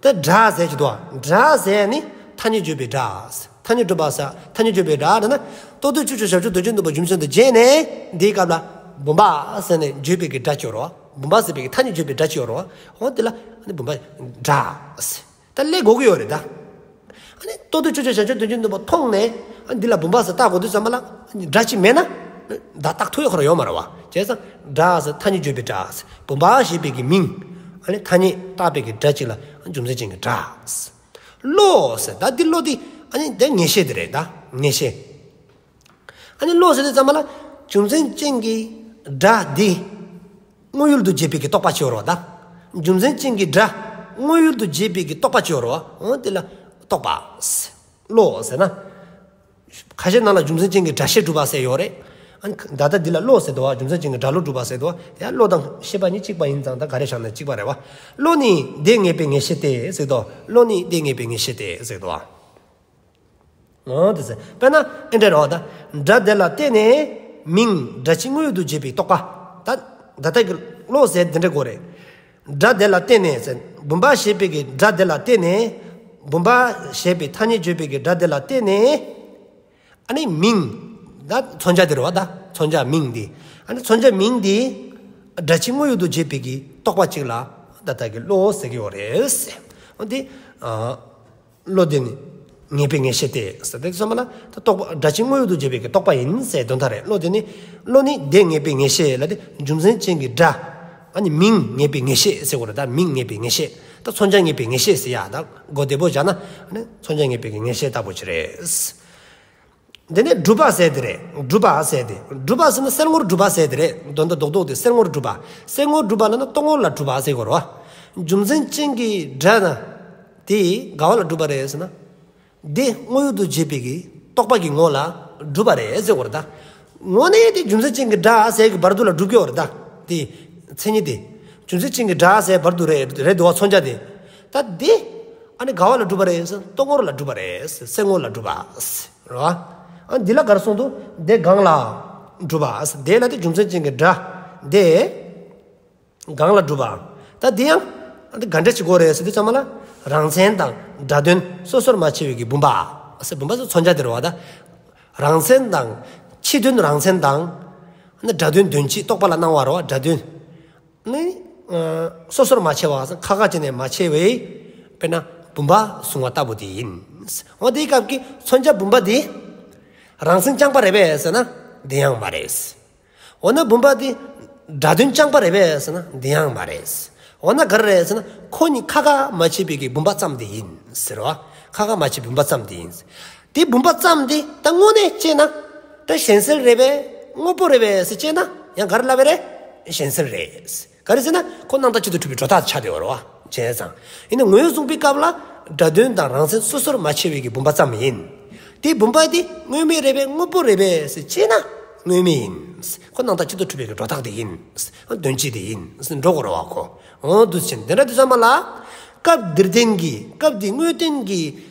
ད་སྒྲ་ཟེར་གྱི་འདུག་བ། སྒྲ་ཟེར་ནི་ཐ་སྙད་བརྗོད་པའི་སྒྲ། ཐ་སྙད་སྒྲུབ་པ་ས། ཐ་སྙད་བརྗོད་པའི་སྒྲ་ཟེར་ན། ལྟོ་ལྡིར་ཆོས་སྐྱོང་ཞབས་ཞུམ་དོན་བྱེད་ནུས་པ་རྒྱུ་མཚན་དུ་བྱས་ནས་འདིའི་སྐབས་ལ་བུམ་པ་ཟེར་ནས་བརྗོད་པའི་གི་སྒྲ་ཅིག་ཡོད་རེད་བ། བུམ་པ་ཟེར་བའི་གི་ཐ་སྙད་བརྗོད་པའི་སྒྲ་ཅིག་ཡོད་རེད་བ། འོ་དེ་ལ་ཨ་ནི་བུམ་པ་སྒྲ་ཟེར། ད་ལས་དགོས་ཀྱི་ཡོད་རེད་ད། ཨ་ནི་ལྟོ་ལྡིར་ཆོས་སྐྱོང་ཞབས་ཞུམ་དོན་བྱེད་ནུས་པ་མཐོང་ནས་ཨ་ནི་འདི་ལ་བུམ་པ་ཟེར་བཏགས་དགོས་དུས་ཙམ་པ་ལ་སྒྲ་ཅིག་མེད་ན། ད་བཏགས་ཐུབ་ཡག་ཁོ་རང་ཡོད་མ་རེད་བ། བྱས་ཙང་སྒྲ་ཟེར་ཐ་སྙད་བརྗོད་པའི་སྒྲ་ཟེར། བུམ་པ་ཞེས་པའི་གི་མིང་། ཨ་ནི་ཐ་སྙད་བཏགས་པའི་གི་སྒྲ་ཅིག་ལ་རྒྱུ་མཚན་ཅན་གྱི་སྒྲ་ཟེར། བློ་ཟེར། ད་འདི་བློ་འདི་ཨ་ནི་དེ་ངེས་ཤེས་དེ་རེད་ད། ངེས་ཤེས། ཨ་ནི་བློ་ཟེར་དུས་ཙམ་པ་ལ་རྒྱུ་མཚན་ཅན་གྱི་སྒྲ་འདི་དངོས་ཡུལ་དུ་བྱེད་པའི་གི་རྟོག་པ་ཅིག་ཡོད་རེད་བ་ད། རྒྱུ་མཚན་ཅན་གྱི་སྒྲ་དངོས་ཡུལ་དུ་བྱེད་པའི་གི་རྟོག་པ་ཅིག་ཡོད་རེད་བ། འོ་དེ་ལ་རྟོག་པ། བློ་ཟེར་ན། ཁ་ཤས་ནང་ལ་རྒྱུ་མཚན་ཅན་གྱི་སྒྲ་ཤེས་གྲུབ་པ་ཟེར་ཡོད་རེད། ཨ་ནི་ད་ལྟ་འདི་ལ་བློ་ཟེར་འདུག་བ། རྒྱུ་མཚན་ཅན་གྱི་སྒྲ་ལུ་གྲུབ་པ་ཟེར་འདུག་བ། ཡང་བློ་དང་ཤེས་པ་གཉིས་གཅིག་པ་ཡིན་ཙང་ད་ག་རེ་བཞག་ན་གཅིག་པ་རེད་བ། བློ་ནི་དེ་ངེས་པའི་ངེས་ཤེས་ཏེ་ཟེར་འདུག་བློ་ནི་དེ་ངེས་པའི་ངེས་ཤེས་ཏེ་ཟེར་འདུག་བ། འོ་དེ་ཟེར། དཔེར་ན་ཨེ་འདྲ་རེད་བ་ད། སྒྲ་དེ་ལ་བརྟེན་ནས་མིང་སྒྲ་ཅིག་དངོས་ཡུལ་དུ་བྱེད་པའི་རྟོག་པ། ད་ད་ལྟ་གི་བློ་ཟེར་དེ་འདྲ་དགོས་རེད། སྒྲ་དེ་ལ་བརྟེན་ནས་ཟེར། བུམ་པ་ཞེས་པའི་གི་སྒྲ་དེ་ལ་བརྟེན་ནས། བུམ་པ་ཞེས་པའི་ཐ་སྙད་བརྗོད་པའི་གི་སྒྲ་དེ་ལ་བརྟེན་ནས། ཨ་ནི་མིང་། ད་མཚོན་བྱ་དེ་རེད་བ་ད། མཚོན་བྱ་མིང་འདི། ཨ་ནི་མཚོན་བྱ་མིང་འདི་སྒྲ་ཅིག་དངོས་ཡུལ་དུ་བྱེད་པའི་གི་རྟོག་པ་ཅིག་ལ་ད་ལྟ་གི་བློ་ཟེར་གི་ཡོད་རེད་ཟེར། འོ་འདི། ཨ། བློ་དེ་ནི་ངེས་པའི་ངེས་ཤེས་ཏེ་ཟེར་དེ་ཚང་མ་ལ་ད་རྟོག་པ་སྒྲ་ཅིག་དངོས་ཡུལ་དུ་བྱེད་པའི་གི་རྟོག་པ་ཡིན་ཟེར་དོན་དག་རེད། བློ་དེ་ནི། བློ་ནི་དེ་ངེས་པའི་ངེས་ཤེས་ལ་དེ་རྒྱུ་མཚན་ཅན་གྱི་སྒྲ། ཨ་ནི་མིང་ངེས་པའི་ངེས་ཤེས་ཟེར་དགོས་རེད་ད། མིང་ངེས་པའི་ངེས་ཤེས། ད་མཚོན་བྱ་ངེས་པའི་ངེས་ཤེས་ཟེར་ཡ་ད་གོ་བདེ་པོ་བཞག་ན་ཨ་ནི་མཚོན་བྱ་ངེས་པའི་གི་ངེས་ཤེས་ལྟ་བུ་ཅིག་རེད། དེ་ནས་སྒྲུབ་པ་ཟེར་དེ་རེད། སྒྲུབ་པ་ཟེར་དེ། སྒྲུབ་པ་ཟེར་ན་སེལ་ངོར་སྒྲུབ་པ་ཟེར་དེ་རེད། དོན་དག་རྡོག་རྡོག་དེ་སེལ་ངོར་སྒྲུབ་པ། སེལ་ངོར་སྒྲུབ་པ་ལབ་ན་རྟོག་ངོར་ལ་སྒྲུབ་པ་ཟེར་དགོས་རེད་བ། རྒྱུ་མཚན་ཅན་གྱི་སྒྲ་ན། དེ་ག་བ་ལ་སྒྲུབ་པ་རེད་ཟེར་ན། དེ་དངོས་ཡུལ་དུ་བྱེད་པའི་གི་རྟོག་པ་གི་ངོ་ལ་སྒྲུབ་པ་རེད་ཟེར་དགོས་རེད་ད། དངོས་གནས་དེ་རྒྱུ་མཚན་ཅན་གྱི་སྒྲ་ཟེར་གི་བར་དུ་ལ་སྒྲུབ་ཀྱི་ཡོད་རེད་ད། དེ་མཚན་ཉིད་དེ། རྒྱུ་མཚན་ཅན་གྱི་སྒྲ་ཟེར་བར་དུ་རེད་རེད་འདུག་བ་མཚོན་བྱ་དེ། ད་དེ། ཨ་ནི་ག་བ་ལ་སྒྲུབ་པ་རེད་ཟེར་ན་རྟོག་ངོར་ལ་སྒྲུབ་པ་རེད་ཟེར། སེལ་ངོར་ལ་སྒྲུབ་པ་ཟེར། རེད་བ། ཨ་འདི་ལ་ག་རེ་གསུངས་འདུག་དེ་གང་ལ་སྒྲུབ་པ་ཟེར། དེ་ལ་དེ་རྒྱུ་མཚན་ཅན་གྱི་སྒྲ་དེ་གང་ལ་སྒྲུབ་པ། ད་དེ་ཡང་ཨ་འདི་ག་འདྲ་ཅིག་དགོས་རེད་ཟེར་དུས་ཙམ་པ་ལ་རང་མཚན་དང་སྒྲ་དོན་སོ་སོར་མ་ཕྱེ་བའི་གི་བུམ་པ་ཟེར། བུམ་པ་ཟེར་མཚོན་བྱ་དེ་རེད་བ་ད། རང་མཚན་དང་། ཕྱི་དོན་རང་མཚན་དང་། ཨ་ནི་སྒྲ་དོན་དོན་སྤྱི་རྟོག་པ་ལ་སྣང་བ་རེད་བ་སྒྲ་དོན། ནི། སོ་སོར་མ་ཕྱེ་བ་ཁ་ཁ་བྱས་ནས་མ་ཕྱེ་བའི་དཔེར་ན་བུམ་པ་བཟུང་བ་ལྟ་བུ་དེ་ཡིན། འོ་དེའི་སྐབས་ཀྱི་མཚོན་བྱ་བུམ་པ་དེ་རང་མཚན་རྐྱང་པ་རེད་པས་ཟེར་ན་དེ་ཡང་མ་རེད། འོ་ན་བུམ་པ་དེ་སྒྲ་དོན་རྐྱང་པ་རེད་པས་ཟེར་ན་དེ་ཡང་མ་རེད། འོ་ན་ག་རེ་རེད་ཟེར་ན་ཁོ་གཉིས་ཁ་ཁ་མ་ཕྱེ་བའི་གི་བུམ་པ་ཙམ་དེ་ཡིན་ཟེར་བ། ཁ་ཁ་མ་ཕྱེ་བུམ་པ་ཙམ་དེ་ཡིན། དེ་བུམ་པ་ཙམ་དེ་ད་དངོས་གནས་དཔྱད་ན་ད་གཞན་སེལ་རེད་པས་དངོས་པོ་རེད་པས་ཟེར་དཔྱད་ན་ཡང་ག་རེ་ལབ་པ་རེད། གཞན་སེལ་རེད། ག་རེ་ཟེར་ན་ཁོ་སྣང་བཏགས་གཅིག་ཏུ་གྲུབ་པའི་སྒྲོ་བཏགས་ཆགས་བསྡད་ཡོད་རེད་བ། བྱས་ཙང་ཡིན་ན་ངོས་བཟུང་པའི་སྐབས་ལ་སྒྲ་དོན་དང་རང་མཚན་སོ་སོར་མ་ཕྱེ་བའི་གི་བུམ་པ་ཙམ་ཡིན། དེ་བུམ་པ་དེ་དངོས་མེད་རེད་པས་དངོས་པོ་རེད་པས་ཟེར་དཔྱད་ན་དངོས་མེད་ཡིན། ཁོ་སྣང་བཏགས་གཅིག་ཏུ་གྲུབ་པའི་གི་སྒྲོ་བཏགས་དེ་ཡིན། དོན་སྤྱི་དེ་ཡིན་འགྲོ་དགོས་རེད་བ་ཁོ། འོ་འདུག་ཕྱིན་དེ་འདྲ་དུས་ཙམ་པ་ལ། སྐབས་འདིར་བསྟན་གྱི་སྐབས་འདི་དངོས་བསྟན་གྱི་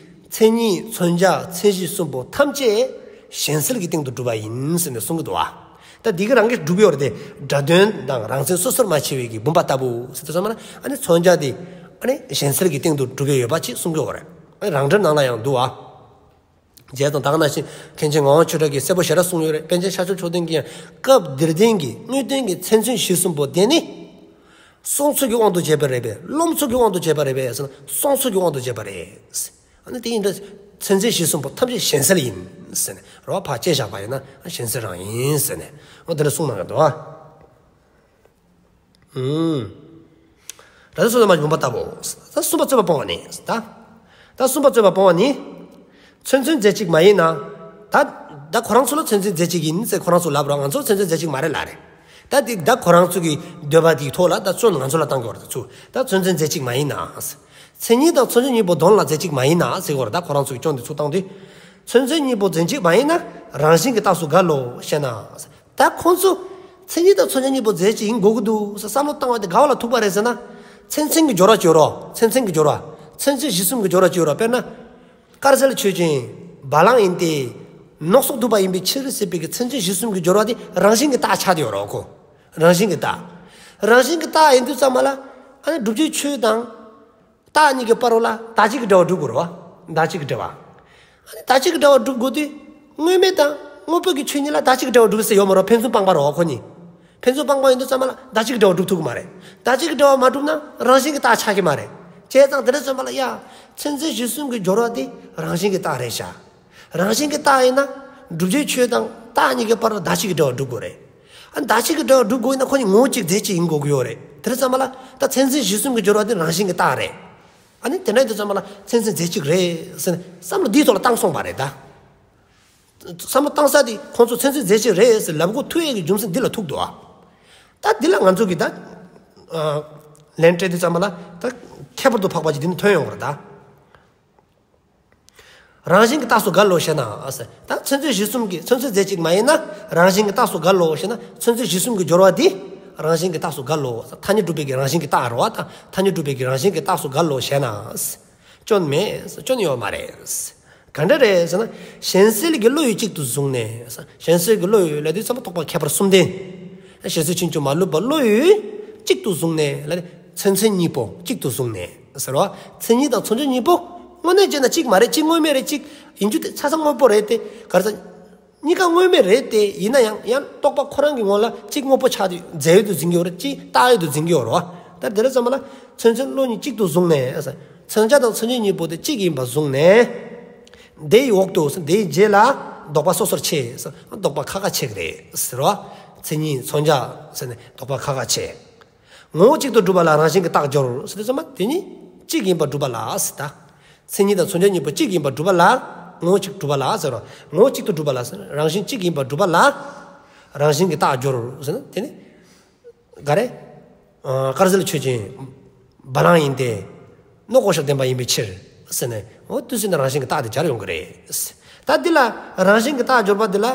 མཚན་ཉིད་མཚོན་བྱ་མཚན་གཞི་གསུམ་པོ་ཐམས་ཅད་གཞན་སེལ་གྱི་སྟེང་དུ་གྲུབ་པ་ཡིན་ཟེར་ནས་གསུང་གི་འདུག་བ། ད་འདི་གི་རང་གིས་གྲུབ་ཡོད་རེད་དེ། སྒྲ་དོན་དང་རང་མཚན་སོ་སོར་མ་ཕྱེ་བའི་གི་བུམ་པ་ལྟ་བུ་ཟེར་དུས་ཙམ་པ་ལ་ཨ་ནི་མཚོན་བྱ་དེ་ཨ་ནི་གཞན་སེལ་གྱི་སྟེང་དུ་གྲུབ་ཡོད་པ་ཅིག་གསུང་གི་ཡོད་རེད། ཨ་ནི་རང་འགྲེལ་ནང་ལ་ཡང་འདུག་བ། བྱས་ཙང་ད་ག་ནང་བཞིན་མཁན་ཆེན་ངག་དབང་ཆོས་གྲགས་ཀྱིས་གསལ་པོ་ཞེ་དྲག་གསུངས་ཡོད་རེད། པཎ་ཆེན་ཤཱཀྱ་མཆོག་ལྡན་གྱིས་ཡང་སྐབས་འདིར་བསྟན་གྱི་དངོས་བསྟན་གྱི་མཚན་མཚོན་གཞི་གསུམ་པོ་དེ་ནི། སོང་ཚོད་ཀྱི་དབང་དུ་བྱས་པ་རེད་པས་རློམ་ཚོད་ཀྱི་དབང་དུ་བྱས་པ་རེད་པས་ཟེར་ན་སོང་ཚོད་ཀྱི་དབང་དུ་བྱས་པ་རེད། ཨ་ནི་དེ་ཡིན་ད་མཚན་མཚོན་གཞི་གསུམ་པོ་ཐམས་ཅད་གཞན་སེལ་ཡིན་ཟེར་ནས་རོ་ཕར་བཅད་བཞག་པ་ཡིན་ན་གཞན་སེལ་རང་ཡིན་ཟེར་ནས་འོ་དེ་འདྲ་གསུངས་གནང་གི་འདུག་ཨ། ཨུམ། ར་ཏ་སོ་ཏ་མ་བུམ་པ་ལྟ་བུ། ད་གསུམ་པ་རྩོད་པ་སྤོང་བ་ནི། ད། ད་གསུམ་པ་རྩོད་པ་སྤོང་བ་ནི། མཚན་མཚོན་རྫས་གཅིག་མ་ཡིན་ན། ད། ད་ཁོ་རང་ཚོ་ལ་མཚན་མཚོན་རྫས་གཅིག་ཡིན་ཟེར་ཁོ་རང་ཚོ་ལབ་རོགས། ང་ཚོ་མཚན་མཚོན་རྫས་གཅིག་མ་རེད་ལབ་རེད། ད་དེ་ད་ཁོ་རང་ཚོ་གི་འདོད་པ་དེའི་ཐོག་ལ་ད་བཙོན་ང་ཚོ་ལ་བཏང་གི་ཡོད་རེད་ད་ཚུ། ད་མཚན་མཚོན་རྫས་གཅིག་མ་ཡིན་ན། མཚན་ཉིད་དང་མཚོན་བྱ་གཉིས་པོ་དོན་ལ་རྫས་གཅིག་མ་ཡིན་ན་ཟེར་གི་ཡོད་རེད། ད་ཁོ་རང་ཚོ་གི་སྐྱོན་དེ་ཚུར་བཏང་དུས། མཚན་མཚོན་གཉིས་པོ་རྫས་གཅིག་མ་ཡིན་ན་རང་བཞིན་གྱི་རྟགས་སུ་འགལ་ལོ་ཞེ་ན། ད་ཁོང་ཚོ་མཚན་ཉིད་དང་མཚོན་བྱ་གཉིས་པོ་རྫས་གཅིག་ཡིན་དགོས་ཀྱི་འདུག་ཟེར་བསམ་བློ་བཏང་བ་དེ་ག་བ་ལ་ཐུག་པ་རེད་ཟེར་ན། མཚན་མཚོན་གྱི་སྦྱོར་བ་ཅིག་ཡོད་རོ། མཚན་མཚོན་གྱི་སྦྱོར་བ། མཚན་མཚོན་གཞི་གསུམ་གྱི་སྦྱོར་བ་ཅིག་ཡོད་རོ། དཔེར་ན། དཀར་ཟལ་ཆོས་ཅན། བ་ལང་ཡིན་ཏེ། ནོག་སོགས་འདུས་པ་ཡིན་པའི་ཕྱིར་ཟེར་བའི་གི་མཚན་མཚོན་གཞི་གསུམ་གྱི་སྦྱོར་བ་དེ་རང་བཞིན་གྱི་རྟགས་ཆགས་ཏེ་ཡོད་རོ་ཁོ། རང་བཞིན་གྱི་རྟགས། རང་བཞིན་གྱི་རྟགས་ཡིན་དུས་ཙམ་པ་ལ། ཨ་ནི་བསྒྲུབ་བྱའི་ཆོས་དང་། རྟགས་གཉིས་ཀྱི་བར་རོ་ལ་བདག་གཅིག་གི་འབྲེལ་བ་སྒྲུབ་དགོས་རོ། བདག་གཅིག་གི་འབྲེལ་བ། ཨ་ནི་བདག་གཅིག་གི་འབྲེལ་བ་སྒྲུབ་དགོས་དུས། དངོས་མེད་དང་དངོས་པོ་གི་ཆོས་གཉིས་ལ་བདག་གཅིག་གི་འབྲེལ་བ་སྒྲུབ་ཟེར་ཡོད་མ་རེད། ཕན་ཚུན་སྤངས་པ་རེད་བ་ཁོ་གཉིས། ཕན་ཚུན་སྤངས་པ་ཡིན་དུས་ཙམ་པ་ལ་བདག་གཅིག་གི་འབྲེལ་བ་སྒྲུབ་ཐུབ་ཀྱི་མ་རེད། བདག་གཅིག་གི་འབྲེལ་བ་མ་གྲུབ་ན་རང་བཞིན་གྱི་རྟགས་ཆགས་ཀྱི་མ་རེད། བྱས་ཙང་དེ་འདྲ་སོང་པ་ལ་ཡ། མཚན་མཚོན་གཞི་གསུམ་གྱི་སྦྱོར་བ་དེ་རང་བཞིན་གྱི་རྟགས་རེད་ཤག་རང་བཞིན་གྱི་རྟགས་ཡིན་ན། བསྒྲུབ་བྱའི་ཆོས་དང་རྟགས་གཉིས་ཀྱི་བར་ལ་བདག་གཅིག་གི་འབྲེལ་བ་སྒྲུབ་དགོས་རེད། ཨ་ནི་བདག་གཅིག་གི་འབྲེལ་བ་སྒྲུབ་དགོས་ཡིན་ན་ཁོ་གཉིས་ངོ་བོ་གཅིག་རྫས་གཅིག་ཡིན་དགོས་ཀྱི་ཡོད་རེད། དེ་འདྲ་སོང་པ་ལ་ད་མཚན་མཚོན་གཞི་གསུམ་གྱི་སྦྱོར་བ་དེ་རང་བཞིན་གྱི་རྟགས་རེད། ཨ་ནི་དེ་འདྲ་ཡིན་དུས་ཙམ་པ་ལ་མཚན་མཚོན་རྫས་གཅིག་རེད་ཟེར་ནས་བསམ་བློ་འདིའི་ཐོག་ལ་བཏང་སོང་པ་རེད་ད། བསམ་བློ་བཏང་ས་དེ་ཁོང་ཚོ་མཚན་མཚོན་རྫས་གཅིག་རེད་ཟེར་ལབ་དགོས་ཐུག་ཡས་ཀྱི་རྒྱུ་མཚན་འདི་ལ་ཐུག་འདུག་ཨ། ད་འདི་ལ་ང་ཚོ་གི་ད། ལན་སྤྲད་དུས་ཙམ་པ་ལ་ད་ཁྱད་པར་དུ་འཕགས་པ་ཅིག་འདི་ནས་ཐོན་ཡོང་བ་རེད་ད། རང་བཞིན་གྱི་རྟགས་སུ་འགལ་ལོ་ཞེ་ན། ད་མཚན་མཚོན་གཞི་གསུམ་གྱི་མཚན་མཚོན་རྫས་གཅིག་མ་ཡིན་ན་རང་བཞིན་གྱི་རྟགས་སུ་འགལ་ལོ་ཞེ་ན། མཚན་མཚོན་གཞི་གསུམ་གྱི་སྦྱོར་བ་འདི་རང་བཞིན་གྱི་རྟགས་སུ་འགལ་ལོ། ཐ་སྙད་སྒྲུབ་པའི་གི་རང་བཞིན་གྱི་རྟགས་རེད་བ་ད། ཐ་སྙད་སྒྲུབ་པའི་གི་རང་བཞིན་གྱི་རྟགས་སུ་འགལ་ལོ་ཞེ་ན། སྐྱོན་མེད། སྐྱོན་ཡོད་མ་རེད། ག་འདྲ་རེད་ཟེར་ན། གཞན་སེལ་གྱི་བློ་ཡིས་གཅིག་ཏུ་བཟུང་ནས། གཞན་སེལ་གྱི་བློ་ཡིས་ལབ་དུས་ཙམ་པ་རྟོག་པ་ཁྱད་པར་གསུམ་ལྡན། གཞན་སེལ་ཕྱིན་ཅི་མ་ལོག་པའི་བློ་ཡིས་གཅིག་ཏུ་བཟུང་ནས་ལབ་ནས་མཚན་མཚོན་གཉིས་པོ་གཅིག་ཏུ་བཟུང་ནས་ཟེར་བ། མཚན་ཉིད་དང་མཚོན་བྱ་གཉིས་པོ་དངོས་གནས་བྱས་ན་གཅིག་མ་རེད། གཅིག་དངོས་མེད་རེད། གཅིག་ཡིན་རྒྱུ་དེ་ཆ་ཚང་དངོས་པོ་རེད་དེ། ག་རེ་ཟེར། གཉིས་ཀ་དངོས་མེད་རེད་དེ། ཡིན་ན་ཡང་ཡང་རྟོག་པ་ཁོ་རང་གི་ངོ་ལ་གཅིག་དངོས་པོ་ཆགས་ཏེ་རྫས་ཡོད་དུ་འཛིན་གྱི་ཡོད་རེད། གཅིག་རྟགས་ཡོད་དུ་འཛིན་གྱི་ཡོད་རེད་བ། ད་དེ་འདྲ་ཙམ་པ་ལ་མཚན་མཚོན་བློ་གཉིས་གཅིག་ཏུ་བཟུང་ནས། མཚོན་བྱ་དང་མཚོན་བྱེད་གཉིས་པོ་དེ་གཅིག་ཡིན་པ་བཟུང་ནས། དེའི་འོག་ཏུ་དེའི་རྗེས་ལ་ལྡོག་པ་སོ་སོར་ཕྱེ། ལྡོག་པ་ཁ་ཁ་ཕྱེ་གི་རེད་ཟེར་བ། མཚན་ཉིད་མཚོན་བྱ་ཟེར་ནས་ལྡོག་པ་ཁ་ཁ་ཕྱེ། ངོ་བོ་གཅིག་ཏུ་གྲུབ་པ་ལ་རང་བཞིན་གྱི་རྟགས་སྦྱོར་ཟེར་དུས་ཙམ་པ་དེ་ནི་གཅིག་ཡིན་པར་གྲུབ་པ་ལ་ཟེར་ད། མཚན་ཉིད་དང་མཚོན་བྱ་གཉིས་པོ་གཅིག་ཡིན་པར་གྲུབ་པ་ལ། ངོ་བོ་གཅིག་གྲུབ་པ་ལ་ཟེར་རོ། ངོ་བོ་གཅིག་ཏུ་གྲུབ་པ་ལ་ཟེར། རང་བཞིན་གཅིག་ཡིན་པར་གྲུབ་པ་ལ། རང་བཞིན་གྱི་རྟགས་སྦྱོར་ཟེར་ན་དེ་ནི། ག་རེ། ཨ་དཀར་ཟལ་ཆོས་ཅན། བ་ལང་ཡིན་ཏེ། ནོག་ཀོ་ཤ་ལྡན་པ་ཡིན་པའི་ཕྱིར། ཟེར་ནས་འོ་དུས་ཟིན་ན་རང་བཞིན་གྱི་རྟགས་དེ་སྦྱར་ཡོང་གི་རེད། ད་འདི་ལ་རང་བཞིན་གྱི་རྟགས་སྦྱོར་བ་འདི་ལ།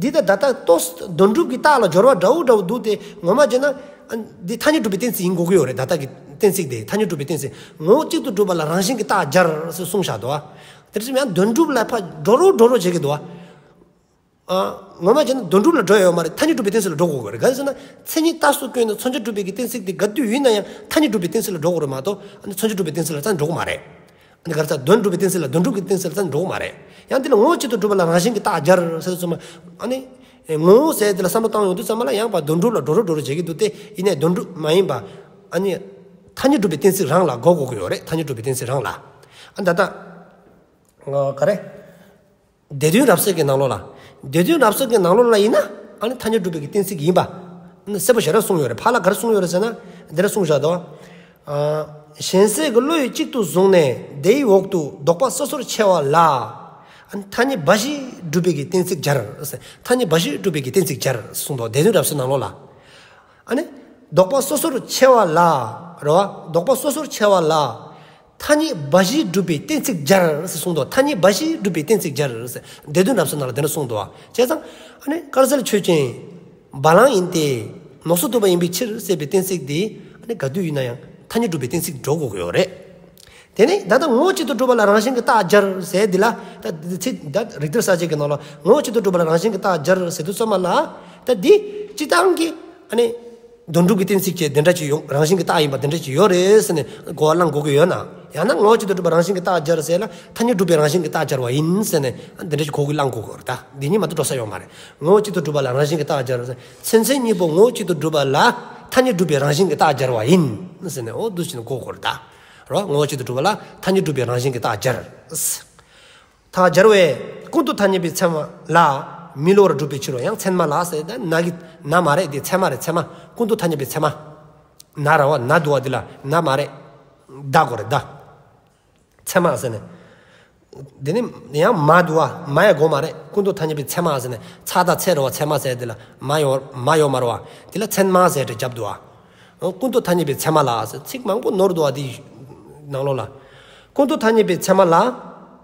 འདི་ད་ད་ལྟ་ལྟོས་དོན་གྲུབ་ཀྱི་རྟགས་ལ་སྦྱོར་བ་འདྲ་བོ་འདྲ་བོ་འདུག་སྟེ། ངོ་མ་བྱས་ན་ཨ་འདི་ཐ་སྙད་གྲུབ་པའི་གཏན་ཚིགས་ཡིན་དགོས་ཀྱི་ཡོད་རེད། ད་ལྟ་གི་གཏན་ཚིགས་དེ་ཐ་སྙད་གྲུབ་པའི་གཏན་ཚིགས། ངོ་བོ་གཅིག་ཏུ་གྲུབ་པ་ལ་རང་བཞིན་གྱི་རྟགས་སྦྱར་ཟེར་གསུངས་བཞག་འདུག་བ། དེ་ཚོ་ཡང་དོན་གྲུབ་ལ་ཕར་འགྲོ་རོགས་འགྲོ་རོགས་བྱེད་ཀྱི་འདུག་བ། ཨ་ངོ་མ་བྱས་ན་དོན་གྲུབ་ལ་འགྲོ་ཡ་ཡོད་མ་རེད། ཐ་སྙད་གྲུབ་པའི་གཏན་ཚིགས་ལ་འགྲོ་དགོས་ཀྱི་རེད། ག་རེ་ཟེར་ན་མཚན་ཉིད་རྟགས་སུ་བཀོད་ནས་མཚོན་བྱ་གྲུབ་པའི་གི་གཏན་ཚིགས་དེ་ག་དུས་ཡིན་ན་ཡང་ཐ་སྙད་གྲུབ་པའི་གཏན་ཚིགས་ལ་འགྲོ་དགོས་རེད་མ་གཏོགས་ཨ་ནི་མཚོན་བྱ་གྲུབ་པའི་གཏན་ཚིགས་ལ་ཙང་འགྲོ་གི་མ་རེད། ཨ་ནི་ག་རེ་ཟེར་དོན་གྲུབ་པའི་གཏན་ཚིགས་ལ་དོན་གྲུབ་ཀྱི་གཏན་ཚིགས་ལ་ཙང་འགྲོ་གི་མ་རེད། ཡང་དེ་ལ་ངོ་བོ་གཅིག་ཏུ་གྲུབ་པ་ལ་རང་བཞིན་གྱི་རྟགས་སྦྱར་ཟེར་དུས་ཙམ་པ་ཨ་ནི་ངོ་བོ་ཟེར་དེ་ལ་བསམ་བློ་བཏང་ཡོང་དུས་ཙམ་པ་ལ་ཡང་ཕར་དོན་གྲུབ་ལ་འགྲོ་རོགས་འགྲོ་རོགས་བྱེད་ཀྱི་འདུག་སྟེ། ཡིན་ནའི་དོན་གྲུབ་མ་ཡིན་པ། ཨ་ནི་ཐ་སྙད་སྒྲུབ་པའི་གཏན་ཚིགས་རང་ལ་གོ་དགོས་ཀྱི་ཡོད་རེད། ཐ་སྙད་སྒྲུབ་པའི་གཏན་ཚིགས་རང་ལ། ཨ་ད་ལྟ་ཨ་ག་རེ། སྡེ་བདུན་རབ་གསལ་གྱི་ནང་ལོགས་ལ། སྡེ་བདུན་རབ་གསལ་གྱི་ནང་ལོགས་ལ་ཡིན་ན་ཨ་ནི་ཐ་སྙད་སྒྲུབ་པའི་གི་གཏན་ཚིགས་ཡིན་པ་གསལ་པོ་ཞེ་དྲག་གསུངས་ཡོད་རེད། ཕར་ལ་ག་རེ་གསུངས་ཡོད་རེད་ཟེར་ན། འདི་འདྲ་གསུངས་བཞག་འདུག། ཨ་གཞན་སེལ་གྱི་བློ་ཡིས་གཅིག་ཏུ་བཟུང་ནས་དེའི་འོག་ཏུ་ལྡོག་པ་སོ་སོར་ཕྱེ་བ་ལ། ཨ་ནི་ཐ་སྙད་འབའ་ཞིག་སྒྲུབ་པའི་གི་གཏན་ཚིགས་སྦྱར། ཐ་སྙད་འབའ་ཞིག་སྒྲུབ་པའི་གི་གཏན་ཚིགས་སྦྱར་གསུངས་འདུག། སྡེ་བདུན་རབ་གསལ་ནང་ལོགས་ལ། ཨ་ནི་ལྡོག་པ་སོ་སོར་ཕྱེ་བ་ལ། རེད་བ། ལྡོག་པ་སོ་སོར་ཕྱེ་བ་ལ། ཐ་སྙད་འབའ་ཞིག་སྒྲུབ་པའི་གཏན་ཚིགས་སྦྱར་ཟེར་གསུངས་འདུག། ཐ་སྙད་འབའ་ཞིག་སྒྲུབ་པའི་གཏན་ཚིགས་སྦྱར་ཟེར་སྡེ་བདུན་རབ་གསལ་ནང་ལ་དེ་འདྲ་གསུངས་འདུག་བ། བྱས་ཙང་ཨ་ནི་དཀར་གསལ་ཆོས་ཅན། བ་ལང་ཡིན་ཏེ། ནོག་སོགས་དུ་བ་ཡིན་པའི་ཕྱིར་ཟེར་བའི་གཏན་ཚིགས་དེ་ཨ་ནི་ག་དུས་ཡིན་ན་ཡང་ཐ་སྙད་སྒྲུབ་པའི་གཏན་ཚིགས་འགྲོ་དགོས་ཀྱི་ཡོད་རེད། དེ་ནི་ད་ལྟ་ངོ་བོ་གཅིག་ཏུ་གྲུབ་པ་ལ་རང་བཞིན་གྱིས་རྟགས་སྦྱར་ཟེར་འདི་ལ། ད་འདི་ཚིག་ད་རིགས་གཏེར་གསལ་བྱེད་ཀྱི་ནང་ལ་ངོ་བོ་གཅིག་ཏུ་གྲུབ་པ་ལ་རང་བཞིན་གྱིས་རྟགས་སྦྱར་ཟེར་དུས་ཙམ་པ་ལ། ད་འདི་སྤྱིར་བཏང་གི་ཨ་ནི་དོན་གྲུབ་ཀྱི་གཏན་ཚིགས་ཀྱི་དེ་འདྲ་ཅིག་ཡོང་། རང་བཞིན་གྱིས་རྟགས་ཡིན་པ་དེ་འདྲ་ཅིག་ཡོད་རེད་ཟེར་ནས་གོ་བ་བླང་དགོས་ཀྱི་ཡོད་ན། ཡང་ན་ངོ་བོ་གཅིག་ཏུ་གྲུབ་པ་རང་བཞིན་གྱིས་རྟགས་སྦྱར་ཟེར་ལ་ཐ་སྙད་སྒྲུབ་པའི་རང་བཞིན་གྱིས་རྟགས་སྦྱར་བ་ཡིན་ཟེར་ནས་དེ་འདྲ་ཅིག་གོ་བ་བླང་དགོས་ཀྱི་ཡོད་རེད། ད་འདི་གཉིས་མ་གཏོགས་འགྲོ་ས་ཡོད་མ་རེད། ངོ་བོ་གཅིག་ཏུ་གྲུབ་པ་ལ་རང་བཞིན་གྱིས་རྟགས་སྦྱར་ཟེར། མཚན་མཚན་ཉིད་པོ་ངོ་བོ་གཅིག་ཏུ་གྲུབ་པ་ལ་ཐ་སྙད་སྒྲུབ་པའི་རང་བཞིན་གྱིས་རྟགས་སྦྱར་བ་ཡིན་ཟེར་ནས། འོ་འདུག་ཟེར་ནས་གོ་དགོས་རེད་ད། རོ། ངོ་བོ་གཅིག་ཏུ་གྲུབ་པ་ལ་ཐ་སྙད་སྒྲུབ་པའི་རང་བཞིན་གྱིས་རྟགས་སྦྱར། རྟགས་སྦྱར་བས་ཀུན་ཏུ་ཐ་སྙད་པའི་ཚད་མ་ལ་མི་སླུ་བར་སྒྲུབ་པའི་ཕྱིར་རོ། ཡང་ཚད་མ་ལ་ཟེར་ད་ན་གི་ན་མ་རེད། དེ་ཚད་མ་རེད། ཚད་མ། ཀུན་ཏུ་ཐ་སྙད་པའི་ཚད་མ། ན་ར་བ་ན་འདུག་བ། འདི་ལ་ན་མ་རེད། ད་དགོས་རེད་ད། ཚད་མ་ཟེར་ནས། འདི་ནི་ཡང་མ་འདུག་བ། མ་ཡ་དགོས་མ་རེད། ཀུན་ཏུ་ཐ་སྙད་པའི་ཚད་མ་ཟེར་ནས་ཚ་ད་ཚད་རེད་བ། ཚད་མ་ཟེར་འདི་ལ་མ་ཡོད། མ་ཡོད་མ་རེད་བ། འདི་ལ་ཚད་མ་ཟེར་ཏེ་རྒྱབ་འདུག་བ། ཀུན་ཏུ་ཐ་སྙད་པའི་ཚད་མ་ལ་ཟེར་ཚིག་མང་པོ་ནོར་འདུག་བ། འདི་ནང་ལོགས་ལ། ཀུན་ཏུ་ཐ་སྙད་པའི་ཚད་མ་ལ།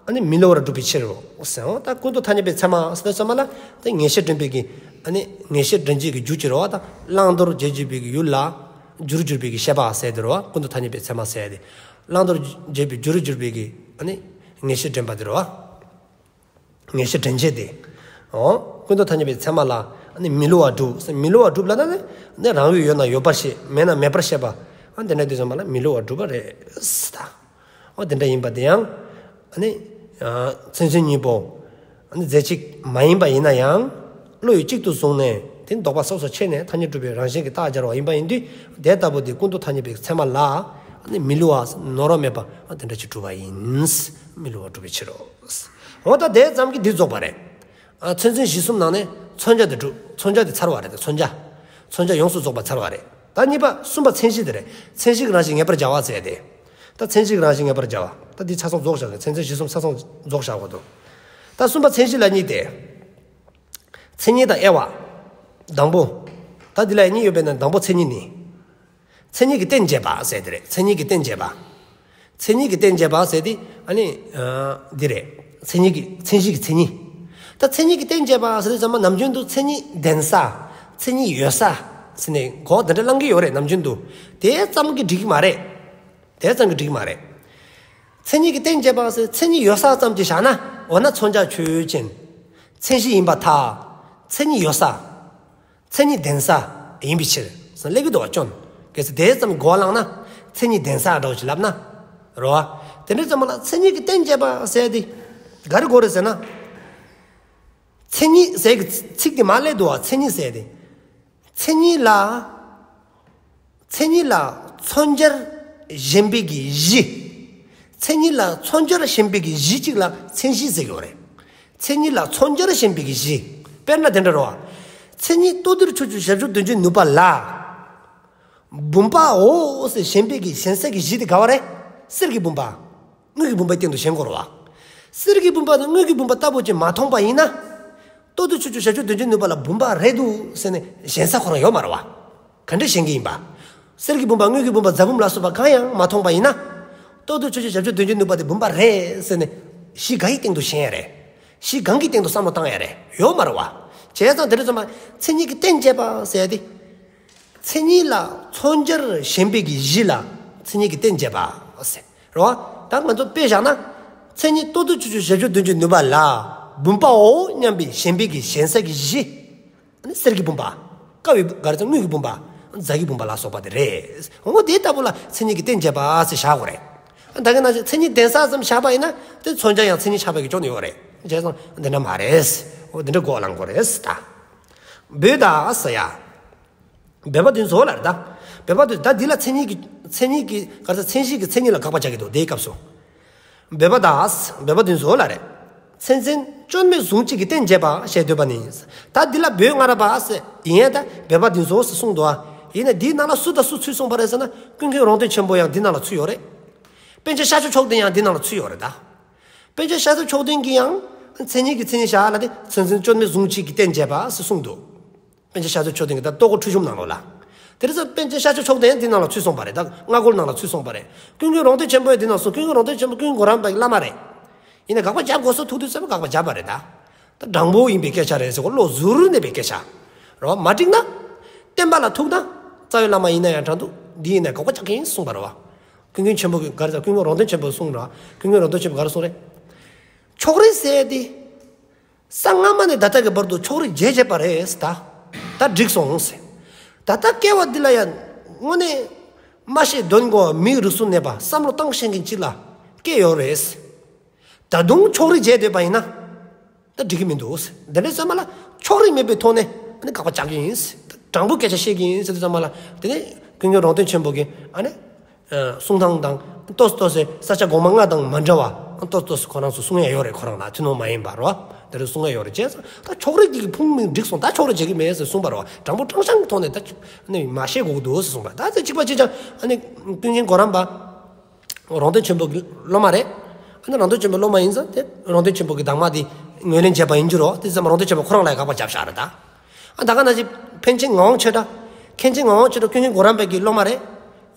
ཨ་ནི་མི་སླུ་བར་སྒྲུབ་པའི་ཕྱིར་རོ་ཟེར། འོ་ད་ཀུན་ཏུ་ཐ་སྙད་པའི་ཚད་མ་ཟེར་དུས་ཙམ་པ་ལ་དེ་ངེས་ཤེས་འདྲེན་པའི་གི། ཨ་ནི་ངེས་ཤེས་འདྲེན་བྱེད་ཀྱི་རྒྱུ་ཅིག་རེད་བ། ད་བླང་དོར་འབྱེད་བྱེད་པའི་གི་ཡུལ་ལ་རྒྱུར་གྱུར་པའི་གི་ཤེས་པ་ཟེར་དེ་རེད་བ། ཀུན་ཏུ་ཐ་སྙད་པའི་ཚད་མ་ཟེར་དེ། བླང་དོར་འབྱེད་པའི་རྒྱུར་གྱུར་པའི་གི་ཨ་ནི་ངེས་ཤེས་འདྲེན་པ་དེ་རེད་བ། ངེས་ཤེས་འདྲེན་བྱེད་དེ། འོ། ཀུན་ཏུ་ཐ་སྙད་པའི་ཚད་མ་ལ་ཨ་ནི་མི་སླུ་བར་སྒྲུབ། མི་སླུ་བར་སྒྲུབ་ལབ་ན་ནི་རང་ཡུལ་ཡོད་ན་ཡོད་པར་ཤེས། མེད་ན་མེད་པར་ཤེས་པ། ཨ་དེ་འདྲ་དུས་ཙམ་པ་ལ་མི་སླུ་བར་སྒྲུབ་པ་རེད་ཟེར་ད། འོ་དེ་འདྲ་ཡིན་པ་དེ་ཡང་ཨ་ནི་མཚན་མཚན་ཉིད་པོ་ཨ་ནི་རྫས་གཅིག་མ་ཡིན་པ་ཡིན་ན་ཡང་བློ་ཡིས་གཅིག་ཏུ་བཟུང་ནས་དེ་ལྡོག་པ་སོ་སོར་ཕྱེ་ནས་ཐ་སྙད་སྒྲུབ་པའི་རང་བཞིན་གྱིས་རྟགས་སྦྱར་བ་ཡིན་པ་ཡིན་དུས། དེ་ལྟ་བུ་དེ་ཀུན་ཏུ་ཐ་སྙད་པའི་ཚད་མ་ལ་ཨ་ནི་མི་སླུ་བ་ནོར་བ་མེད་པ་ཨ་དེ་འདྲ་ཅིག་གྲུབ་པ་ཡིན། མི་སླུ་བ་སྒྲུབ་པའི་ཕྱིར་རོ། འོ་ད་དེ་ཙམ་གྱིས་འདི་རྫོགས་པ་རེད། ཨ་མཚན་མཚོན་གཞི་གསུམ་ནང་ནས་མཚོན་བྱ་དེ་གྲུབ། མཚོན་བྱ་དེ་ཚར་བ་རེད། མཚོན་བྱ། མཚོན་བྱ་ཡོངས་སུ་རྫོགས་པ་ཚར་བ་རེད། ད་གཉིས་པ་གསུམ་པ་མཚན་གཞི་དེ་རེད། མཚན་གཞི་གི་རང་བཞིན་ངེས་པར་བྱ་བ་ཟེར་ཏེ། ད་མཚན་གཞི་གི་རང་བཞིན་ངེས་པར་བྱ་བ། ད་འདི་ཆ་ཚང་རྫོགས་བཞག་གི། མཚན་མཚོན་གཞི་གསུམ་ཆ་ཚང་རྫོགས་བཞག་གོ་འདུག། ད་གསུམ་པ་མཚན་གཞི་ལ་གཉིས་ཏེ། མཚན་ཉིད་དང་དབྱེ་བ། དང་པོ། ད་འདི་ལ་གཉིས་ཡོད་པས་ན་དང་པོ་མཚན་ཉིད་ནི། མཚན་ཉིད་ཀྱི་རྟེན་བྱེད་པ་ཟེར་དེ་རེད། མཚན་ཉིད་ཀྱི་རྟེན་བྱེད་པ། མཚན་ཉིད་ཀྱི་རྟེན་བྱེད་པ་ཟེར་དེ་ཨ་ནི་ཨ་འདི་རེད། མཚན་ཉིད་ཀྱི་མཚན་གཞི་གི་མཚན་ཉིད། ད་མཚན་ཉིད་ཀྱི་རྟེན་བྱེད་པ་ཟེར་དུས་ཙམ་པ་ནམ་རྒྱུན་དུ་མཚན་ཉིད་ལྡན་ས། མཚན་ཉིད་ཡོད་ས་ཟེར་ནས་གོ་བ་དེ་འདྲ་བླང་གི་ཡོད་རེད། ནམ་རྒྱུན་དུ། དེ་ཙམ་གྱིས་འགྲིག་གི་མ་རེད། དེ་ཙམ་གྱིས་འགྲིག་གི་མ་རེད། མཚན་ཉིད་ཀྱི་རྟེན་བྱེད་པ་ཟེར་མཚན་ཉིད་ཡོད་ས་ཙམ་གྱིས་བཞག་ན། འོ་ན་མཚོན་བྱ་ཆོས་ཅན། མཚན་གཞི་ཡིན་པར་ཐལ། མཚན་ཉིད་ཡོད་ས། མཚན་ཉིད་ལྡན་ས་ཡིན་པའི་ཕྱིར་ཟེར་སླེབས་ཀྱི་འདུག་བ། སྐྱོན། གལ་སྲིད་དེ་ཙམ་གོ་བ་བླངས་ན། མཚན་ཉིད་ལྡན་ས་འདྲ་བོ་ཞིག་ལབ་ན། རེད་བ། དེ་འདྲ་ཙམ་པ་ལ་མཚན་ཉིད་ཀྱི་རྟེན་བྱེད་པ་ཟེར་དེ་ག་རེ་དགོས་རེད་ཟེར་ན། མཚན་ཉིད་ཟེར་གྱི་ཚིག་དེ་མར་སླེབས་འདུག་བ། མཚན་ཉིད་ཟེར་དེ། མཚན་ཉིད་ལ། མཚན་ཉིད་ལ་མཚོན་བྱར་ཞེན་པའི་གི་གཞི། མཚན་ཉིད་ལ་མཚོན་བྱར་ཞེན་པའི་གི་གཞི་གཅིག་ལ་མཚན་གཞི་ཟེར་གྱི་ཡོད་རེད། མཚན་ཉིད་ལ་མཚོན་བྱར་ཞེན་པའི་གི་གཞི། དཔེར་ན་དེ་འདྲ་རེད་བ། མཚན་ཉིད་ལྟོ་ལྡིར་ཆུ་སྐྱོར་ཞབས་ཞུམ་དོན་བྱེད་ནུས་པ་ལ། བུམ་པའོ་ཟེར་ཞེན་པའི་གི་ཞེན་ས་གི་གཞི་དེ་ག་བ་རེད། གསེར་གྱི་བུམ་པ། དངུལ་གྱི་བུམ་པའི་སྟེང་དུ་ཞེན་དགོས་རེད་བ། གསེར་གྱི་བུམ་པ་དང་དངུལ་གྱི་བུམ་པ་ལྟ་བུ་ཅིག་མ་མཐོང་པ་ཡིན་ན། ལྟོ་ལྡིར་ཆུ་སྐྱོར་ཞབས་ཞུམ་དོན་བྱེད་ནུས་པ་ལ་བུམ་པ་རེད་འདུག་ཟེར་ནས་ཞེན་ས་ཁོ་རང་ཡོད་མ་རེད་བ། ག་འདྲ་ཞེན་གྱི་ཡིན་པ། གསེར་གྱི་བུམ་པ་དངུལ་གྱི་བུམ་པ་རྫ་བུམ་ལ་སོགས་པ་གང་ཡང་མ་མཐོང་པ་ཡིན་ན། ལྟོ་ལྡིར་ཆུ་སྐྱོར་ཞབས་ཞུམ་དོན་བྱེད་ནུས་པ་དེ་བུམ་པ་རེད་ཟེར་ནས་གཞི་ག་ཡི་སྟེང་དུ་ཞེན་ཡ་རེད། གཞི་གང་གི་སྟེང་དུ་བསམ་བློ་བཏང་ཡ་རེད། ཡོད་མ་རེད་བ། བྱས་ཙང་དེ་འདྲ་ཙམ་པ་མཚན་ཉིད་ཀྱི་རྟེན་བྱེད་པ་ཟེར་ཡ་དེ། མཚན་ཉིད་ལ་མཚོན་བྱར་ཞེན་པའི་གི་གཞི་ལ་མཚན་ཉིད་ཀྱི་རྟེན་བྱེད་པ་ཟེར། རེད་བ། ད་ང་ཚོ་དཔེ་བཞག་ན། མཚན་ཉིད་ལྟོ་ལྡིར་ཆུ་སྐྱོར་ཞབས་ཞུམ་དོན་བྱེད་ནུས་པ་ལ་བུམ་པའོ་སྙམ་པའི་ཞེན་པའི་གི་ཞེན་ས་གི་གཞི། ཨ་ནི་གསེར་གྱི་བུམ་པ། ཀ་བའི་ག་རེ་ཟེར། དངུལ་གྱི་བུམ་པ། རྫ་གི་བུམ་པ་ལ་སོགས་པ་དེ་རེད། འོ་དེ་ལྟ་བུ་ལ་མཚན་ཉིད་ཀྱི་རྟེན་བྱེད་པ་ཟེར་བཞག་དགོས་རེད། ད་གིན་ནང་བཞིན་མཚན་ཉིད་ལྡན་ས་ཙམ་བཞག་པ་ཡིན་ན་དེ་མཚོན་བྱ་ཡང་མཚན་ཉིད་ཆགས་པའི་གི་སྐྱོན་ཡོད་རེད། བྱས་ཙང་འདི་འདྲ་མ་རེད། འོ་འདི་འདྲ་གོ་བ་བླང་དགོས་རེད་ད། བོད་ད་ཟེར་ཡ། བོད་པ་དེ་ཚོ་ལ་རེད་ད། བོད་པ་དེ་ད་འདི་ལ་མཚན་ཉིད་ཀྱི་མཚན་ཉིད་ཀྱི་ག་རེ་ཟེར་མཚན་གཞི་གི་མཚན་ཉིད་ལ་དགག་པ་རྒྱག་གི་འདུག་དེའི་སྐབས་སུ། བོད་པ་དག་བོད་པ་དེ་ཚོ་ལ་རེད། མཚན་མཚོན་སྐྱོན་མེད་གཟུང་བྱེད་ཀྱི་རྟེན་བྱེད་པ་ཞེས་འདོད་པ་ནི། ད་འདི་ལ་བོད་སྔ་རབས་པ་ཟེར་ཡིན་ཡང་ད་བོད་པ་དེ་ཚོ་ཟེར་གསུངས་འདུག་ཨ། ཡིན་ན་འདིའི་ནང་ལ་སུ་དང་སུ་ཚུད་སོང་པ་རེད་ཟེར་ན། ཀུན་མཁྱེན་རོང་སྟོན་ཆེན་པོ་ཡང་འདི་ནང་ལ་ཚུད་ཡོད་རེད། པཎ་ཆེན་ཤཱཀྱ་མཆོག་ལྡན་ཡང་འདི་ནང་ལ་ཚུད་ཡོད་རེད་ད། པཎ་ཆེན་ཤཱཀྱ་མཆོག་ལྡན་གྱིས་ཡང་མཚན་ཉིད་ཀྱི་མཚན་ཉིད་བཞག་ལ་དེ་མཚན་མཚོན་སྐྱོན་མེད་གཟུང་བྱེད་ཀྱི་རྟེན་བྱེད་པ་ཟེར་གསུངས་འདུག་པཎ་ཆེན་ཤཱཀྱ་མཆོག་ལྡན་གྱིས་ད་རྟོགས་གོ་ཁྲིད་གཞུང་ནང་ལོགས་ལ། དེ་རེད་ཟེར་པཎ་ཆེན་ཤཱཀྱ་མཆོག་ལྡན་འདི་ནང་ལ་ཚུད་སོང་པ་རེད་ད། སྔ་རྒོལ་ནང་ལ་ཚུད་སོང་པ་རེད། ཀུན་མཁྱེན་རོང་སྟོན་ཆེན་པོ་ཡང་འདི་ནང་སོང་། ཀུན་མཁྱེན་རོང་སྟོན་ཆེན་པོ་ཀུན་མཁྱེན་གོ་རམས་པ་ཡི་བླ་མ་རེད། ཡིན་ན་དགག་པ་རྒྱབ་དགོས་སོ་ཐུག་དུས་ཙམ་པ་དགག་པ་རྒྱབ་པ་རེད་ད། ད་དྲང་པོ་ཡིན་པའི་སྐད་ཆ་རེད་ཟེར་གོ། བློ་གཟུར་གནས་པའི་སྐད་ཆ་རེད་བ། མ་འགྲིག་ན་བསྟན་པ་ལ་ཐུག་ན་རྩ་བའི་བླ་མ་ཡིན་ན་ཡང་དྲང་འདུག་འདི་ཡིན་ན་དགག་པ་རྒྱག་གི་ཡིན་གསུངས་པ་རེད་བ། ཀུན་མཁྱེན་ཆེན་པོ་གི་ག་རེ་ཟེར། ཀུན་མཁྱེན་རོང་སྟོན་ཆེན་པོས་གསུངས་རེད་བ། ཀུན་མཁྱེན་རོང་སྟོན་ཆེན་པོས་ག་རེ་གསུངས་རེད། ཕྱོགས་རིས་ཟེར་དེ། གསང་སྔ་མ་ནས་ད་ལྟ་གི་བར་དུ་ཕྱོགས་རིས་བྱས་བྱས་པ་རེད་ཟེར་ད། ད་འགྲིག་སོང་ཟེར། ད་ལྟ་སྐྱེ་བ་འདི་ལ་ཡང་དངོས་གནས་མ་ཤེས་དོན་གོ་མིའི་རིགས་སུ་གནས་པ་བསམ་བློ་བཏང་ཤེས་མཁན་ཅིག་ལ་སྐྱེས་ཡོད་རེད་ཟེར། ད་དུང་ཕྱོགས་རིས་བྱས་བསྡད་པ་ཡིན་ན་ད་འགྲིག་གི་མི་འདུག་ཟེར། དེ་འདྲ་ཙམ་པ་ལ་ཕྱོགས་རིས་མེད་པའི་ཐོག་ནས་ཨ་ནི་དགག་པ་རྒྱག་གི་ཡིན་ཟེར། དྲང་པོ་སྐད་ཆ་བཤད་ཀྱི་ཡིན་ཟེར་དུས་ཙམ་པ་ལ་དེ་ནས་ཀུན་མཁྱེན་རོང་སྟོན་ཆེན་པོ་གིས་ཨ་ནི། ཨ་གསུང་སྟངས་དང་ཏོག་ཙམ་ཏོག་ཙམ་ས་སྐྱ་གོང་མ་ལྔ་དང་མ་འདྲ་བ་ཏོག་ཙམ་ཏོག་ཙམ་ཁོ་རང་ཚོ་གསུང་ཡ་ཡོད་རེད། ཁོ་རང་ལ་ཐུན་མོང་མ་ཡིན་པ་རོ་དེ་རུ་གསུང་ཡ་ཡོད་རེད། བྱས་ཙང་ད་ཕྱོགས་རིས་ཀྱི་ཕུང་མིན་འགྲིག་སོང་། ད་ཕྱོགས་རིས་བྱེད་ཀྱི་མེད་ཟེར་གསུངས་པ་རོ། དྲང་པོ་དྲང་བཞག་གི་ཐོག་ནས་ད་ནི་མ་བཤད་དགོས་ཀྱི་འདུག་ཟེར་གསུངས་པ། ད་ཚེ་གཅིག་པ་གཅིག་རྐྱང་ཨ་ནི་ཀུན་མཁྱེན་གོ་རམས་པ་རོང་སྟོན་ཆེན་པོ་གི་སློབ་མ་རེད། ཨ་ནི་རོང་སྟོན་ཆེན་པོའི་སློབ་མ་ཡིན་ཙང་དེ་རོང་སྟོན་ཆེན་པོ་གི་གདམས་ངག་དེ་ངོས་ལེན་བྱས་པ་ཡིན་རྒྱུ་རོ། དེ་ཙམ་རོང་སྟོན་ཆེན་པོ་ཁོ་རང་ལ་དགག་པ་བརྒྱབ་བཞག་རེད་ད། ཨ་ད་ག་ནང་བཞིན་པཎ་ཆེན་ངག་དབང་ཆོས་གྲགས། མཁན་ཆེན་ངག་དབང་ཆོས་གྲགས་ཀུན་མཁྱེན་གོ་རམས་པའི་གི་སློབ་མ་རེད།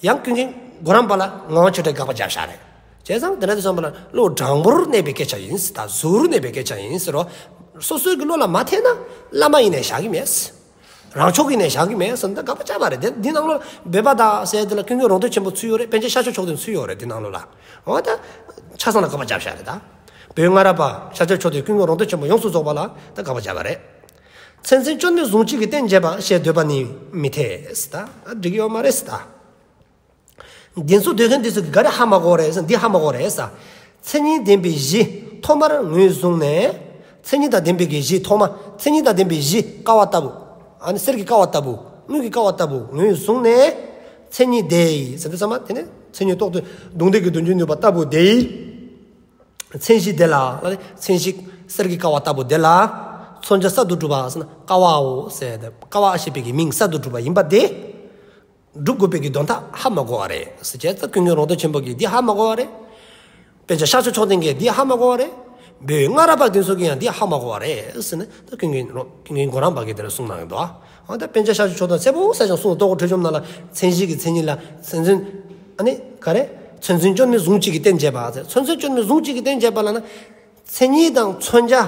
ཡང་ཀུན་མཁྱེན་གོ་རམས་པ་ལ་ངག་དབང་ཆོས་གྲགས་དགག་པ་བརྒྱབ་བཞག་རེད། བྱས་ཙང་དེ་འདྲ་དུས་ཙམ་པ་ལ་བློ་དྲང་པོར་གནས་པའི་སྐད་ཆ་ཡིན་ཟེར་ད། གཟུར་གནས་པའི་སྐད་ཆ་ཡིན་ཟེར་རོ། སོ་སོའི་གི་བློ་ལ་མ་འཐད་ན་བླ་མ་ཡིན་ནས་བཞག་གི་མེད། རང་ཕྱོགས་ཡིན་ནས་བཞག་གི་མེད་ཟེར་ན་ད་དགག་པ་རྒྱབ་པ་རེད། དེ་འདི་ནང་ལོགས་བོད་པ་དག་ཟེར་དེ་ལ་ཀུན་མཁྱེན་རོང་སྟོན་ཆེན་པོ་ཚུད་ཡོད་རེད། པཎ་ཆེན་ཤཱཀྱ་མཆོག་ལྡན་ཚུད་ཡོད་རེད། འདི་ནང་ལོགས་ལ། འོ་ད་ཆ་ཚང་ལ་དགག་པ་བརྒྱབ་བཞག་རེད་ད། བོད་སྔ་རབས་པ་ཤཱཀྱ་མཆོག་ལྡན་ཀུན་མཁྱེན་རོང་སྟོན་ཆེན་པོ་ཡོངས་སུ་རྫོགས་པ་ལ་ད་དགག་པ་བརྒྱབ་པ་རེད། མཚན་མཚོན་སྐྱོན་མེད་གཟུང་བྱེད་ཀྱི་རྟེན་བྱེད་པ་ཞེས་འདོད་པ་ནི་མི་འཐད་ཟེར་ད། འགྲིག་ཡོད་མ་རེད་ཟེར་ད། འདི་ཚོ་འདོད་མཁན་འདི་ཚོ་གིས་ག་རེ་ཧ་མ་གོ་རེད་ཟེར། འདི་ཧ་མ་གོ་རེད་ཟེར། མཚན་ཉིད་ལྡན་པའི་གཞི་ཐོག་མར་ངོས་བཟུང་ནས། མཚན་ཉིད་དང་ལྡན་པའི་གི་གཞི་ཐོག་མ། མཚན་ཉིད་དང་ལྡན་པའི་གཞི་ཀ་བ་ལྟ་བུ། ཨ་ནི་གསེར་གྱི་ཀ་བ་ལྟ་བུ། དངུལ་གྱི་ཀ་བ་ལྟ་བུ་ངོས་བཟུང་ནས། མཚན་ཉིད་དེ་ཡི་ཟེར་དུས་ཙམ་པ་དེ་ནས་མཚན་ཉིད་རྟོགས་ཏེ་རྡུང་རྡེག་གི་རྡུལ་འཇུག་ནུས་པ་ལྟ་བུ་དེ་ཡི། མཚན་གཞི་དེ་ལ། མཚན་གཞི་གསེར་གྱི་ཀ་བ་ལྟ་བུ་དེ་ལ། མཚོན་བྱ་གསར་དུ་གྲུབ་པ་ཟེར་ན་ཀ་བའོ་ཟེར་ཏེ། ཀ་བ་ཞེས་པའི་གི་མིང་གསར་དུ་གྲུབ་པ་ཡིན་པ་དེ། སྒྲུབ་དགོས་པའི་གི་དོན་དག་ཧ་མ་གོ་བ་རེད་ཟེར། བྱས་ཙང་ཀུན་མཁྱེན་རོང་སྟོན་ཆེན་པོ་གིས་འདི་ཧ་མ་གོ་བ་རེད། པཎ་ཆེན་ཤཱཀྱ་མཆོག་ལྡན་གྱིས་འདི་ཧ་མ་གོ་བ་རེད། བོད་སྔ་རབས་པ་དེ་ཚོ་གིས་ཡང་འདི་ཧ་མ་གོ་བ་རེད་ཟེར་ནས་ད་ཀུན་མཁྱེན་རོང་ཀུན་མཁྱེན་གོ་རམས་པ་གིས་དེ་ལ་གསུངས་གནང་ཡོད་དོ། འོ་ད་པཎ་ཆེན་ཤཱཀྱ་མཆོག་ལྡན་གསལ་པོ་གསལ་རྐྱང་གསུངས། རྟོགས་གོ་ཁྲིད་གཞུང་ནང་ལ་མཚན་གཞི་གི་མཚན་ཉིད་ལ་མཚན་མཚོན། ཨ་ནི་ག་རེ། མཚན་མཚོན་སྐྱོན་མེད་གཟུང་བྱེད་ཀྱི་རྟེན་བྱེད་པ་ཟེར། མཚན་མཚོན་སྐྱོན་མེད་གཟུང་བྱེད་ཀྱི་རྟེན་བྱེད་པ་ལབ་ན། མཚན་ཉིད་དང་མཚོན་བྱ་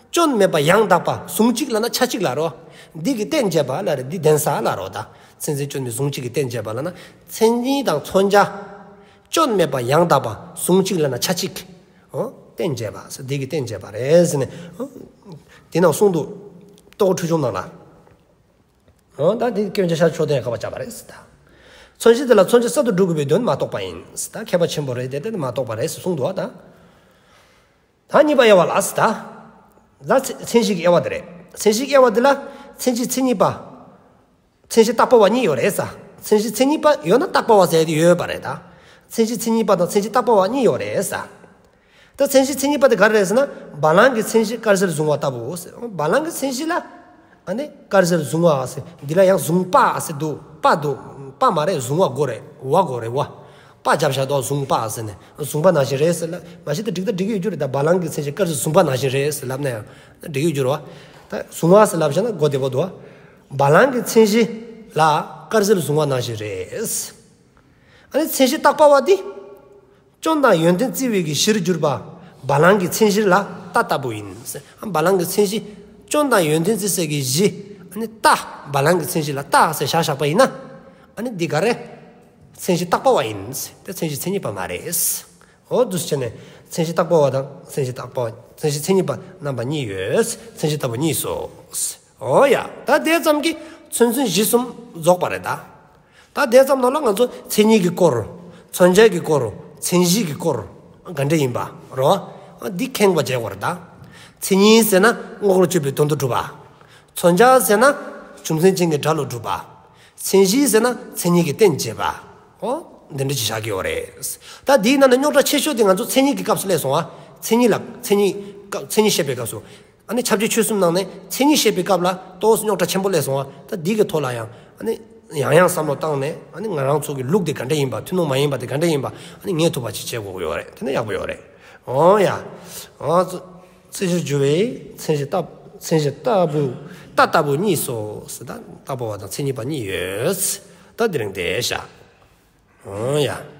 སྐྱོན་མེད་པ་ཡང་དག་པ། གཟུང་བྱེད་ལབ་ན་ཆ་གཅིག་ལ་རོ། འདི་གི་རྟེན་བྱེད་པ་ལ་རེད། འདི་ལྡན་ས་ལ་རོ། ད་མཚན་མཚོན་སྐྱོན་མེད་གཟུང་བྱེད་ཀྱི་རྟེན་བྱེད་པ་ལབ་ན། མཚན་ཉིད་དང་མཚོན་བྱ་སྐྱོན་མེད་པ་ཡང་དག་པ། གཟུང་བྱེད་ལབ་ན་ཆ་གཅིག། འོ། རྟེན་བྱེད་པ་ཟེར། འདི་གི་རྟེན་བྱེད་པ་རེད་ཟེར་ནས། འོ། དེ་ནང་གསུངས་འདུག་རྟོགས་གོ་ཁྲིད་གཞུང་ནང་ལ། འོ་ད་དེ་སྐྱོན་ཆ་ཤར་ཕྱོགས་དེ་ཡང་དགག་པ་བྱ་བ་རེད་ཟེར་ད། མཚོན་བྱེད་དེ་ལ་མཚོན་བྱ་གསར་དུ་སྒྲུབ་དགོས་པའི་དོན་མ་རྟོགས་པ་ཡིན་ཟེར་ད། མཁས་པ་ཆེན་པོ་རེད་དེ། དེ་མ་རྟོགས་པ་རེད་ཟེར་གསུངས་འདུག་བ་ད། ད་གཉིས་པ་དབྱེ་བ་ལ་ཟེར་ད། ད་མཚན་གཞི་གི་དབྱེ་བ་དེ་རེད། མཚན་གཞི་གི་དབྱེ་བ་དེ་ལ་མཚན་གཞི་མཚན་ཉིད་པ། མཚན་གཞི་རྟག་པ་བ་གཉིས་ཡོད་རེད་ཟེར། མཚན་གཞི་མཚན་ཉིད་པ་ཡོད་ན་རྟག་པ་བ་ཟེར་ཡ་དེ་ཡོད་པ་རེད་ད། མཚན་གཞི་མཚན་ཉིད་པ་དང་མཚན་གཞི་རྟག་པ་བ་གཉིས་ཡོད་རེད་ཟེར། ད་མཚན་གཞི་མཚན་ཉིད་པ་དེ་ག་རེ་རེད་ཟེར་ན། བ་ལང་གི་མཚན་གཞི་དཀར་ཟལ་བཟུང་བ་ལྟ་བུའོ་ཟེར། བ་ལང་གི་མཚན་གཞི་ལ་ཨ་ནི་དཀར་ཟལ་བཟུང་བ་ཟེར། འདི་ལ་ཡང་བཟུང་པ་ཟེར་འདུག་པ་འདུག་པ་མ་རེད། བཟུང་བ་དགོས་རེད། བ་དགོས་རེད་བ། པ་རྒྱབ་བཞག་འདུག་བཟུང་པ་ཟེར་ནས། བཟུང་པ་ནང་བཞིན་རེད་ཟེར་ལབ། མ་གཞི་དེ་འགྲིག་ད་འགྲིག་གི་ཡོད་རྒྱུ་རེད་ད། བ་ལང་གི་མཚན་གཞི་དཀར་ཟལ་བཟུང་པ་ནང་བཞིན་རེད་ཟེར་ལབ་ན་ཡང་འགྲིག་གི་ཡོད་རྒྱུ་རེད་བ། ད་བཟུང་བ་ཟེར་ལབ་བཞག་ན་གོ་བདེ་པོ་འདུག་བ། བ་ལང་གི་མཚན་གཞི་ལ་དཀར་ཟལ་བཟུང་བ་ནང་བཞིན་རེད། ཨ་ནི་མཚན་གཞི་རྟག་པ་བ་འདི། སྐྱོན་དང་ཡོན་ཏན་བརྩི་བའི་གི་གཞིར་གྱུར་པ། བ་ལང་གི་མཚན་གཞི་ལ་རྟ་ལྟ་བུ་ཡིན། བ་ལང་གི་མཚན་གཞི། སྐྱོན་དང་ཡོན་ཏན་བརྩི་སའི་གི་གཞི། ཨ་ནི་རྟ། བ་ལང་གི་མཚན་གཞི་ལ་རྟ་ཟེར་བཞག་བཞག་པ་ཡིན་ན། ཨ་ནི་འདི་ག་རེ། མཚན་གཞི་རྟག་པ་བ་ཡིན། དེ་མཚན་གཞི་མཚན་ཉིད་པ་མ་རེད། འོ་འདུག་སེ་བྱས་ནས་མཚན་གཞི་རྟག་པ་བ་དང་མཚན་གཞི་རྟག་པ་བ། མཚན་གཞི་མཚན་ཉིད་པ་རྣམ་པ་གཉིས་ཡོད། མཚན་གཞི་ལྟ་བུ་གཉིས་སོ། འོ་ཡ། ད་དེ་ཙམ་གྱིས་མཚན་མཚོན་གཞི་གསུམ་རྫོགས་པ་རེད་ད། ད་དེ་ཙམ་ནང་ལ་ང་ཚོ་མཚན་ཉིད་ཀྱི་སྐོར། མཚོན་བྱ་གི་སྐོར། མཚན་གཞི་གི་སྐོར། ག་འདྲ་ཡིན་པ་རོ། འདི་མཁྱེན་པ་བྱེད་དགོས་རེད་ད། མཚན་ཉིད་ཟེར་ན་དངོས་པོར་གྱུར་པའི་དོན་དུ་གྲུབ་པ། མཚོན་བྱ་ཟེར་ན་རྒྱུ་མཚན་ཅན་གྱི་སྒྲ་ལ་གྲུབ་པ། མཚན་གཞི་ཟེར་ན་མཚན་ཉིད་ཀྱི་རྟེན་བྱེད་པ། འོ། འདི་འདྲ་ཅིག་བཞག་གི་ཡོད་རེད། ད་འདིའི་ནང་ནས་རྙོག་དྲ་ཆེ་ཤོས་དེ་ང་ཚོ་མཚན་ཉིད་ཀྱི་སྐབས་སུ་སླེབས་སོང་བ། མཚན་ཉིད་ལ་མཚན་ཉིད་སྐབས་མཚན་ཉིད་བཤད་པའི་སྐབས་སུ། ཨ་ནི་ཁྱབ་བྱེད་ཆོས་གསུམ་ནང་ནས་མཚན་ཉིད་བཤད་པའི་སྐབས་ལ་ཏོག་ཙམ་རྙོག་དྲ་ཆེན་པོ་སླེབས་སོང་བ། ད་འདི་གི་ཐོག་ལ་ཡང་ཨ་ནི་ཡང་ཡང་བསམ་བློ་བཏང་ནས། ཨ་ནི་ང་རང་ཚོ་གི་ལུགས་དེ་ག་འདྲ་ཡིན་པ། ཐུན་མོང་མ་ཡིན་པ་དེ་ག་འདྲ་ཡིན་པ། ཨ་ནི་ངེས་ཐུབ་པ་ཅིག་བྱེད་དགོས་ཀྱི་ཡོད་རེད། དེ་ནི་ཡག་པོ་ཡོད་རེད། འོ་ཡ། འོ། མཚན་གཞིར་གྱུར་པའི་མཚན་གཞི་ལྟ། མཚན་གཞི་ལྟ་བུ། ལྟ་ལྟ་བུ་གཉིས་སོ། ཟེར། ད་ལྟ་བུ་བ་དང་མཚན་ཉིད་པ་གཉིས་ཡོད། ད་དེ་རིང་དེ་བཞག། འོ་ཡ།